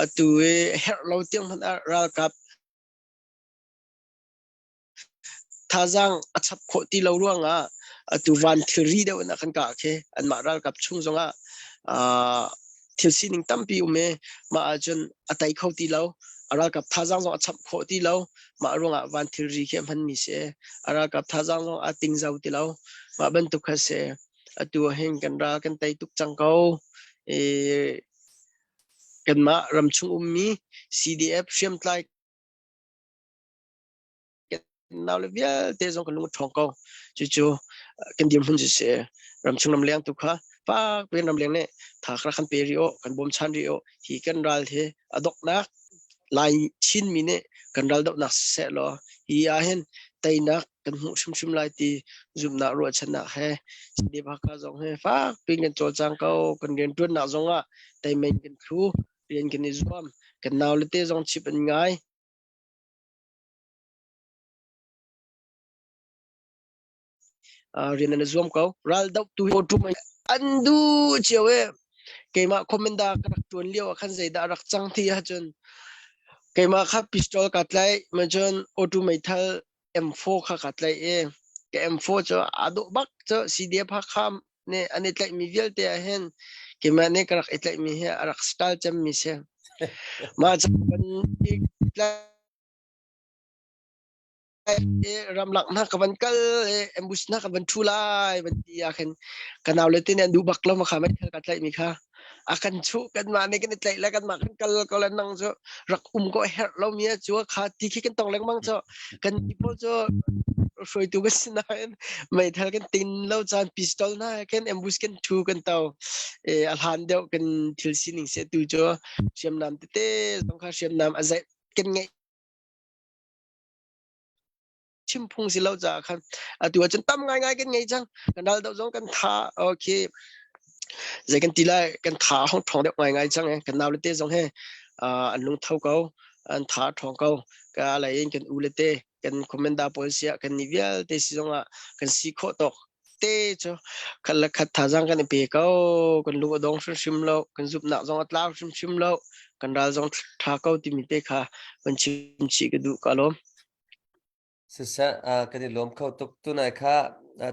atu i herh lo tiang hmanh ah ralkap Thazaang a chap khawh ti lo ruangah atu van thilri deuh in a kan kah khi anmah ralkap chung zongah thil sining tampi um i mah ahcun a tei kho ti lo. A ralkap thazaang zong a chap khawh ti lo. Mah ruangah van thilri khi a hmanmi si. A ralkap thazaang zong a tingzo ti lo. Mah bantuk kha si. Atu ah hin kan ral kan tei tuk cang ko. I kanmah ramchung ummi CDF hriamtlai naule vialte zong kan lung a ṭhawng ko. Cucu kan dirhmun cu si. Ramchung ramleng tu kha fak piin ramleng nih tha kha kan pe rih aw, kan bawmchan rih aw. Hi kan ral hi a donghnak Lai Chinmi nih kan ral dohnak siseh law hi ah hin teinak kan hmuh hrimhrim lai ti zumhnak ruahchannak he CDF Hakha zong hi fak piin kan cawlcang ko. Kan rianṭuannak zong ah teimen kan thlu, rian kan i zuam. Kan naule te zong chip an ngai. Rian an i zuam ko. Ral dohtu hi ṭum an duh cio i keimah commander ka rak ṭuan lio ah khan zeidah a rak cang ti ahcun keimah kha pistol kaa tlaih, cun auto meithal M4 kha kaa tlaih i ka M4 cu aa dawh bak cu CDF Hakha nih an i tlaihmi vialte ah hin keimah nih ka rak i tlaihmi hi a rak style cemmi si. Mah cu kan i tlaih ramlak hna ka van kal i ambush hna ka van ṭhu lai van ti ah khin ka naule te nih an duh bak lo ma kha meithal ka tlaihmi kha a kan chuh kanmah nih kan i tlaih le kanmah kan kal ko le nang cu rak um ko herh lo mi cu kha ti khi kan tong lengmang cu kan ti pawl cu hruaitu kan si nain meithal kan tin lo caan pistol hna kan ambush kan thu kan to e a hlan deuh kan thil sining se tu cu hriamnam tete zong kha hriamnam a zaih kan ngeih chim phung si lo caah khan atu ahcun tam ngaingai kan ngei cang kan ral doh zong kan tha okay zei kan ti lai kan tha hong ṭhawng deuh ngaingai cang eh kan nau le te zong he an lung tho ko an tha ṭhawng ko ka lei in kan u le te kan commander pawl sia kan ni vialte si zong ah kan si khawh tawk te cu khat le khat thazaang kan i pe ko kan lung a dong hrimhrim lo kan zumhnak zong a tlau hrimhrim lo kan ral zong ṭha ko timi te kha kan chim chih ka duh ka lawm. Siseh, kan i lawm kho tuk. Tunai kha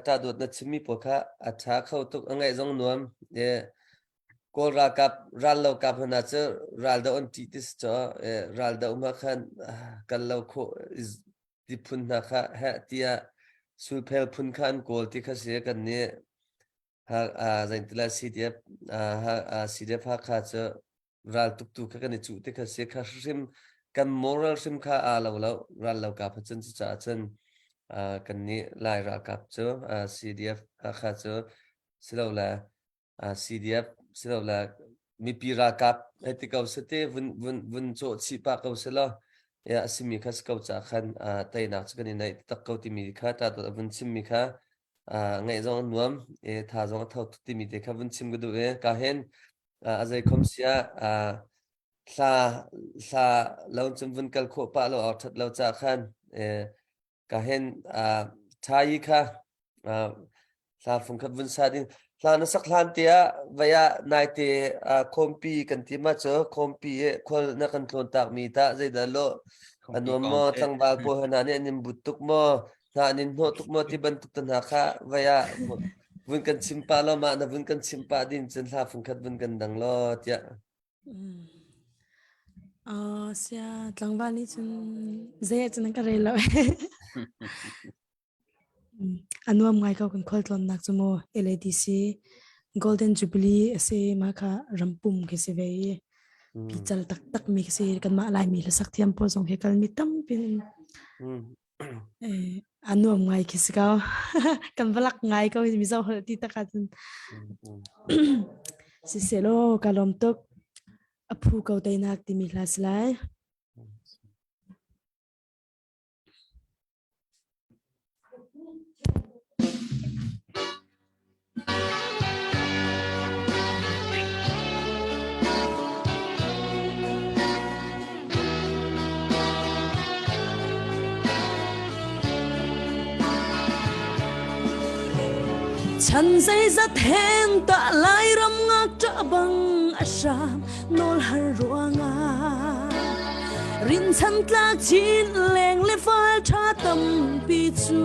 ṭah dawt na chimmi pawl kha a ṭha kho tuk. A ngaih zong nuam. Kawl ralkap rallokap hna cu raldoh an ṭih ti si caw. Raldoh ma khan kal lo khawh ti phun hna kha heh tiah sulphel phun kha an kawl ti kha si kan nih zeintila CDF CDF Hakha cu ral tuktu kha kan i cuh ti kha si kha hrim kan moral hrim kha aa lo lo ral lo kap cun cucaah cun kan nih Lai ralkap cu CDF Hakha cu silole CDF silole mipi ralkap hei ti ko sete vun vun vun cawh chih pah ko selaw ya a simi kha si ko ca khan teinak cu kan i naih tak ko timi kha ta vun chimmi kha ngaih zong a nuam e tha zong a tho timi te kha vun chim ka duh e ka hen a zei khom sia hla hla lo cun vun kal khawh pah lo awk that lo ca khan ka hen thai kha hla fung khat vun sa ding hla na sak hlan te ah vaya nai te khompi kan ti ma cu khompi e khol na kan tlawn tak mi ta zeidah lo anuam maw tlangval pawl hna nih an in but tuk maw hna an in hnawh tuk maw ti bantuk te hna kha vaya vun kan chim pa lo ma na vun kan chim pa din cun hla fung khat vun kan dang lo tiah Uh, sia tlangval nih cun zei ah cun an ka rel lo. A nuam ngai ko kan khualtlawnnak cu mu LADC Golden Jubilee a si mah kha rampum khi si ve i pical taktak mi khi si kanmah Laimi hlasak thiam pawl zong hi kalmi tampi a nuam ngai khi si ko. Kan va lak ngai ko Mizo holh ti tak ahcun. Siselaw ka lawm tuk. A phu ko teinak timi hla si lai. Chan zeizat hen ta Lairam ngakṭah bang a hram nawl har ruangah Rinchan tlak chin leng le fal ṭha tampi cu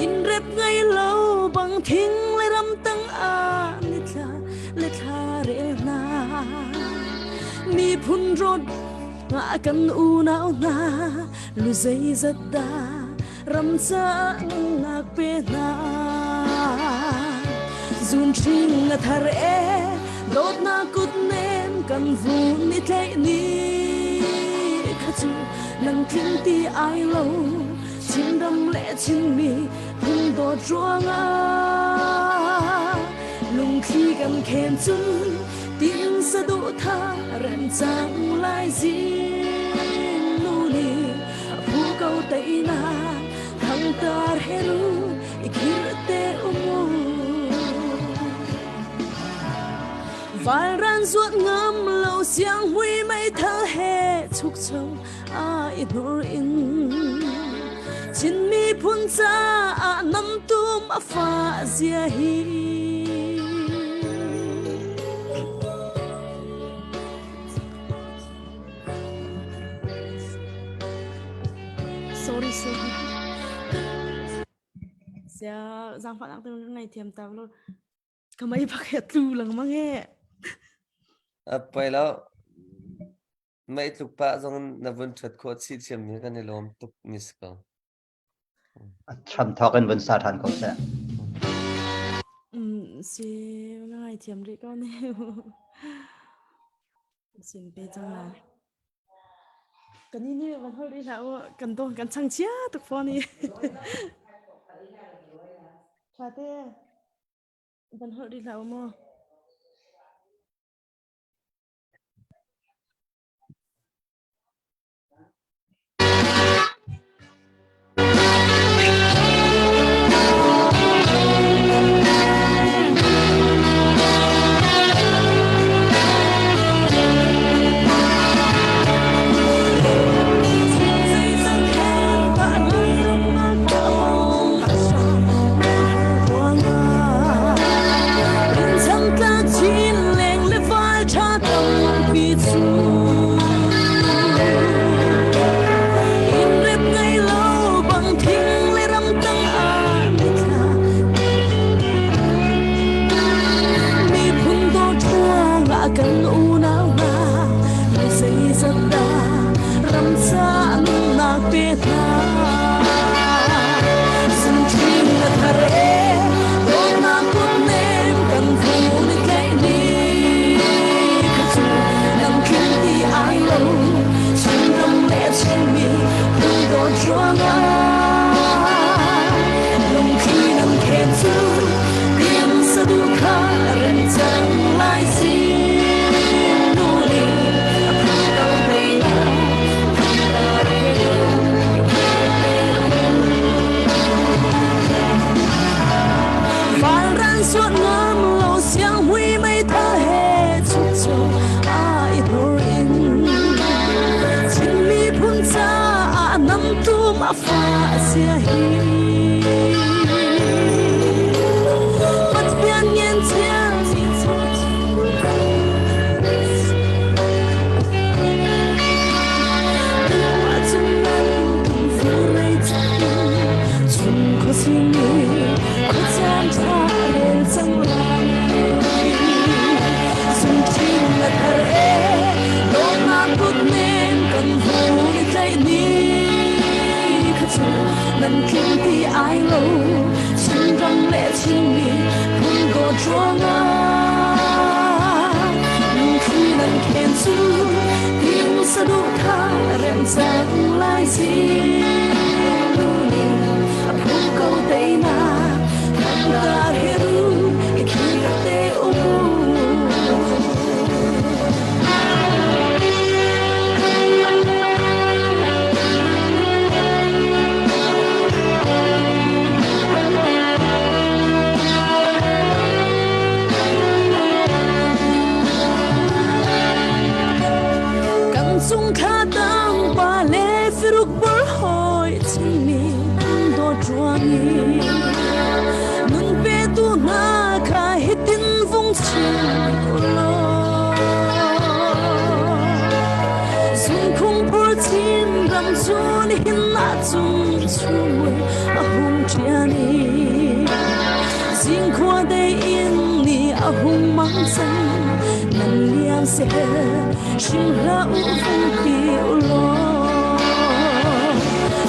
in rep ngai lo bang thing le ram tang ah nithla le thla rel hna miphun rawt nga kan unau hna lu zeizat dah ram ca nunnak pe hna zun ṭhing a thar e dawtnak kut nem kan vun i tleih ni kha cu nang tling ti ai lo Chinram le Chinmi phun dawt ruangah lungthli kan khen cun tin saduh tha rem cang lai zing nu nih phu ko teinak thangtar he ru i khir te umu Valran zuat ngam lo siang hui mei thal he chuk cho a i hnur in Chin miphun caah nam tum a fa zia hi Sorry, sorry. Sia zaangfahnak te ka ngaithiam ta lo. Ka mei bak he tlu lengmang he. A poi lo. Mei tluk pah zong na vun ṭhat khawh chih thiam hi kan i lawm tuk mi si ko. A hram thawk in vun sa ṭhan ko seh. Si na ngaithiam rih ko ne. Sin pe cang lai. Kan ini van hol rih hlah u kan dawh kan chang chia tuk fawn i. Tha te van holh rih hlah u mu. pe hna. Zungṭhing na thar e, dawtnak kutnem kan vun i tlaih ni kha cu nang tling ti ai lo. Chinram le Chinmi phun dawt ruangah lungthli nan khen cu din saduh kha rem cang lai si. Nu nih a phu ko teinak Valran suat ngam lo siang hui mei tha he chuk chu ai hnur in Chin miphun caah nam tum a fa sia hi Pathian ngen chiang Nan tling ti ai lo Chinram le Chinmi phun dawt ruangah Lungthli nan khen cu Ting saduhthah rem cang lai zing A phu ko teinak Thangtar he ru i khir te um Kan cung kha tang pa le firuk bor hoi chimmi dawt ruang i nun petu hna kha hitin vung chim ulaw Zungkhung pur chin ram cu nihin ah cung chumui a hung ṭian i zingkhua dei in ni a hung mang cang nan liang seh hrim hlah u vung ti ulaw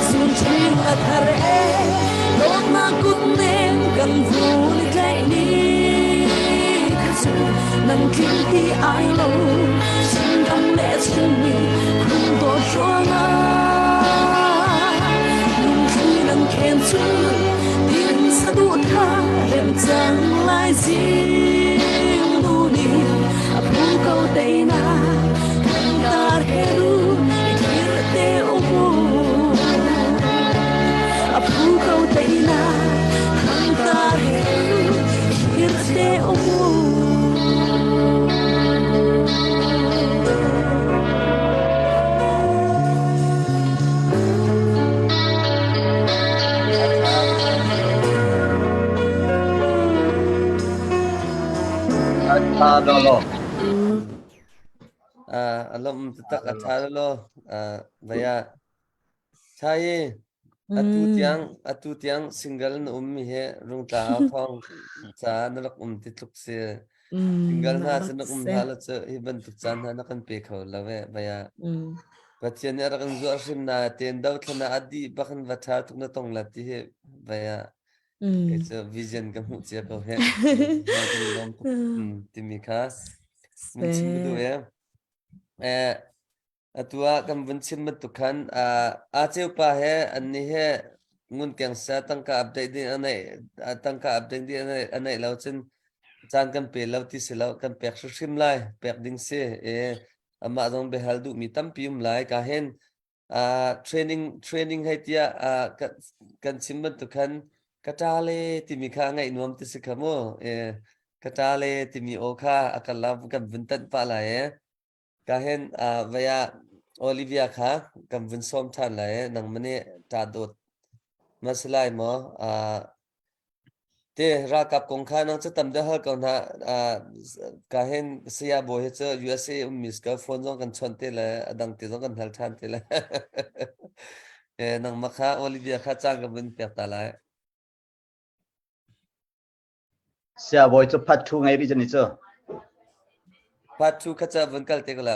zun ṭhing a thar e dawtnak kut nem kan vun i tlaih ni kha cu nan tling ti ai lo Chinram le Chinmi phun dawt ruangah lungthli nan khen cu tin saduhthah rem cang lai zing nu nih a phu ko teinak thangtar he ru i thlir te um a phu ko teinak thangtar he ru i thlir te um Tha lo lo. A lom tak a tha lo vaya Thai atu tiang atu tiang single na um mi he rungtla au thawng ca na rak um ti tluk si. Single hna cu na um hna lo cu hi bantuk caan hna na kan pe kho lo ve baya. Pathian nih a rak in zuar hrim na ten do thlana a dih bak in va tha tuk na tong la ti hi baya. Kei cu vision ka hmuh cia ko he. Timi kha mun chim ka duh e. Eh Atu ah kan vun chim bantuk khan aa ceupa he annih he ngunkeng sa tangka update ding a neih tangka update ding a neih lo cun caan kan pe lo ti si lo kan pek hrimhrim lai pek ding si e amah zong biahal duhmi tampi um lai ka hin training training hei tiah kan chim bantuk khan ka ṭa le timi kha ngaih nuam ti si kha mu e ka ṭa le timi aw kha a kan la kan vun tanh pah lai e Ka hin vei ah Olivia kha kan vun sawm ṭhan lai i nangmah nih ṭa dawt ma si lai maw? Te ralkap kong kha nang cu tam deuh hal ko hna. Ka hin saya bawi hi cu USA ummi si ko phone zong kan chawnh te le a dang te zong kan hal ṭhan te le. Nangmah kha Olivia kha caan ka vun pek ta lai. Siabawi cu part 2 ngei rih ni cu. Part 2 kha ca vun kal te ko la.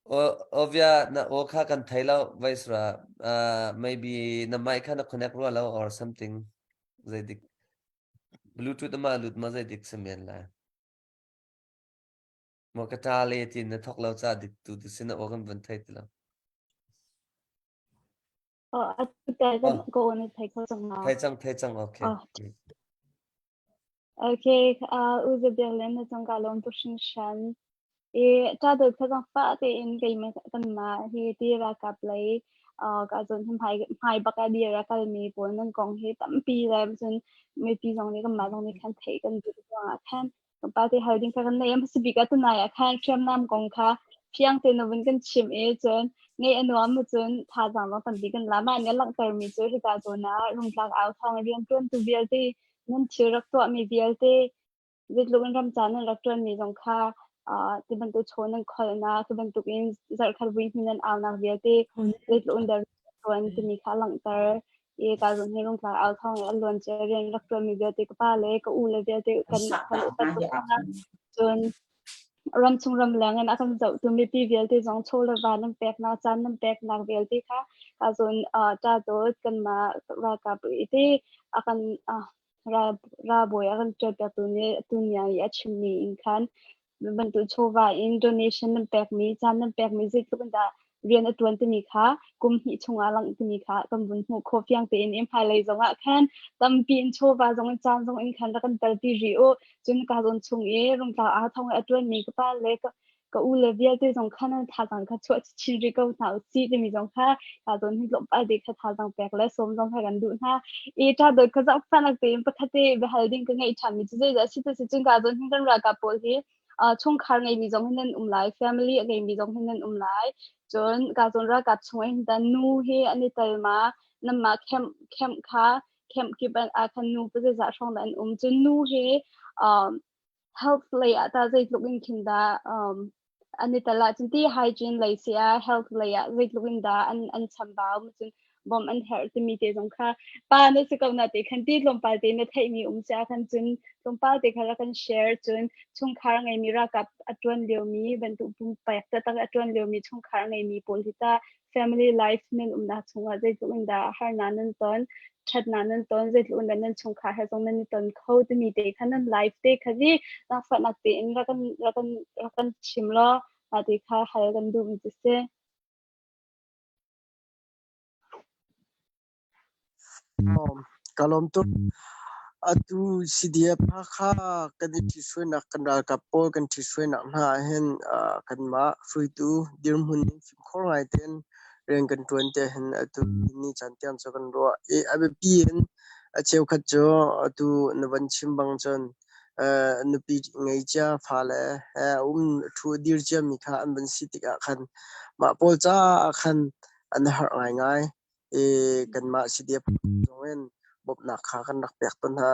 Ovia na aw kha kan thei lo Viceroy. Uh, maybe na mic kha na connect rua lo or something. Zeidik Bluetooth ama lut ma zeidik si men lai. Mo ka ta le tin na thok lo cha dik tu tu sin na aw kan van thei ti lo. Oh, atu te kan ko na thei kho cang ma. Thei cang thei cang okay. Oh. Okay, uh, u za biak len na cang ka lawm tuk hringhran. I ṭa dawt kha zaangfah tein keimah kanmah hi ti ralkap lei uh, ka zawn hi hmai hmai bak a dir a kalmi pawl nan kong hi tampi le cun mipi zong nih kanmah zong nih khan theih kan duh ruangah khan pa te hal ding kha kan nei hmasa bik ah tunai ah khan hriamnam kong kha fiang te na vun kan chim i cun ngeih a nuam mu cun thazaang zong tampi kan la mah nih a langhtermi cu hika zawn ah rungtlak au thawng rianṭuantu vialte nan thil rak tuahmi vialte zeitluk in ram ca nan rak ṭuanmi zong kha uh, ti bantuk chaw nan kholnak ti bantuk in zarhkhat vui hmin nan aunak vialte zeitluk in dah ṭuan timi kha a langhter i ka zong hi rungtla au thawng i a luan cia rian rak ṭuanmi vialte ka pa le ka u le vialte kan kan upat tuk hna cun ramchung ramleng in a kan zohtu mipi vialte zong chaw le va nan peknak caan nan peknak vialte kha ka zawn ṭa dawt kanmah ralkap i te a kan ralbawi a kan ṭuanpiaktu nih tuniang i a chimmi in khan bantuk chawva in donation nan pekmi caan nan pekmi zeitluk in dah rian a ṭuan timi kha kum hnih chungah langh timi kha kan vun hmuh khawh fiang tein in hmailei zongah khan tampi in chawva zong in caan zong in khan rak kan telpi rih u cun ka zawn chung i rungtla aa thong i a ṭuanmi ka pa le ka ka u le vialte zong kha nan thazaang kha chuah chin rih ko hna u sih timi zong kha ka zawn hi tlawmpal te kha thazaang pek le sawm zong kha kan duh hna i ṭha dawt kha zoh fanak tein pakhat te biahal ding ka ngeih ṭhan mi cu zeidah si si cun ka zawn hin kan ralkap pawl hi chungkhar ngeimi zong hin nan um lai family a ngeimi zong hin nan um lai cun ka zawn ralkap chung hin dan nu hi an i tel ma nanmah camp camp kha camp kip ah khan nu pazeizah hrawng dah an um cun nu hi um, health lei ah tah zeitluk in khin dah um, an i tel ahcun ti hygiene lei si ah health lei ah zeitluk in dah an an chambau cun bawmh an herh timi te zong kha pa na si ko na te khan ti tlawmpal te na theihmi um si ah khan cun tlawmpal te kha rak kan share cun chungkhar ngeimi ralkap a ṭuan liomi bantuk pumpak taktak a ṭuan liomi chungkhar ngeimi pawl hi ta family life nan umnak chungah zeitluk in dah harnak nan ton ṭhatnak nan ton zeitluk in dah nan chungkhar he zong nan i ton kho timi te kha nan life te kha hi zaangfahnak tein rak kan rak kan rak kan chim law mah ti kha hal kan duhmi cu si. Ka lawm tuk. Atu CDF Hakha kan i ṭhithruainak kan ralkap pawl kan ṭhithruainak hna ahhin kanmah hruaitu dirhmun in fimkhur ngai tein rian kan ṭuan te hin atu ni caan tiang cu kan ruah. I a biapi in a cheukhat cu atu na van chim bang cun nupi ngei cia fale he a um ṭhu a dir ciami kha an van si tikah khan mah pawl caah khan an harh ngaingai. I kanmah CDF zong in bawmhnak kha kan rak pek tawn hna.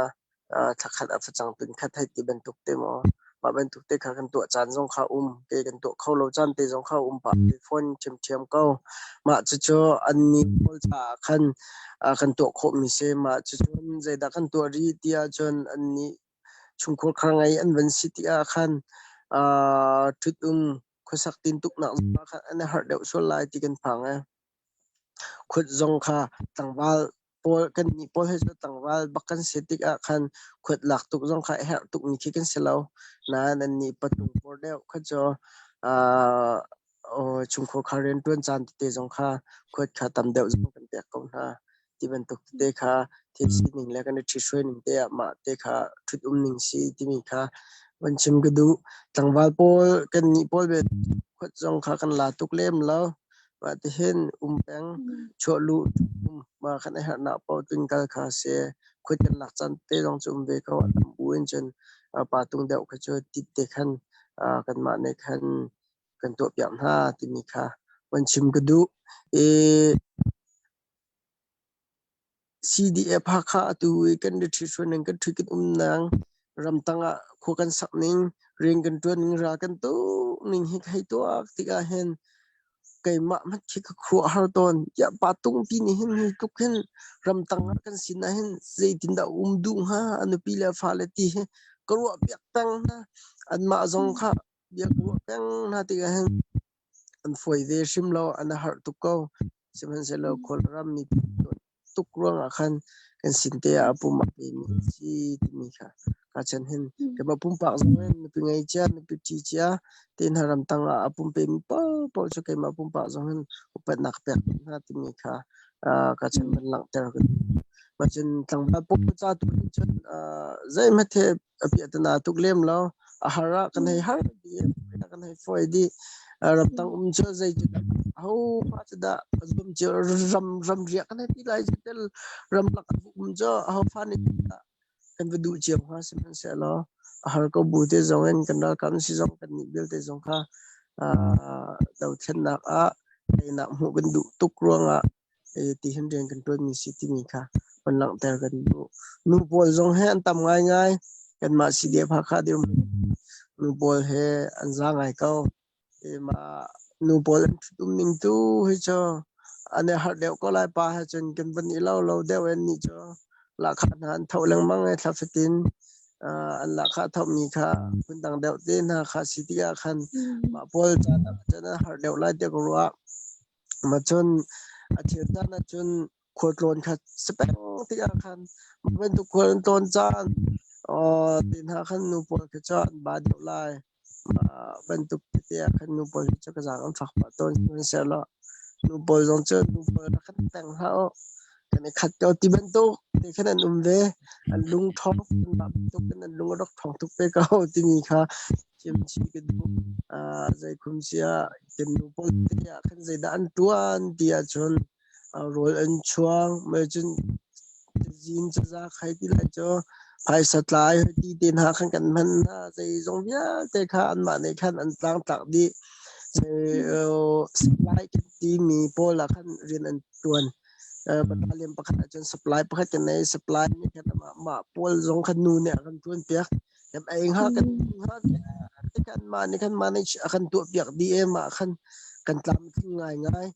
Thlakhat a facang tunkhat hei ti bantuk te maw mah bantuk te kha kan tuah caan zong kha um ke kan tuah kho lo caan te zong kha um pah te fawn ṭhiamṭhiam ko. Mah cucu annih pawl caah khan kan tuah khawhmi si. Mah cucun zeidah kan tuah rih ti ahcun annih chungkhur khar ngei an van si tikah khan ṭhut-um khuasak tintuknak zong ah khan an i harh deuh sual lai ti kan phang ee. Khut zong kha tlangval pawl kannih pawl hi cu tlangval bak kan si tikah khan khuat lak tuk zong kha a herh tukmi khi kan si lo. Nain annih patung pawl deuh kha cu uh, chungkhur khar rianṭuan caan tete zong kha khuat kha tam deuh zong kan pek ko hna. Ti bantuk tete kha thil sining le kan i ṭhithruai ning te ah mah te kha ṭhut um ning si timi kha van chim ka duh. Tlangval pawl kannih pawl ve khuat zong kha kan la tuk lem lo. Mah tihin um peng, chuahluh um mah khan a herhnak paoh tlun kal kha si. Khuat kan lak caan te zong cu um ve ko. A tam bu in cun pa tung deuh kha cu tit te khan kanmah nih khan kan tuahpiak hna timi kha van chim ka duh. I CDF Hakha atu i kan ri ṭhithruai ning kan ṭhit kan um nang ramtang ah khua kan sak ning rian kan ṭuan ning ral kan tuk ning hi ka hei tuak tikah hin keimah hmanh khi ka khuaruah har tawn. Tiah pa tungpi nih hin hi tluk hin ramtang ah kan sin ah hin zeitindah um duh hnga a nupi le a fale ti hi ka ruah piak peng hna. Anmah zong kha bia ka ruah peng hna tikah hin. an fawi ve hrim lo an har tuk ko. Sihmanhsehlaw Kawlram mipi tuk ruangah khan kan sin te ah a pum a pemi a si timi kha ka chan hin keimah pumpak zong in nupi ngei cia nupi ṭhi cia te hna ramtang ah a pum pemi paohpaoh cu keimah pumpak zong hin upatnak pek hna timi kha ka chan van langhter ka duh. Mah cun tlangval pawl ca tu nih cun zeihmanh he a piahtana tuk lem lo. A har ah kan hei har dih, kan hei fawi dih. Ramtang um cu zei cu dah ho pa cu dah a zum cio ram ram riak kan hei ti lai cu tel ramlak um cu aho fa nih dah kan va duh cio hnga sihmanhsehlaw a har ko bu te zong in kan ralkap si zong kan nih vialte zong kha dothlennak ah teinak hmuh kan duh tuk ruangah ti hin rian kan ṭuanmi si timi kha van langhter kan duh. Nu pawl zong he an tam ngaingai. Kanmah CDF Hakha dirhmun nu pawl he an za ngai ko. Mah nu pawl an ṭhut um ning tu hi cu an i harh deuh ko lai pa he cun kan van i lo lo deuh in nih cu lahkhah hna an tho lengmang i thla fatin an lahkhah thomi kha phundang deuh te hna kha si tikah khan mah pawl caan ah cun an harh deuh lai tiah ka ruah. Cun a thil caan ahcun khualtlawn kha si peng tikah khan mah bantuk khual an tlawn caan te hna khan nu pawl khi cu an ba deuh lai. Mah bantuk tete ah khan nu pawl hi cu ka zaang an fak pah tawn. Sihmanhsehlaw nu pawl zong cu nu pawl rak kan teng hlah u. Kan i khat ko ti bantuk te khan an um ve. An lung ṭhawng mah bantuk in an lung a rak ṭhawng tuk ve ko timi kha chimchih ka duh. Uh, zeikhum sia kan nu pawl te ah khan zeidah an ṭuan ti ahcun uh, rawl an chuang mei cun cazin caza khai ti lai cu phaisa tlai hoi ti te hna khan kan hman hna zeizong vialte kha anmah nih khan an tlangtlak dih. Zei uh, supply kan timi pawl ah khan rian an ṭuan. Uh, battalion pakhat ahcun supply pakhat kan nei supply nih khan amah mah pawl zong khan nu nih a kan ṭuan piak. Kan ei hnga kan hnga kan mah nih khan manage a kan tuah piak dih e mah khan kan tlam tling ngaingai.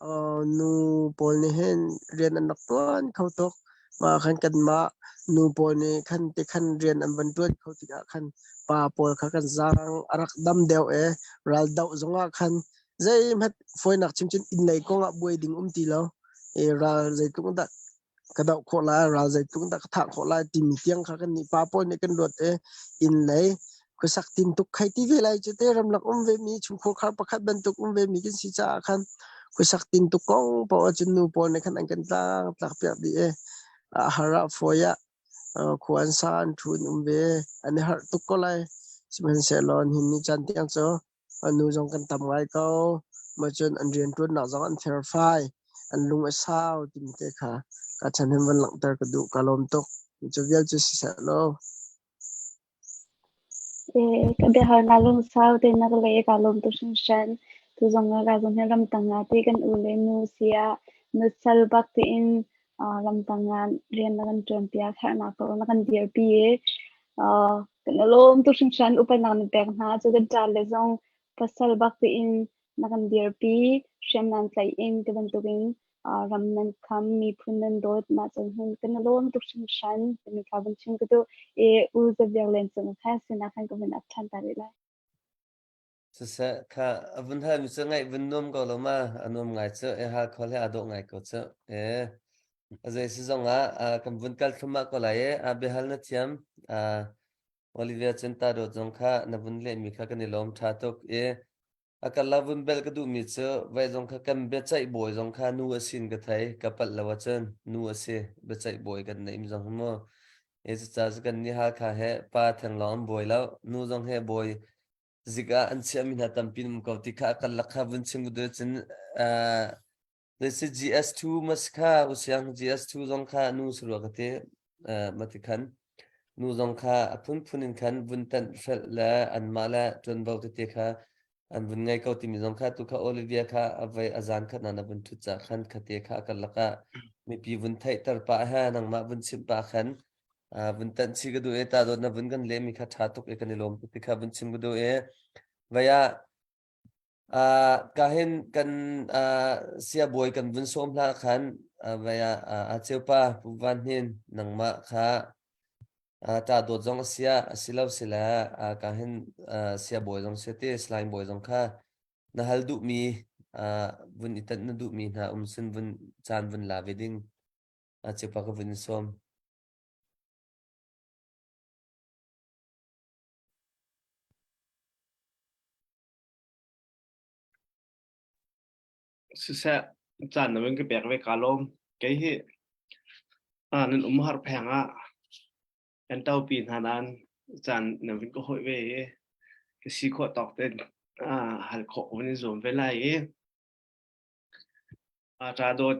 Uh, nu pawl nih hin rian an rak tuan kho tuk. Mah khan kanmah nu pawl nih khan ti khan rian an van tuan kho tikah khan pa pawl kha kan zaang a rak dam deuh e ral doh zongah khan zeihmanh fawinak chimchin inn lei kongah buai ding um ti lo. E ral zeitluk dah ka doh khawh lai ral zeitluk dah ka thah khawh lai timi tiang kha kan nih pa pawl nih kan ruat i inn lei khuasak tin tuk khai ti ve lai cu te ramlak um ve mi chungkhur khar pakhat bantuk um ve mi kan si caah khan khuasak tin tuk kong paoh ahcun nu pawl nih khan an kan tlang tlak piak dih i a har ah fawi ah khua an sa an thu an um ve an i harh tuk ko lai sihmanhsehlaw nihin ni caan tiang cu Nu zong kan tam ngai ko. Mah cun an rianṭuannak zong an felfai, an lung a sau timi te kha ka chan hin van langhter ka duh. Ka lawm tuk. Cu vial cu siseh law. Eh, ka biahalnak lungsau te na ka leh i kaa lawm tuk hringhran. Tu zong ah ka zong hi ramtang ah ti kan u le nu si ah nusal bak tiin ramtang ah rian na kan ṭuan piak, herhnak ko na kan dirpi i kan i lawm tuk hringhran. Upatnak na pek hna. Cu kan ṭa le zong pasal bak tiin na kan dirpi, hriamnam tlaih in ti bantukin ram nan kham, miphun nan dawt. Mah cun hun kan i lawm tuk hringhran timi kha vun chim ka duh. I U Zaviar Len Cung kha sinah khan ka vun ap ṭhan ta rih lai. Siseh, kha a vun halmi cu ngaih vun nuam ko lo ma, a nuam ngai cu, e hal khol he aa dawh ngai ko cu. E, a zei si zong ah kan vun kal thluahmah ko lai e, a biahal na thiam. Olivia cun ta dawt zong kha na vun lehmi kha kan i lawm ṭha tuk i a kal la vun bel ka duhmi cu vai zong kha kan biaceih bawi zong kha nu a sin ka thei ka palh lo ahcun nu a si biaceih bawi kan neih mi zong hi mu e cucaah cu kan nih Halkha he pa theng lawng an bawi lo nu zong he bawi zik ah an chiahmi hna tampi um ko ti kha a karlak kha vun chim ku cun this is GS2 mas kha usiang GS2 zong kha nu sarua ka ti mati khan nu zong kha a phunphun in khan vun tanh hrelh le anmah le ṭuanvo tete kha an vun ngei ko timi zong kha tu kha Olivia kha a vai a zan khat na vun thut ca khan khate kha a karlak ah mipi vun theihter pah he nangmah vun chimh pah khan vun tanh chi ka duh e ta dawt na vun kan lehmi kha ṭha tuk e kan i lawm tuk ti kha vun chim ka duh e vai ah ka hin kan siabawi kan vun sawm hna khan vai ah a cheupa Pu Van Hnin nangmah kha ta dawt zong a sia a si lo sile ka hin siabawi zong si ti slime bawi zong kha. Na hal duhmi vun i tanh na duhmi hna um sin vun caan vun la ve ding cepa ka vun sawm. Siseh, caan na vun ka pek ve ka lawm. Kei hi nan um har pheng ah kan topi hna nain caan na vun ka hawih ve i ka si khawh tawk tein hal khawh ka vun i zuam ve lai i ṭa dawt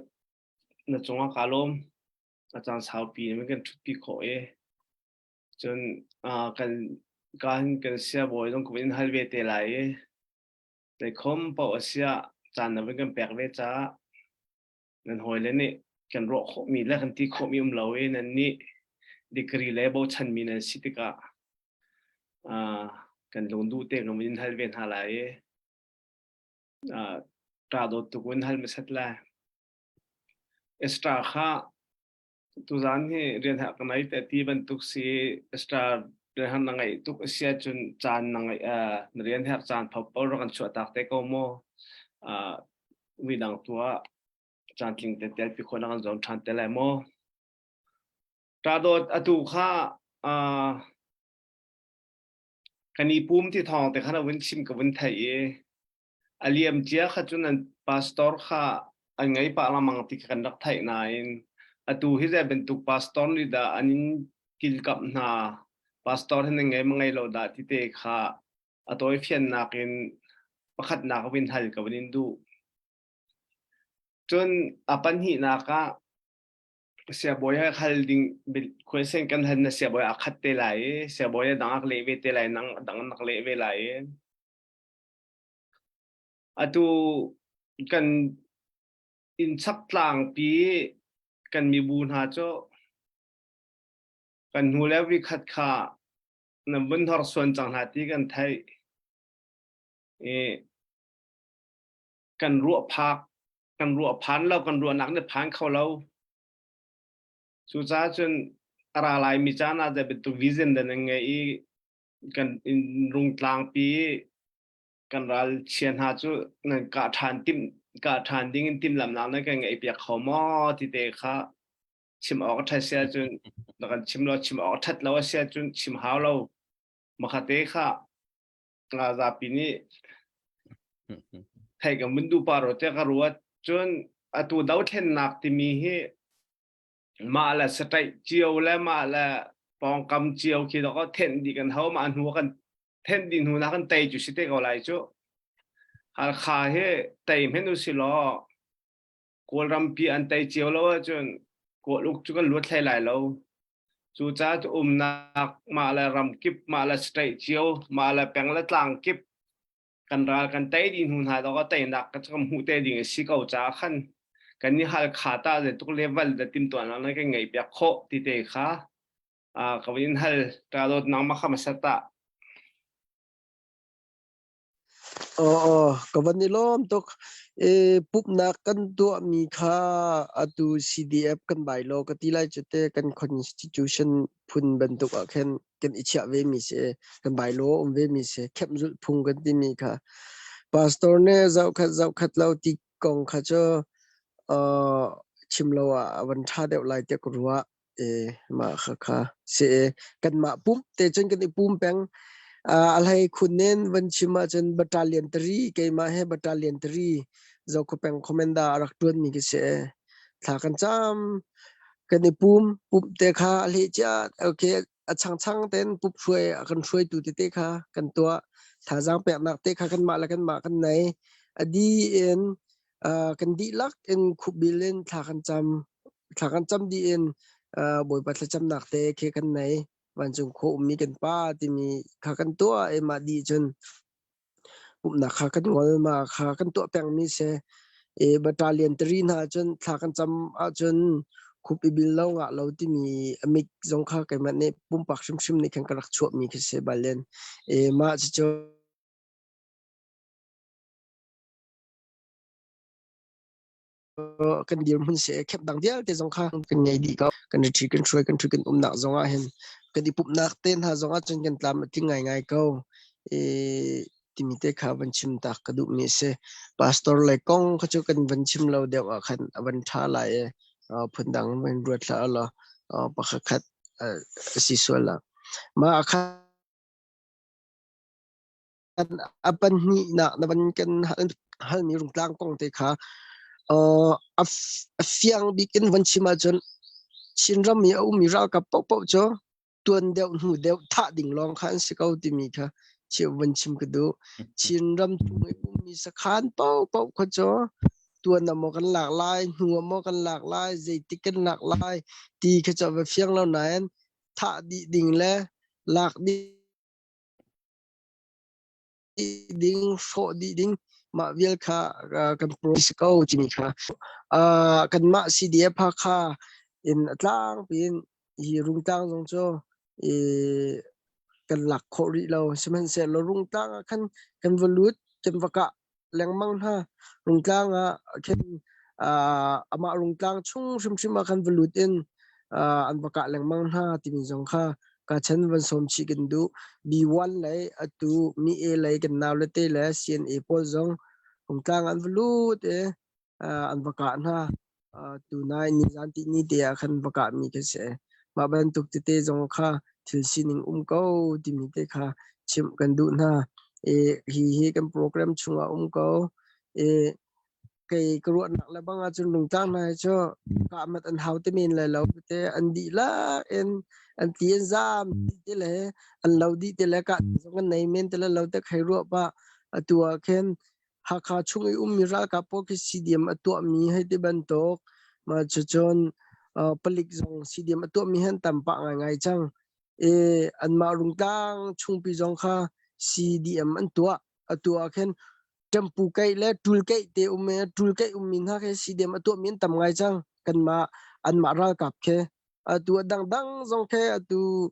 na cungah kaa lawm. A caan saupi na kan ṭhutpi khawh i cun kan ka hin kan siabawi zong ka vun in hal ve te lai i Zeikhom paoh a si ah caan na vun kan pek ve caah nan hawile nih kan ruah khawhmi le kan ti khawhmi um lo i nan nih degree le bochanmi nan si tikah uh, kan lungduh te kan in hal ve hna lai i uh, ṭa dawt tuk in hal hmasat lai. Extra kha Tuzaan hi rian ha ka ngei te ti bantuk si extra rian na ngeih tuk a si ahcun caan na ngeih na rian herh caan pho rak kan chuah tak te ko maw midang tu ah caan tling te tel pi khawh na kan zuam ṭhan te lai maw? Ta dawt atu kha kan i pum ti thawng te kha na vun chim ka vun theih i A liamcia kha cun an pastor kha an ngei pah lengmang ti kha kan rak theih nain atu hi zei bantuk pastor nih dah an in kilkamh hna, pastor hi nan ngei ma ngei lo dah ti te kha a tawifiannak in pakhatnak vin hal ka vun in duh. Cun a pahnihnak ah siabawi he hal ding question kan hal na siabawi a khat te lai i siabawi a dang a leh ve te lai nang a dang nak leh ve lai i Atu kan innchak tlangpi kan mibu hna cu kan hnu le vikhat kha nan vun hnorsuan cang hna ti kan theih i kan ruah phak kan ruah phan lo kan ruahnak nih phan kho lo. Cucaah cun a ra laimi caan ah zei bantuk vision dah nan ngeih i kan in rungtlangpi kan ral chia hna cu nan kah ṭhan tim kah ṭhan ding in timhlamhnak nan kan ngeih piak kho maw ti te kha chim awk a ṭhat si ahcun na kan chim lo chim awk a ṭhat lo a si ahcun chim hau lo makhate kha nga zapi nih thei kan vun duh pa ro te ka ruat cun atu dothlennak timi hi mah le sataih cio le mah le pawngkam cio khi dawk thenh dih kan hau mah hnu kan thenh dih hnu na kan tei cu si te ko lai cu Halkha hi tei hmen u si law Kawlram pi an tei cio lo ahcun Kawl uk cu kan luat hlei lai lo cu caah cu umnak mah le ram kip mah le state cio mah le peng le tlang kip kan ral kan tei dih hnu hna dawk teinak kan hmuh te ding a si ko caah khan kan i Halkha ta zeituk level da timtuahnak nan kan ngeih piak khawh ti te kha ka in hal ta dawt nangmah kha masat ah Aw aw ka van i lawm tuk. E, pumhnak kan tuahmi kha atu CDF kan bai law ka ti lai cu te kan constitution phun bantuk ah khin kan i chiah ve mi si kan bai law um ve mi si khemh zulh phung kan timi kha pastor nih zohkhat zohkhat lo ti kong kha cu uh, chim lo ah a van ṭha deuh lai tiah ka ruah. E mah kha kha si e kanmah pump te cun kan i pum peng. Uh, a hlei khun in van chim ahcun battalion tari keimah he battalion tari Zokhua peng commander a rak ṭuanmi ka si e. Thla kan cam kan i pum pump te kha a hleh cia okay a changchang ten pup hruai a kan hruaitu tete kha kan tuah thazaang peknak te kha kanmah le kanmah kan nei a di in uh, kan dihlak in khupbil in thla kan cam thla kan cam dih in uh, Bawipa thlacamnak te khi kan nei vancung khua ummi kan pa timi kha kan tuah i mah dih cun Pumhnak kha kan ngol, mah kha kan tuah pengmi si. I battalion tari hna cun thla kan cam ahcun khup i bil lo ngah lo timi a mit zong kha keimah nih pumpak hrimhrim nih khan ka rak chuahmi khi si bal in. I mah cucu kan dirhmun si khep dang vialte zong kha kan ngei dih ko. Kan ṭhi kan hruai kan ṭhu kan umnak zong ah hin kan i pumhnak te hna zong ah cun kan tlam a tling ngaingai ko. I timi te kha van chim tak ka duh mi si. Pastor le kong kha cu kan van chim lo deuh ah khan a van ṭha lai i phundang van ruat hlah law pakhat khat a si sual la. Mah ah khan a pahnihnak na van kan halmi rungtlang kong te kha a fiang bik in van chim ahcun Chinram i a ummi ralkap paohpaoh cu tuan deuh hnu deuh thah ding lawng kha an si ko timi kha cheu van chim ka duh. Chinram chung i ummi sakhan paohpaoh kha cu tuan ah maw kan lak lai, hnu ah maw kan lak lai, zeitik kan lak lai ti kha cu a va fiang lo nain thah dih ding le lak dih ding, hrawh dih ding mah vial kha kan promise ko timi kha kanmah CDF Hakha in a tlangpi in hi Rungtlang zong cu i kan lak khawh rih lo. Sihmanhsehlaw Rungtlang ah khan kan va lut, kan va kah lengmang hna. Rungtlang ah khin amah Rungtlang chung hrimhrim ah khan va lut in an va kah lengmang hna timi zong kha ka chan van sawm chih kan duh. B1 lei atu mi A lei kan nau le te le CNA pawl zong Rungtlang an va lut i an va kah hna. Tunai nizan tihni te ah khan va kahmi khi si. Mah bantuk tete zong kha thil sining um ko timi te kha chimh kan duh hna. I hi hi kan program chungah um ko. I kei ka ruahnak le bang ahcun lungtlang hna hi cu kahmat an hau te men lai lo te an dihlak in an ti an zaam ti le an lo dih te le kah zong an nei men te le lo te khai ruah pah atu ah khin Hakha chung i ummi ralkap pawl khi CDM a tuahmi hei ti bantuk mah cucun palik zong CDM a tuahmi hi an tam pah ngaingai cang. I anmah Rungtlang chungpi zong kha CDM an tuah. Atu ah khin ṭampu keih le ṭul keih te um i ṭul keih ummi hna khi CDM a tuahmi an tam ngai cang. Kanmah anmah ralkap khi. Atu a dangdang zong khi atu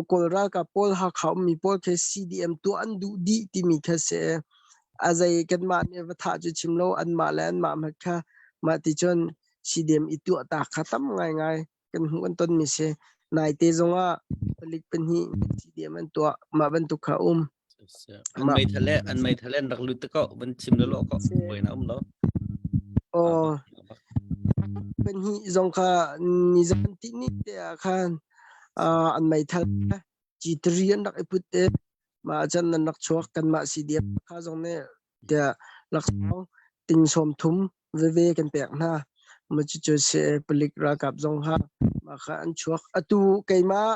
Kawl ralkap pawl Hakha ummi pawl khi CDM tuah an duh dih timi kha si. A zei kanmah nih va thah cu chim lo anmah le anmah hmat kha mah ti cun CDM i tuah ta kha tam ngaingai kan hmuh kan tonmi si. Naite zongah palik pahnih CDM an tuah mah bantuk kha um. An meithal le an meithal an rak lut te ko van chim lo lo ko voi na um lo. Oh. Pahnih zong kha nizan ti ni te ah khan an meithal G3 an rak i put te ma chan nan rak chuak kan mah CDF kha zong nih tiah laksawng ting sawm thum veve kan pek hna. Ma cu se palik ralkap zong ha ma kha an chuak atu keimah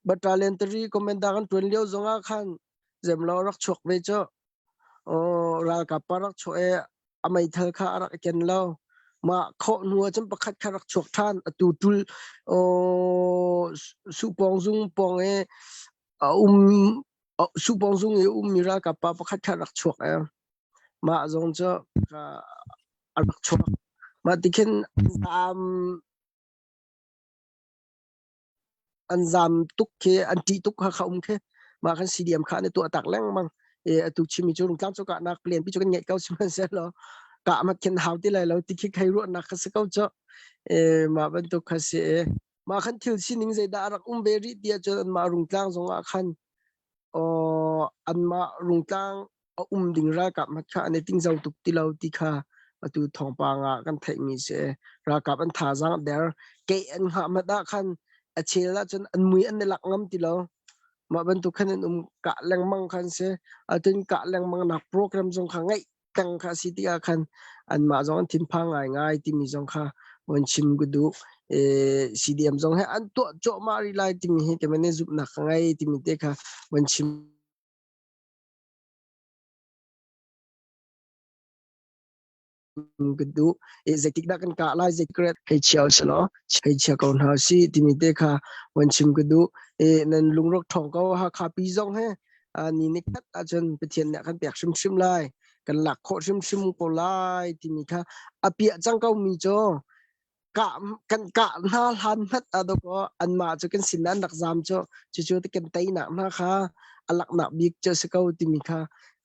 Battalion commander kan ṭuan lio zongah khan zemlo rak chuak ve cu. Aw ralkap pa rak chuah i a meithal kha a rak i ken lo. Mah khawh hnu ah cun pakhat kha rak chuak ṭhan. Atu ṭul aw supawng zung pawng i a um supawng zung i a ummi ralkap pa pakhat kha rak chuak e. Mah zong cu a rak chuak. Mah ti khin an an zaam tuk khi an ṭih tuk kha kha um khi mah khan CDM kha an i tuah tak lengmang e atu chimi cu rungtlang cu kahnak plan pi cu kan ngeih ko sihmanhsehlaw kah mat khin hau ti lai lo ti khi khai ruahnak kha si ko cu e mah bantuk kha si e mah khan thil sining zeidah a rak um ve rih ti ahcun anmah rungtlang zong ah khan anmah rungtlang a um ding ralkap hmat kha an i tingzo tuk ti lo ti kha atu thawngpang ah kan theihmi si. Ralkap an thazaang der keih an hngah hmat ah khan a chel ahcun an mui an i lak ngam ti lo. Mah bantuk khan an um kah lengmang khan si. Atun kah lengmang nak program zong kha ngeih teng kha si tikah khan anmah zong an thinphang ngaingai timi zong kha von chim ka duh. E, CDM zong he an tuah cuahmah rih lai timi hi keimah nih zumhnak ka ngei timi te kha von chim ka duh. E, zeitik dah kan kah lai zeitik hei chia usih hei chia ko hna usih timi te kha von chim ka duh. E, nan lungrawk ṭhawng ko Hakha pi zong he ni ni khat ahcun Pathian nih a kan pek hrimhrim lai kan lak khawh hrimhrim ko lai timi kha a piah cang ko mi cu kah kan kah hna hlan hmat ah dawkaw anmah cu kan sin an rak zam cu cucu kan teinak hna kha a laknak bik cu si ko timi kha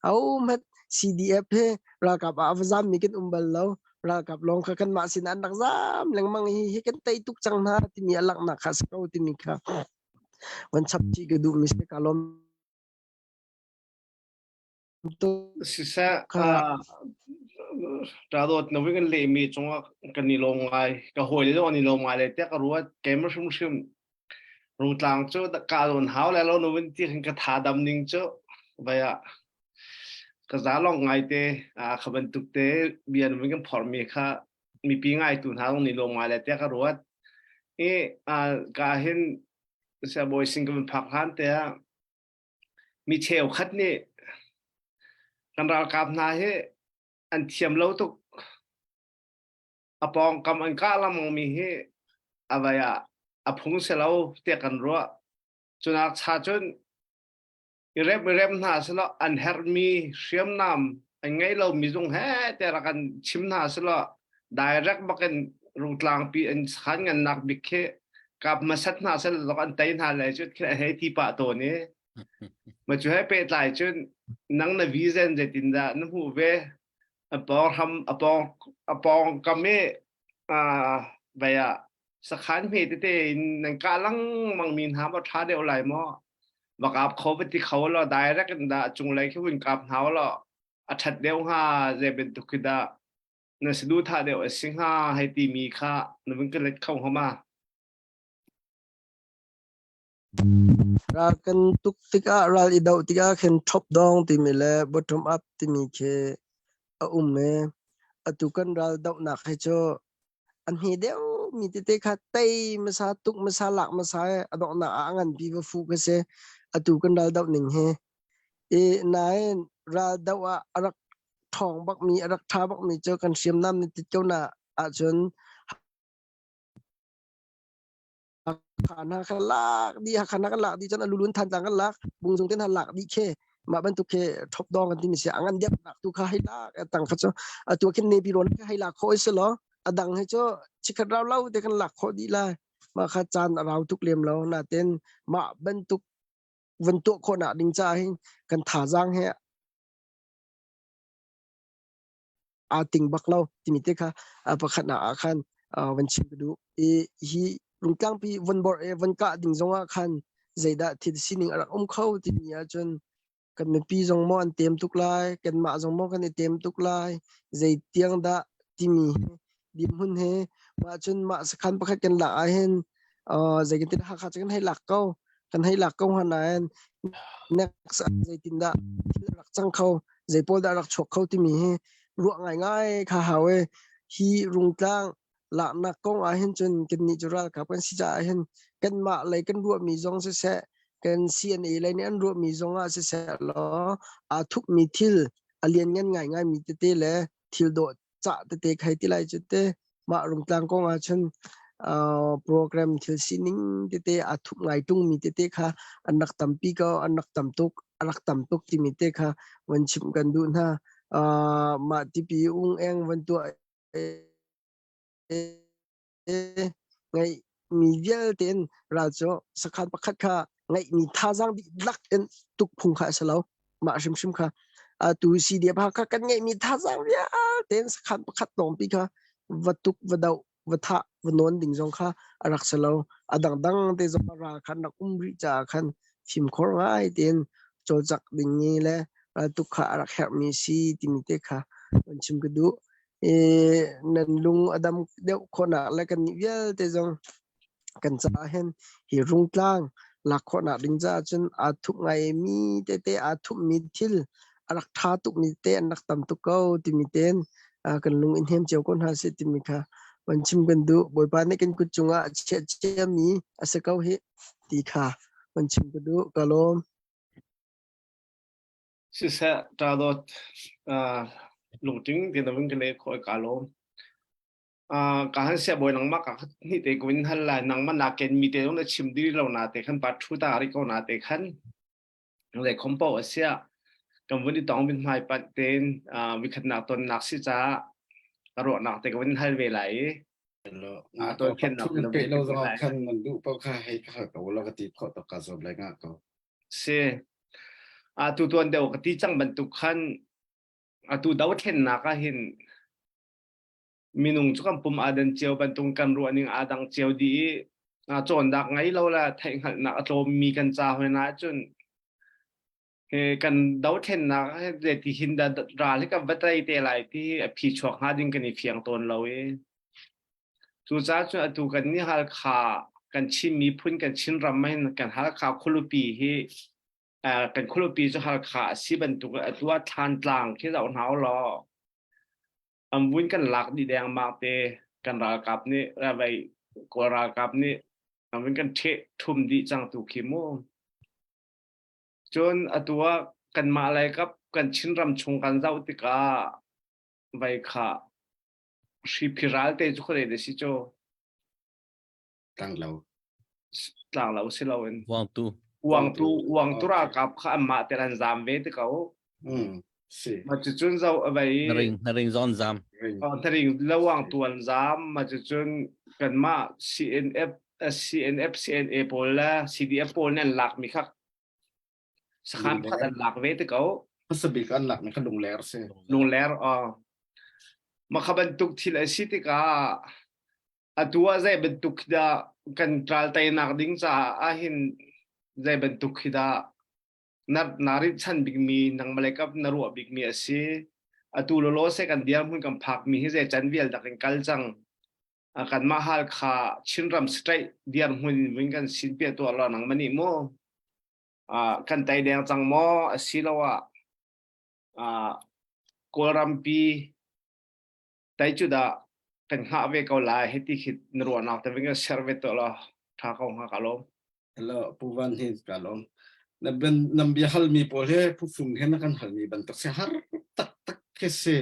au hmat CDF he ralkap ah a va zam mi kan um bal lo ralkap lawng kha kanmah sin an rak zam lengmang hi hi kan tei tuk cang hna timi a laknak kha si ko timi kha van chap chih ka duh mi si ka lawm. tuk. Siseh, ṭa dawt na kan lehmi cungah kan i lawm ngai. Ka hawile zong an i lawm ngai le tiah ka ruat. Keimah hrimhrim Rungtlang cu ka lawn hau le lo na vun ti khin ka tha dam ning cu vai ah ka za long ngai te kha bantuk te bia na vun kan phormi kha mipi ngaitu hna zong nih lawm ngai le tiah ka ruat. I ka hin siabawi sing ka vun phak hlan te ah mi cheukhat nih kan ralkap hna hi an thiam lo tuk. A pawngkam an kah lengmang mi hi a vai ah a phung si lo tiah kan ruah. Cunak cha cun i rem i rem hna selaw an herhmi hriamnam an ngei lomi zung he tiah rak kan chim hna selaw direct bakin rungtlangpi an khan ngannak bik khi kap hmasat hna selaw an tei hna lai cu khi hei ti pah tawn i ma cu he pehtlai cun nang na vision zeitindah na hmuh ve a pawng hram a pawng a pawng kam i vai ah sakhan hme tete in nan kah lengmang mi hna maw ṭha deuh lai maw va kap kho va ti kho law direct in dah cunglei khi vun kap hna law a ṭhat deuh hnga zei bantuk khi dah na saduhthah deuh a si hnga hei timi kha na vun ka let kho hnga ma? Ral kan tuk tikah ral i doh tikah khin top down timi le bottom up timi khi a um i atu kan ral dohnak hi cu a hme deuhmi tete kha tei hmasa tuk hmasa lak hmasa i a donghnak ah a nganpi va fuh ka si. Atu kan ral doh ning hi. I nain ral doh ah a rak ṭhawng bakmi a rak ṭha bakmi cu kan hriamnam nih tit ko na ahcun Hakha hna kha lak dih Hakha hna kan lak dih cun a lulun Thantlang kan lak Bungzung te hna lak dih khi mah bantuk khi thop dong kan timi si a ngan deuh nak tu kha hei lak tang kha cu atu khin nepi rawn kha hei lak khawh si law a dang hi cu chikhat rau lo te kan lak khawh dih lai mah kha caan a rau tuk lem lo natin mah bantuk van tuah khawh nak ding caah hin kan thazaang he aa ting bak lo timi te kha pakhatnak ah khan van chim ka duh. I hi Rungtlangpi von borh i von kah ding zongah khan zeidah thil sining a rak um kho timi ahcun kan mipi zong maw an tem tuk lai, kanmah zong maw kan i tem tuk lai, zei tiang dah timi dirhmun he mah cun mah sakhan pakhat kan lak ahhin zeitin Hakha cu kan hei lak ko kan hei lak ko hnga nain next ah zeitindah thil a rak cang kho zei pawl dah rak chuak kho timi hi ruah ngaingai kha hau i hi rungtlang laknak kong ah hin cun kannih cu ralkap kan si caah hin kanmah lei kan ruahmi zong siseh kan CNA lei nih an ruahmi zong ah siseh law aa thupmi thil a lianngan ngaingai mi tete le thil dawh cah tete khai ti lai cu te mah rungtlang kong ah cun uh, program thil sining tete aa thup ngai tungmi tete kha an rak tampi ko an rak tam tuk a rak tam tuk timi te kha van chim kan duh hna uh, mah tipi ung eng van tuah ngeih mi vialte in ral cu sakhan pakhat kha ngeihmi thazaang dihlak in tuk phung kha a si lo mah hrimhrim kha atu CDF kha kan ngeihmi thazaang vialte in sakhan pakhat lawngpi kha va tuk va doh va thah va nawn ding zong kha a rak si lo a dangdang te zong ral khan rak um rih caah khan fimkhur ngai tein cawlcak ding ni le raltuk kha a rak herhmi si timi te kha van chim ka duh i nan lung a dam deuh khawhnak le kan nih vialte zong kan caah hin hi rungtlang lak khawhnak ding caah cun aa thup ngai mi tete aa thupmi thil a rak ṭha tukmi te an rak tam tuk ko timi tein kan lung in hnem cio ko hna sih timi kha van chim kan duh Bawipa nih kan kut cungah a chiah ciami a si ko hih ti kha van chim ka duh ka lawm. Siseh ṭa dawt lungṭing ti na vun ka leh khawh i kaa lawm. Ka han sia bawi nangmah ka ni te ko in hal lai nangmah na ken mi te zong na chim diri lo na te khan pa thu ta ri ko na te khan le khom po asia kan vun i tong bin hmai pat ten vikhat nak ton nak si ca ka ruah nak te ka vun hal ve lai i Nga to khen nak pe lo zong khan nan duh po kha hei ka ko lo ka ti kho to ka zob lai nga ko si a tu tuan deuh ka ti cang bantuk khan atu do thlennak ah hin minung cu kan pum aa dan cio bantuk kan ruah ning aa dang cio dih i cawnnak ngei lo le theihhngalhnak a tlawmmi kan ca hoi na ahcun Hi kan dothlennak hi zeiti hin dah ral hi kan va tei te lai ti hi a phi chuak hnga ding kan i fiang tawn lo i. Cucaah cun atu kan nih Halkha kan Chin miphun kan Chin ram hin kan Halkha khualipi hi uh, kan khualipi cu Halkha a si bantuk atu ah Thlantlang khi zoh hna u law an vun kan lak dih dengmang te kan ralkap nih vei Kawl ralkap nih an vun kan ṭheh ṭhum dih cang tu khi mu. Cun atu ah kanmah lei kap kan Chinram chung kan zoh tikah vei kha hriphi ral te cu khuadei dah si cu? Tlanglo. Tlanglo si loin. Uangtu. Uangtu, uangtu ralkap kha anmah te an zaam ve te ko. Mm, si. Ma cucun zo vei. Hnaring, hnaring zon zaam. Hnaring lo uangtu an zaam. Ma cucun kanmah CNF, CNF, CNA pawl le CDF pawl nih an lakmi kha sakhan pakhat an lak ve te ko. Hmasa bik an lakmi kha lungler si. Lungler, aw. Mah kha bantuk thil a si tikah atu ah zei bantuk khi dah kan ral teinak ding caah ahhin zei bantuk khi dah na na rinhchan bikmi nangmah lei kap na ruah bikmi a si. Atu lawlaw se kan dirhmun kan phakmi hi zei can vial dak in kal cang. Kanmah Halkha Chinram state dirhmun in vun kan sin piah tuah law nangmah nih mu kan tei deng cang maw asiloah Kawlrampi tai cu dah kan hngah ve ko lai hiti khi na ruahnak te vin kan share ve tuah law tha ko hnga ka lawm. Hello, Pu Van hi ka lawm. Na ben nam bia halmi pawl he phufung he na kan halmi bantuk si har tak tak khi si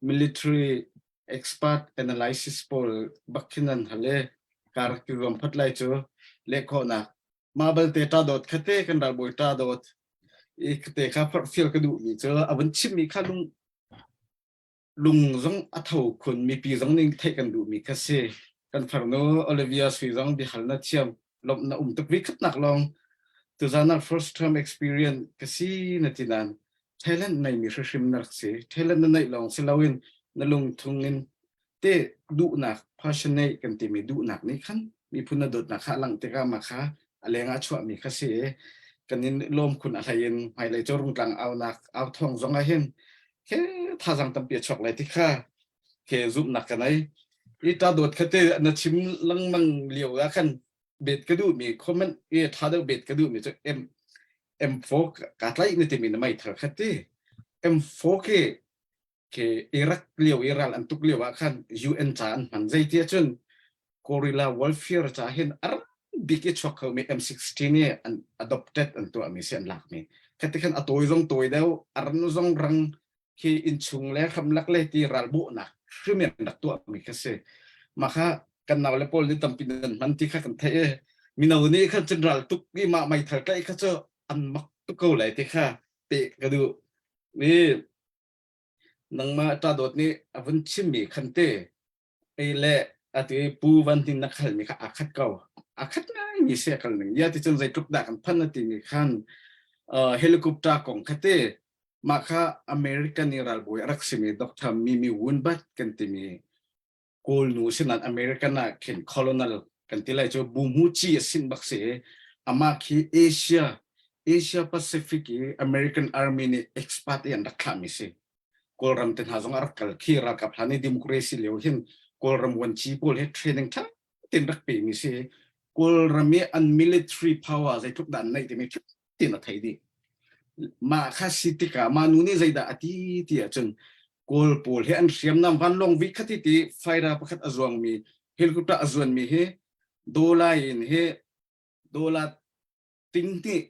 military expert analysis pawl bak khin an hal e kar ki ruam phat lai cu leh khawhnak mah balte ta dawt khate kan ralbawi ta dawt i khate kha fial ka duh mi cu a vun chimmi kha lung lung zong a tho khun mipi zong ning theih kan duh mi kha si kan farnu Olivia Sui zong biahal na thiam lawmh na um tuk vi khatnak lawng tuzan ah first term experience ka si na ti nan talent nei mi hrimhrim na rak si talent na neih lawng si loin na lungthung in te duhnak passionate kan timi duhnak nih khan miphun na dawtnak kha a langh tikah mah kha a leng ah chuahmi kha si i kan in lawm khun a hlei in hmailei cu rungtlang aunak au thawng zong ah hin ke thazang tampi a chuak lai ti kha ke zumhnak ka nei i ta dawt kha te na chim lengmang lio ah khan bet ka duhmi comment i tha deuh bet ka duhmi cu M M4 ka tlaih na timi na meithal kha ti M4 ke ke Iraq lio i ral an tuk lio ah khan UN ca an hman zei ti ahcun guerrilla warfare ca hin a ram bik i chuak khomi M16 i an adopted an tuahmi si an lakmi khati khan a tawi zong tawi deuh a ran zong rang khi innchung le hramlak le ti ralbawhnak hrim in rak tuahmi kha si mah kha kan nau le pawl nih tampi nan hman ti kha kan theih i mino nih khan cun ral tuk i mah meithal tlaih kha cu an mak tuk ko lai ti kha pe ka duh i nangmah ṭa dawt nih a vun chimmi khan te ei le ati pu van hnin na khalmi kha aa khat ko aa khat ngaimi si a kal ning ya ti cun zeitluk dah kan phan na timi khan helicopter kong kha te mah kha American i ralbawi a rak simi Dr. Mimi Wunbat kan timi Kawl nu sinan American ah khin colonel kan ti lai cu Bumuchi a sin bak si amah khi Asia Asia Pacific i American Army nih expert i an rak thlahmi si Kawlram te hna zong a rak kal khi ralkap hlan i democracy lio hin Kawlram vuanci pawl he training ṭha tein rak pemi si. Kawlram i an military power zeitluk dah an neih timi ṭha tein a thei dih. Mah kha si tikah mah nu nih zeidah a ti ti ahcun Kawl pawl hi an hriamnam vanlawng vi khati ti fighter pakhat a zuangmi helicopter a zuanmi hi dollar in hi dollar ting hnih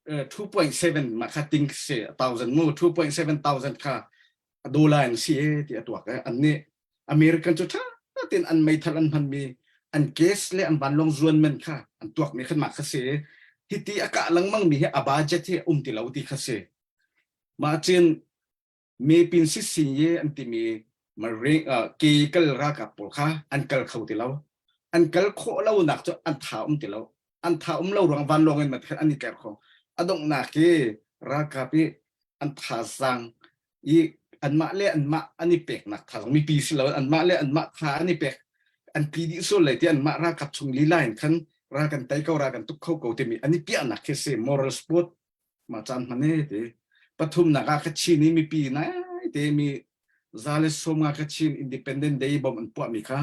2.7 mah kha ting si thousand mu 2.7 thousand kha dollar in si e ti a tuak e an nih American cu tha tein an meithal an hman mi an gas le an vanlawng zuan men kha an tuak mi khan mah kha si hiti a kah lengmang mi hi a budget hi um ti lo ti kha si mah cin mepin sisin ye an timi marine ke kal ralkap pawl kha an kal kho ti lo an kal khawh lo nak cu an tha um ti lo an tha um lo ruang vanlawng in mat an i tler kho a donghnak i ralkap i an thazaang i anmah le anmah an i peknak thazaang mipi si lo anmah le anmah tha an i pek an tli dih sual lai ti anmah ralkap chung lila in khan ral kan tei ko ral kan tuk kho ko timi an i piahnak khi si moral support. Ma caan hman e ti. Pathumnak ah Kachin i mipi nai te mi 150 Kachin Independent Day bom an puahmi kha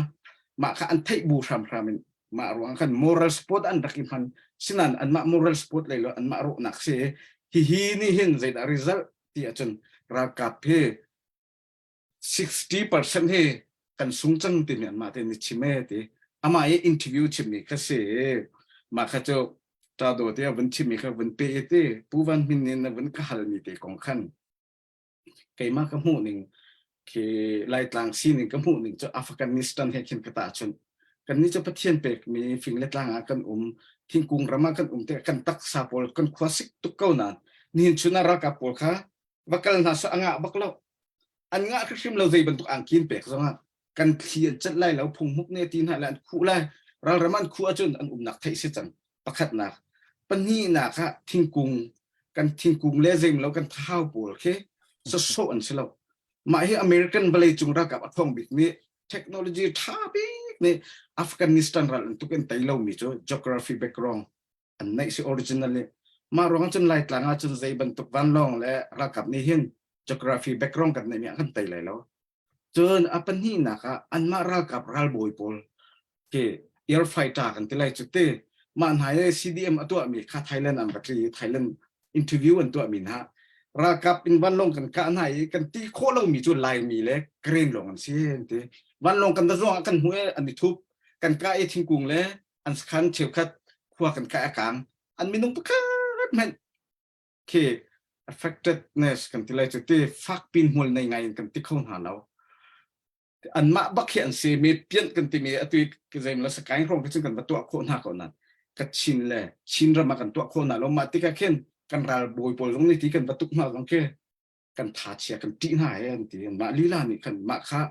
mah kha an theih bu hramhram in mah ruang khan moral support an rak i hman sinan anmah moral support lei lo anmah rawhnak si hihi nih hin zeidah result ti ahcun ralkap hi 60% hi kan sung cang timi anmah te nih chim e ti amah i interview chimmi kha si mah kha cu ta do te vun chimmi kha vun pe te Pu Van Hmin nih na vun ka halmi te kong khan keimah ka hmuh ning khi Laitlang sining ka hmuh ning cu Afghanistan he khin ka tahchunh kan nih cu Pathian pekmi fing le tlang ah kan um thingkung ram ah kan um te kan taksa pawl kan khua sik tuk ko nain nihin chun ah ralkap pawl kha va kal hna seh a ngah bak lo an ngah hrimhrim lo zei bantuk angkin pek zongah kan thli an celh lai lo phunghmuk ne ti hna le an khuh lai ralram an khuh ahcun an umnak theih si cang pakhatnak pahnihnak ah thingkung kan thingkung le zeim lo kan thahau pawl khi sasawh an si lo mah hi American vawlei cung ralkap a thawng bik nih technology tha bik nih Afghanistan ral an tuk in tei lomi cu geography background an neih si originally mah ruang cun Laitlang ah cun zei bantuk vanlawng le ralkap nih hin geography background kan neih mi ah kan tei lai lo Cun a pahnihnak ah anmah ralkap ralbawi pawl khi air fighter kan ti lai cu ti mah hna i CDM a tuahmi kha Thailand an va tli i Thailand interview an tuahmi hna ralkap in vanlawng kan kah hna i kan ti khawh lomi cu Laimi le Karen lawng an si an ti. Vanlawng kan va zuang ah kan hmuh i an i thup kan kah i thingkung le an sakhan cheukhat khua kan kah a kang an minung pakhat hmanh khi affectedness kan ti lai cu ti fak pin hmual nei ngai in kan ti kho hna lo anmah bak hi an si mi pian kan timi atu zeim la sakaing hrong cun kan va tuah khawh hna ko nan ka Chin le Chin ram ah kan tuah khawh hna lo mah tikah khin kan ral bawi pawl zong nih ti kan va tuk hna zong khi kan tha chia kan ṭih hna he an ti mah lila nih khan mah kha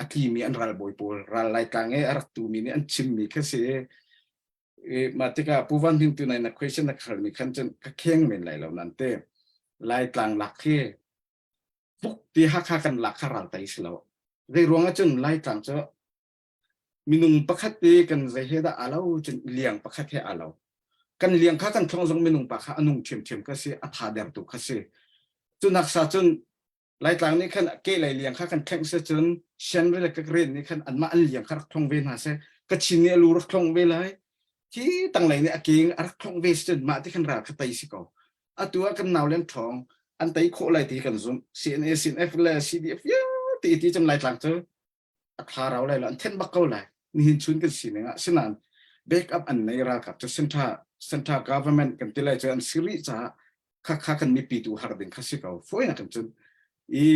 a tlimi an ral bawi pawl ral lai tlang e a rak tumi nih an chimmi kha si mah tikah Pu Van Hnin tu nai na question na khalmi khan cun ka kheng men lai lo nan te Laitlang lak khi buk ti Hakha kan lak kha ral tai si lo zei ruang ah cun Laitlang cu minung pakhat te kan zei he dah alo cun liang pakhat he alo kan liang kha kan thlong zong minung pa kha anung ṭhiamṭhiam kha si a tha der tu kha si cu nak sa cun Laitlang nih khan kehlei liang kha kan thleng seh cun Shan le Karen nih khan anmah an liang kha rak thlong ve hna seh Kachin nih a lu rak thlong ve lai khi tanglei nih a king a rak thlong ve si cun mah ti khan ral kha tei si ko atu ah kan nau len ṭhawng an tei khawh lai ti kan zumh CNA CNF le CDF vialte ti cun Laitlang cu a thla rau lai lo an then bak ko lai nihin chun kan sining ah sinan backup an nei ralkap cu central central government kan ti lai cu an siri caah kha kha kan mipi tu har ding kha si ko foi na kan cun i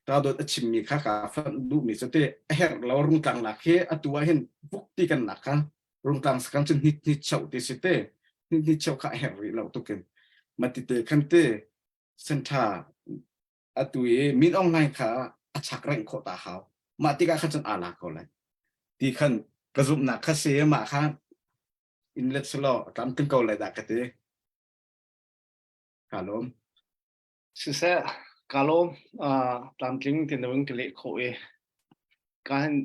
ta dot a chimmi kha ka fan duh mi cu te a herh lo rungtlang lak hi atu ah hin buk ti kan lak kha rungtlang sakan cun hnit hnit cheu ti si te hnit hnit cheu kha a herh rih lo tukin mati te khan te central atu i Min Aung Hlaing kha a chak rengh khawh ta hau mah tikah khan cun aa lak ko lai ti khan ka zumhnak kha si mah kha in let selaw a tlamtling ko lai dah ka ti ka lawm Siseh ka lawm tlamtling ti na vun ka leh khawh i ka hin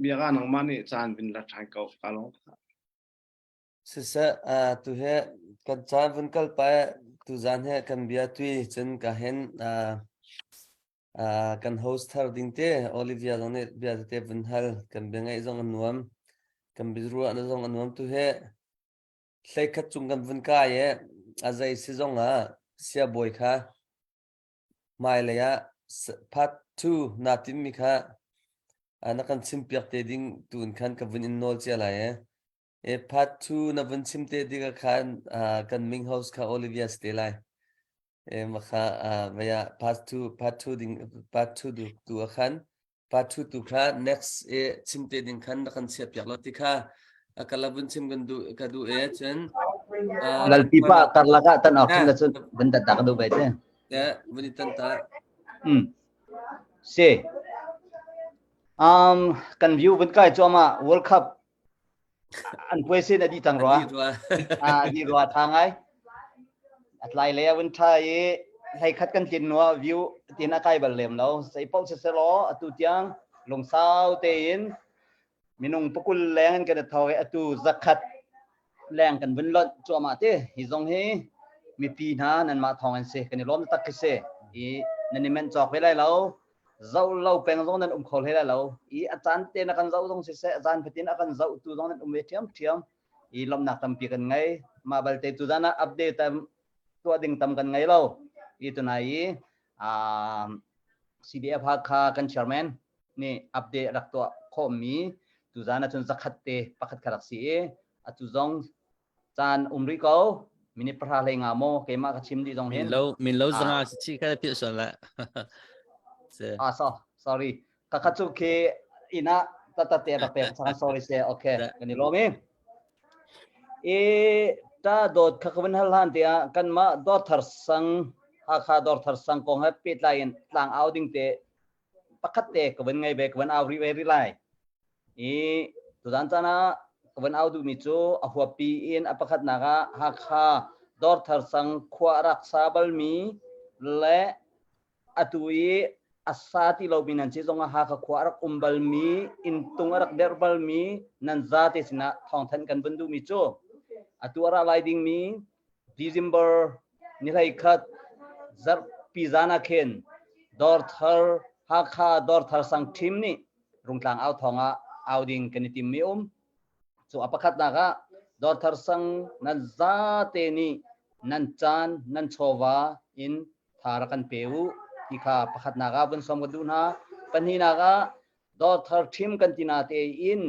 bia nangmah nih caan vin la ṭhan ko ka lawm. Siseh, tu he kan caan vun kal pah tuzaan he kan bia tui cun ka hen kan host thar ding te Olivia zong nih bia tete vun hal kan bia ngaih zong a nuam kan biaruah na zong a nuam tu he hleikhat cung kan vun kai e a zei si zong ah siabawi kha hmailei ah part 2 naa timmi kha na kan chimpiak te ding tu in khan ka vun in nawl cia lai e. E part 2 na vun chim te ding ah khan kan ming host kha Olivia si te lai. E ma kha vaya part 2 part 2 ding part 2 du tu ah khan part 2 tu kha next e chim te ding khan na kan chia piak lo ti kha a ka la vun chim kan du ka du e cun Lalpi pa karlak ah tan awk cun cun vun dat ta ka du bai te. Ya vun i tan ta. Um. Si. Um kan view vun kai chuama World Cup an puai sin a dih cang rua. A dih rua tha ngai. A tlai lei a vun tha i hlei khat kan tlin nua view tin a kai bal lem lo. Sei paoh siselaw atu tiang lungsau tein minung pakul leng in kan i thawk i atu zakhat. leng kan vun lonh cuahmah ti. Hi zong hi mipi hna nanmah thawng in si kan i lawm tak khi si. I nan i menh cawk ve lai lo. Zoh lo peng zong nan um kho hlei lai lo. I a caan te na kan zoh zong siseh, zan fatin a kan zoh tu zong nan um ve ṭhiamṭhiam. I lawmhnak tampi kan ngei. Mah balte tu zan ah update tam tuah ding tam kan ngei lo. I tunai i CDF Hakha kan chairman nih update rak tuah khawhmi tuzan ahcun zakhat te pakhat kha rak si i atu zong caan um rih ko minute pahra hlei nga maw keimah ka chim dih zong hin min lo min lo zanga si chi kha philh sual la ah so sorry ka kha chu khi ina tata te rak pek chang sorry se okay kan i lawm i i ta dawt kha ka vun hal hlan tiah kanmah dawr thar sang Hakha dawr thar sang kong he pehtlai in tlang au ding te pakhat te ka vun ngei ve ka vun au rih ve rih lai. I tuzan caan ah ka vun au duhmi cu a huappi in a pakhatnak ah Hakha dawrthar sang khua a rak sa balmi le atu i a sa ti lomi nan si zongah Hakha khua a rak um balmi inntung a rak derh balmi nan zate sinah thawngthanh kan vun duhmi cu atu a ra lai dingmi December ni 11 zarhpi zan ah khin Dawrthar Hakha Dawrthar sang team nih Rungtlang au thawng ah au ding kan i timmi um. Cu a pakhatnak ah Dawrthar sang nan zate nih nan caan nan chawva in tha rak kan pe u ti kha pakhatnak ah vun sawm ka duh hna. Pahnihnak ah Dawrthar team kan ti na tein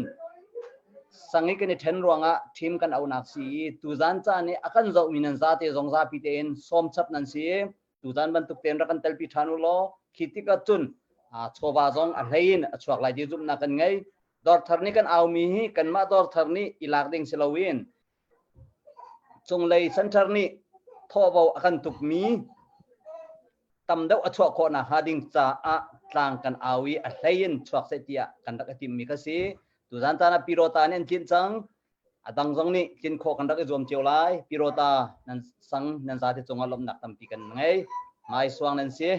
sang i kan i ṭhen ruangah team kan auhnak si i tuzan caan i a kan zohmi nan zate zong zapi tein sawm chap nan si i tuzan bantuk tein rak kan telpi ṭhan u law khi tikah cun chawva zong a hlei in a chuak lai ti zumhnak kan ngei. Dawrthar nih kan aumi hi kanmah dawrthar nih i lak ding si loin cunglei center nih thawhvo a kan tukmi tam deuh a chuah khawh nakhnga ding caah tlang kan au i a hlei in chuak seh tiah kan rak i timmi kha si. Tuzan caan ah Pirota nih an tlinh cang. A dang zong nih tlin khawh kan rak i zuam cio lai. Pirota nan sang nan zate cungah lawmhnak tampi kan ngei. Maisuang nan si.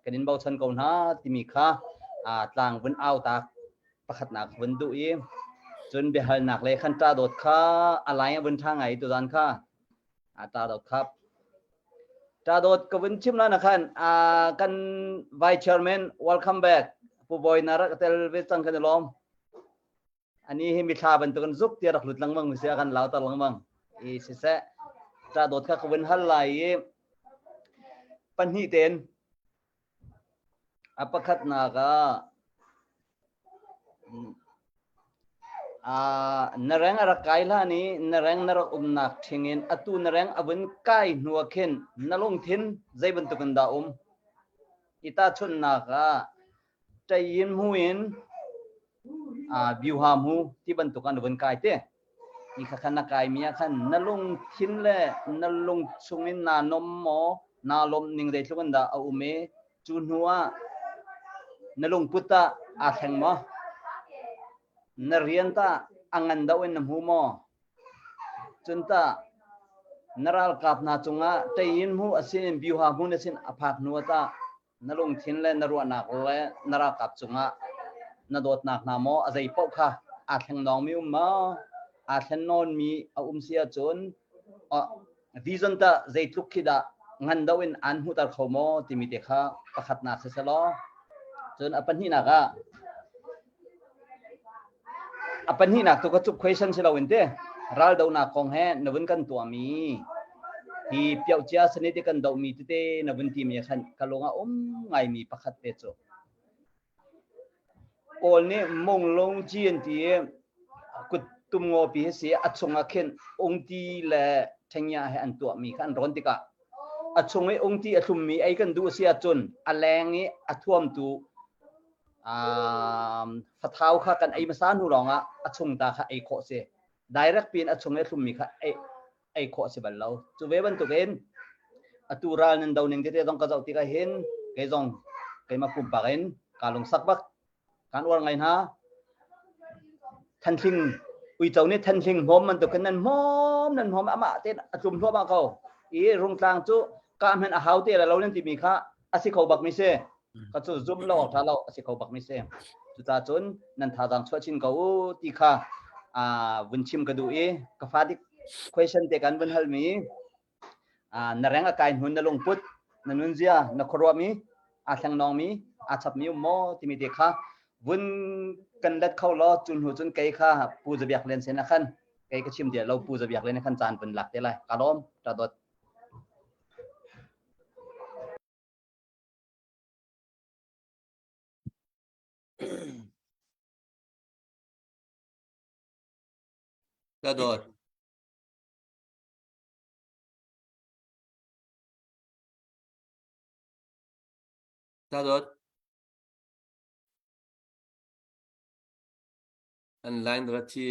Kan in bochan ko hna timi kha tlang vun au tak pakhatnak vun duh i cun biahalnak le khan ṭa dawt kha a lai a vun ṭha ngai tuzan kha a ṭa dawt khap ṭa dawt ka vun chim la na khan kan vice chairman welcome back pu boy na rak tel ve cang kan i lawm ani hi mithla bantukin zuk tia rak lut lengmang si a kan lauter lengmang i siseh ṭa dawt kha ka vun hal lai i pahnih ten A pakhatnak ah na reng a rak kai hlan i na reng na rak umnak ṭhing in atu na reng a vun kai hnu ah khin na lungthin zei bantuk in dah um? I tahchunhnak ah ṭeiin hmu in Byuha hmu ti bantuk ah na vun kai te. Hi kha khan na kaimi ah khan na lungthin le na lung chungin naa nom maw, naa lawmh ning zeitluk in dah a um i cu hnu ah na lungput tah aa thleng maw? Na rian tah a ngan deuh in na hmu maw? Cun tah na ralkap hna cungah ṭeiin hmu a sin, byuha hmu na sin a phak hnu ah tah na lungthin le na ruahnak le na ralkap cungah na dawtnak hna maw a zei paoh kha aa thleng-nawngmi um maw aa thlen nawnmi a um si ahcun vision tah zeitluk khi dah ngan do in aan hmuhter kho maw timi te kha pakhatnak si selaw cun a pahnihnak ah A pahnihnak tu ka cuk question si loin te raldohnak kong he na vun kan tuahmi hi piocia sanit i kan dohmi tete na vun timi khan ka lung a um ngaimi pakhat te cu Kawl nih munglung ci an ti i kut tum ngawpi hi si a chungah khin ungti le ṭhengya he an tuahmi kha an rawn tikah a chung i ungti a thlummi ei kan duh si ahcun a leng i a thuamtu fathau kha kan ei hmasa hnu lawngah a chung ta kha ei khawh si. Direct pin a chung i thlummi kha ei, ei khawh si bal lo. Cu ve bantukin atu ral nan do ning tete zong ka zoh tikah hin kei zong keimah pumpak in kaa lungsak bak. Kan uar ngai hna. Thanhling uico nih thanhling hmawm bantukin nan hmawm nan hmawm amah tein a tlum hluahmah ko. I rungtlang cu ka hmenh a hau te la lo nan timi kha a si kho bak mi si. Ka cu zum lo awk ṭha lo a si kho bak mi si. Cucaah cun nan thazaang chuah chin ko u ti kha vun chim ka duh i ka fa dik. Question te kan vun halmi na reng a kai hnu na lungput na nunzia na khuaruahmi aa thleng mi aa chapmi um maw timi te kha vun kan let kho law cu hnu cun kei kha Pu Zabiak Len sen ah khan kei ka chim dia lo Pu Zabiak Len khan caan vun lak te lai ka lawm ta dot Ka dawt. Ka dawt. An line ra thi.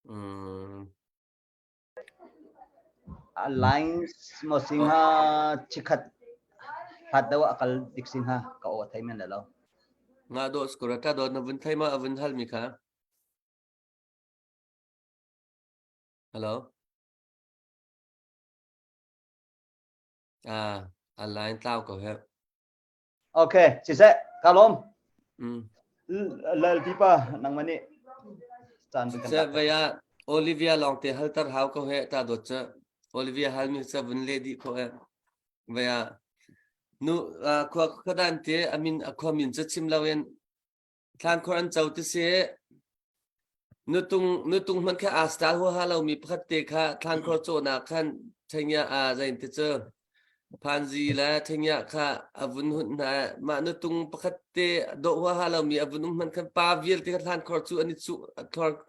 Mm. A lines mo singha chikhat hlat deuh a kal dik singha ka aw thei men lo. Nga dawt skora ka dawt na vun thei ma a vun hal mi kha. Hello. Ah, a line tlau ko he. Okay, siseh, ka lawm. Mm. Lal pipa nangmah nih caan kan Siseh, vaya Olivia lawng te halter hau ko he ta dawt cu. Olivia hal mi ca vun le dih ko he. Vaya nu khua khadan te amin a khua min cu chim lo in Thlankhor an co ti si. Nutung nutung hmanh kha aa style huaha lomi pakhat te kha thlankhor cawhnak khan thengya aa zain ti cu phanzi le thengya kha a vun hunh hna. Mah nutung pakhat te dawh huaha lomi a vun um hmanh khan pa vialte kha thlankhor cu an i cuh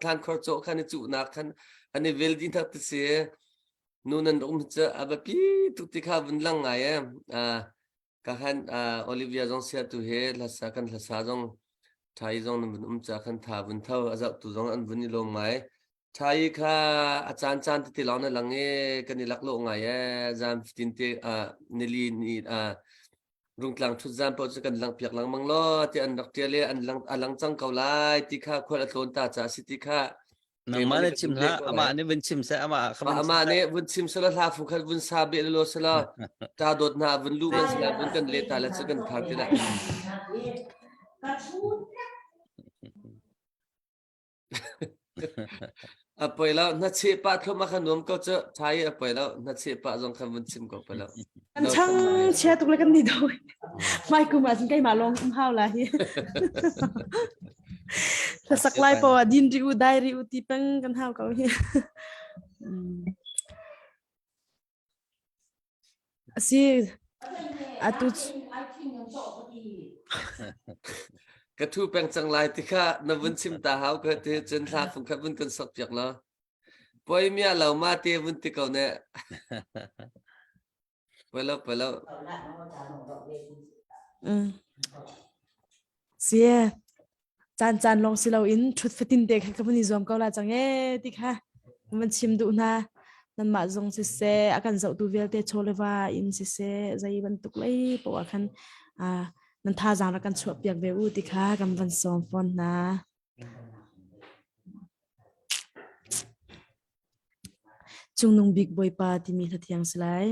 thlankhor cawh khan i cuhnak khan an i vel dih hna ti si. Nu nan um cu a biapi tuk ti kha vun lang ngai e. Ka han Olivia zong sia tu he hlasa kan hlasa zong Thai zong nan vun um ca khan tha vun tho a zoh tu zong an vun i lawm ngai. Thai kha a caan caan tete lawng na lang i kan i laklawh ngai e zan fatin te nili ni rungtlang thut zan paoh cu kan lang piak lengmang law ti an rak tial i an lang a lang cang ko lai ti kha khual a tlawn ta ca si ti kha Nangmah nih chim hlah, amah nih vun chim seh, amah kha vun amah nih vun chim sela hla fu khat vun sa be lo sela ta dawt hna vun lu man sela vun kan le ta la chu kan khar ti la. A poi lo na che pa thlum a kha nuam ko chu thai a poi lo na che pa zong kha vun chim ko poi lo. Kan chang chia tuk le kan ni do. Mai kum ah cun keimah lawng um hau la hi. Hlasak lai po ah din ri u dai ri u ti peng kan hau ko hi. Asi atu Ka thu peng cang lai ti kha na vun chim ta hau ko ti cun hla fung khat vun kan sak piak la. Poi mia lo ma te vun ti ko ne. Poi lo poi lo. Mm. Sie caan caan lawng si loin ṭhut fatin te kha ka vun i zuam ko la cang e ti kha van chim duh hna nanmah zong siseh a kan zohtu vialte chaw le va in siseh zei bantuk lei poah ah khan nan thazaang rak kan chuah piak ve u ti kha kan van sawm fawn hna. Cungnung bik Bawipa timi hla thiang si lai.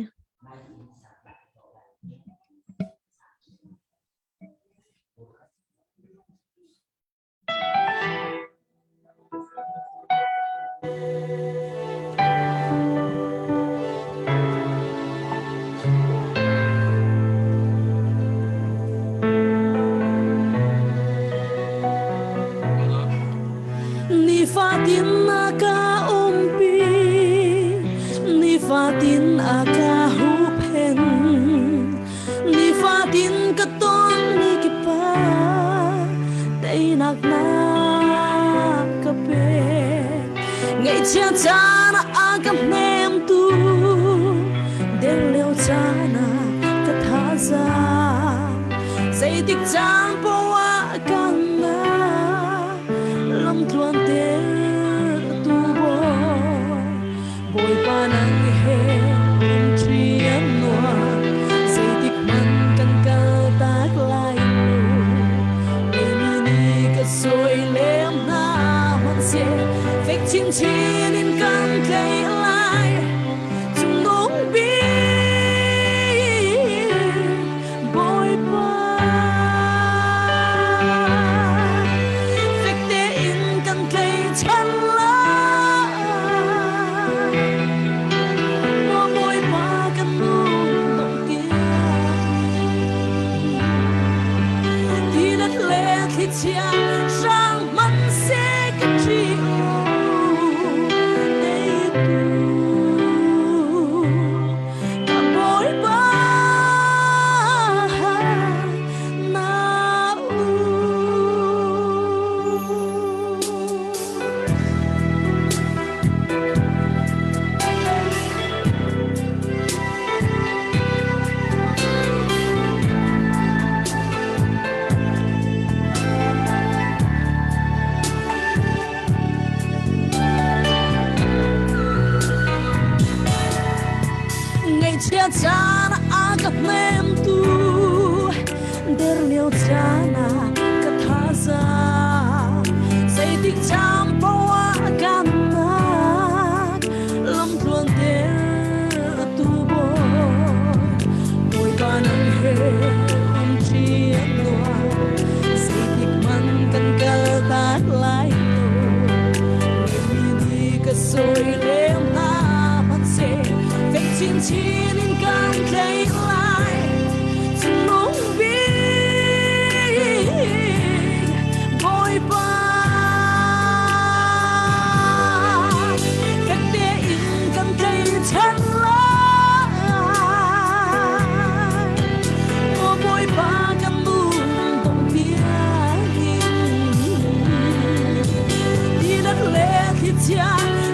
Nifatin a ka umpi, nifatin a ka huhphenh, nifatin ka tonmi kip ah teinak na ka pek. Ngaihchia caan ah a ka hnemtu, der lio caan ah ka thazaang. Zeitik caan poah ah kan lamtluan tertu Bawipa nang he umṭi an nuam zeitik hmanh kan kal tak lai lo Leimi nih ka sawi lem hna hmanhseh fek chinchin in kan tlaih lai Cungnung bik Bawipa fek tein kan tlaihchan lai. Ngaihchia caan a ka hnemtu der lio caan ah ka thazaang zeitik caan poah kan nak lamtluan ter tu bawi Bawipa nang he um ṭi a nuam zeitik man kan kal tak lai lo mi nih ka sawi lem hna hmanhseh fek chinchin in kan tlei lai thinlung bik Bawipa fek tein kan tlei ṭhan lai Maw Bawipa kan nun dong tiangin Tilet le thlichia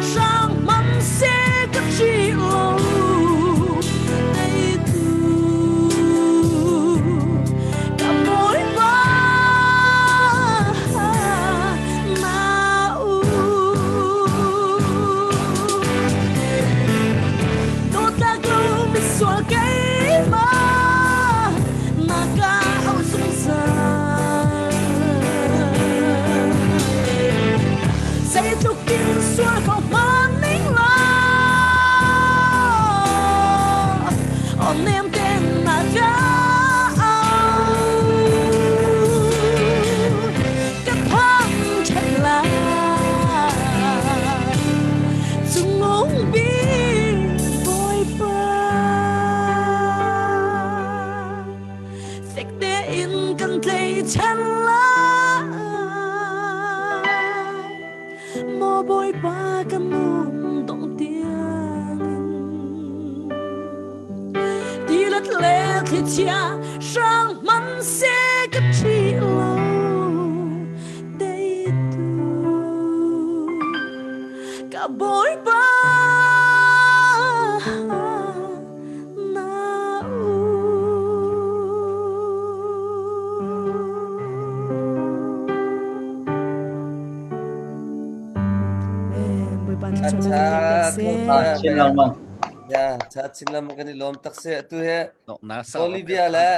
hrang hmanhseh ka ṭih lo teitu ka Bawipa na u. Dawtnak lu misual keimah na ka auh zungzal. Zeitluk in sual ko hman ning law aw nem ten na ka auh ka thangṭhat lai Cungnung bik Bawipa fek tein kan tleichan lai Maw Bawipa kan nun dong tiangin tilet le thlichia hrang hmanhseh ka ṭih lo teitu ka Bawipa na u. Bawipa thluachuah na kan pek seh. Chin lengmang. Ya, cha chin lengmang kan i lawm tak se atu he Olivia le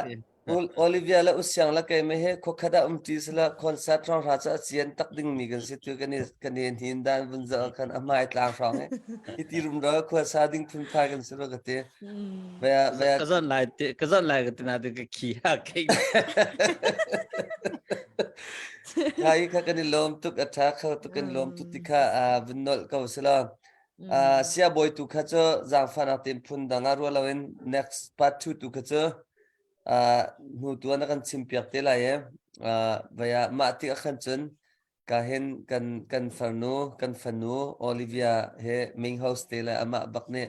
Olivia le Usiang le keimah he khuakhat ah umṭi sila concert hrawng hra cu a cian tak dingmi kan si tu kan i kan i hnin dan vun zoh khan a hmai tlang hrawng he hiti rumro khua sa ding phunphai kan si ro ka ti. Vaya vaya Ka zon lai te ka zon lai ka tina te ka khi ha kei. Kha i kha kan i lawm tuk a ṭha kho tuk kan lawm tuk ti kha vun nolh ko sila. Sia bawi tu kha cu zaangfahnak tein phun dang ah ruah loin next part 2 tu kha cu hnu tu ah na kan chimpiak te lai i vai ah mah tik ah khan cun ka hin kan kan farnu kan fanu Olivia he main host te le amah bak nih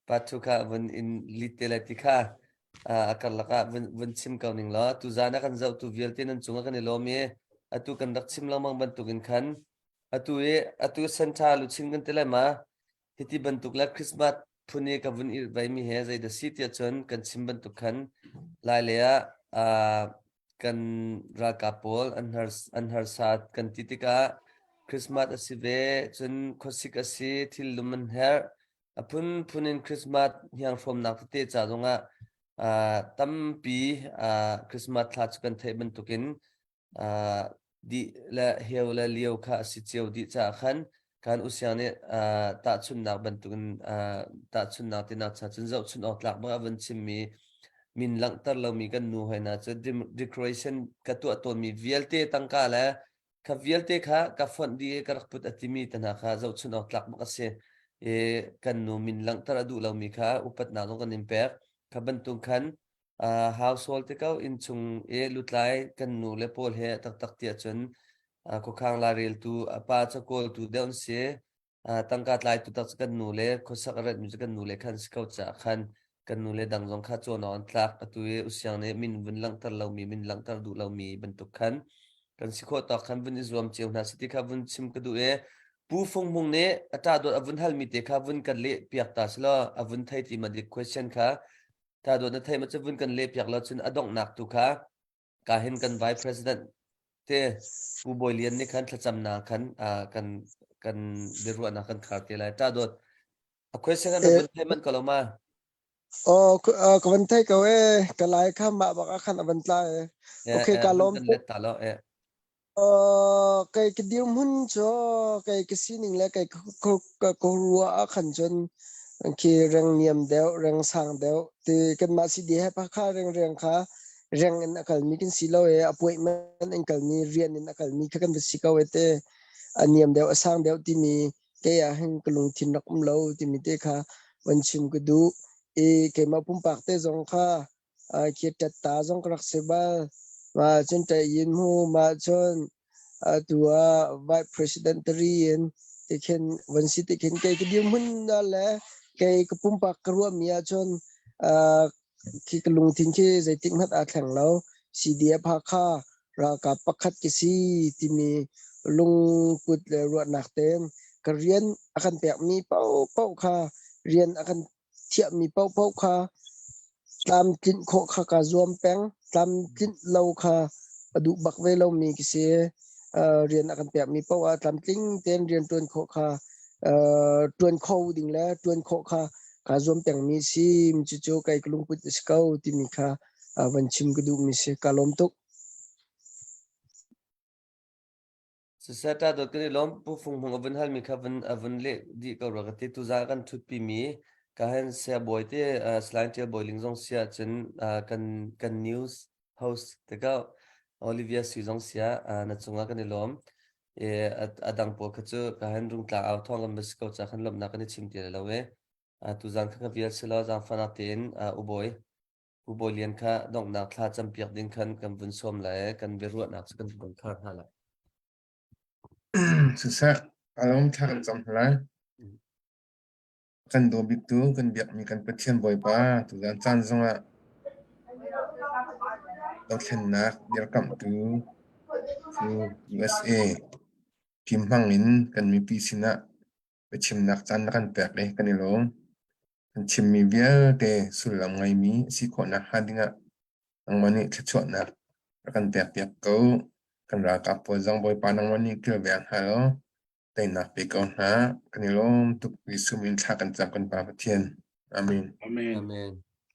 part 2 kha vun in lead te lai ti kha a karlak ah vun vun chim ko ning law tu zan ah kan zohtu vialte nan cungah kan i lawm i atu kan rak chim lengmang bantukin khan atu i atu santa luchin kan ti lai ma Hiti bantuk le Christmas phun i ka vun i veimi he zeidah si tiah cun kan chim bantuk khan Lailei ah uh, kan ralkap pawl an har an harsa kan ti tikah Christmas a si ve cun khuasik a si thil lum an herh a phunphun in Christmas hnianghrawmnak tete ca zongah uh, tampi uh, Christmas thla cu kan theih bantukin uh, dih le heu le lio kha a si cio dih caah khan kan usiang nih uh, tahchunhnak bantukin uh, tahchunhnak tinak cha cun zohchunh awk tlak bak a vun chimmi min langhter lomi kan nu hoi hna cu decoration ka tuah tawnmi vialte tangka le kha vialte kha ka fonh dih i ka rak put a timi te hna kha zohchunh awk tlak bak a si i kan nu min langhter a duh lomi kha upatnak zong kan in pek kha bantuk khan Uh, household te ko innchung i lutlai kan nu le pawl he taktak tiah cun uh, khuakhang laireltu a pa ca kawltu deuh an si. Uh, tangka tlaitu tak cu kan nu le khuasak a ratmi cu kan nu le khan si ko caah khan kan nu le dang zong kha cawn awk an tlak. Atu i usiang nih min vun langhter lomi min langhter duh lomi bantuk khan kan si khawh tawk khan vun i zuam cio hna si ti kha vun chim ka duh i Pu Fung Hmung nih a ṭah dawt a vun halmi te kha vun kan leh piak ta selaw a vun thei ti ma dik question kha Ta dawt na thei ma cu vun kan leh piak lo cun a donghnak tu kha ka hin kan vice president te Pu Bawi Lian nih khan thlacamnak khan kan kan biaruahnak kan khar te lai. Ta dawt a question kan vun thei man ko lo ma? Oh, ka van thei ko e. Ka lai kha mah bak ah khan a van tla e. Okay, ka lawm. Kan let ta lo e. Kei ka dirhmun cu kei ka sining le kei ka ruah ah khan cun khi reng niam deuh, reng sang deuh ti kanmah CDF kha rengreng kha reng in a kalmi kan si lo e appointment in kalmi rian in a kalmi kha kan va si ko e te a niam deuh a sang deuh timi kei ah hin ka lungthin rak um lo timi te kha van chim ka duh i keimah pumpak te zong kha khi ṭatta zong ka rak si bal. Mah cun ṭayin mu mah cun atu ah vice president tari in tikhin van si tikhin kei ka dirhmun le kei ka pumpak ka ruahmi ahcun khi ka lungthin khi zeitik hmanh aa thleng lo. CDF Hakha ralkap pakhat ka si timi lungput le ruahnak tein ka rian a kan pekmi paohpaoh kha rian a kan thiahmi paohpaoh kha tlamtlinh khawh kha kaa zuam peng. Tlamtlinh lo kha a duh bak ve lomi ka si. Uh, rian a kan pekmi paoh ah tlamtling tein rian ṭuan khawh kha uh, ṭuan kho ding le ṭuan khawh kha kaa zuam pengmi si. Cucu kei ka lungput a si ko timi kha uh, van chim ka duhmi si. Kaa lawm tuk. Siseh ṭa dawt kan i lawm. Pu Fung Hmung a vun halmi kha vun a vun leh dih ko rua ka ti. Tuzaan kan ṭhutpi mi ka hen saya bawi te uh, Salai Ṭial Bawi Ling zong sia cun uh, kan kan news host te ko Olivia Sui zong sia uh, na cungah kan i lawm. E, a, a dang pawl kha cu ka hen rungtla au thawng kan va si ko ca khan lawmhnak kan i chim ti lo e. Uh, tuzaan kha ka vial si law zaangfahnak tein uh, u bawi Pu Bawi Lian kha donghnak thla campiak ding khan kan vun sawm lai i kan biaruahnak cu kan vun khar hna lai. Siseh, alawm thla kan cam hna lai. Kan daw biktu, kan biakmi kan Pathian Bawipa, tuzaan caan zongah dothlennak dirkamhtu cu USA fim hmang in kan mipi sinah biachimnak caan na kan pek i kan i lawm. Kan chimmi vialte sullam ngeimi a si khawh nakhnga dingah nangmah nih thluachuahnak rak kan pekpiak ko. Kan ralkap pawl zong Bawipa nangmah nih kilveng hna law teinak pe ko hna. Kan i lawm tuk. Jesuh min thla kan cam kan Pa Pathian. Amen. Amen. Amen.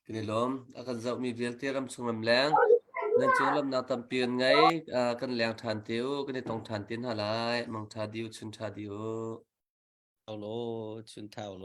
Kan i lawm. A kan zohmi vialte ram chung ram leng nan cung lamnak tampi kan ngei. Uh, kan leng ṭhan te u. Kan i tong ṭhan te hna lai. Mang ṭha di u, chun ṭha di u. Lo, chun thau lo.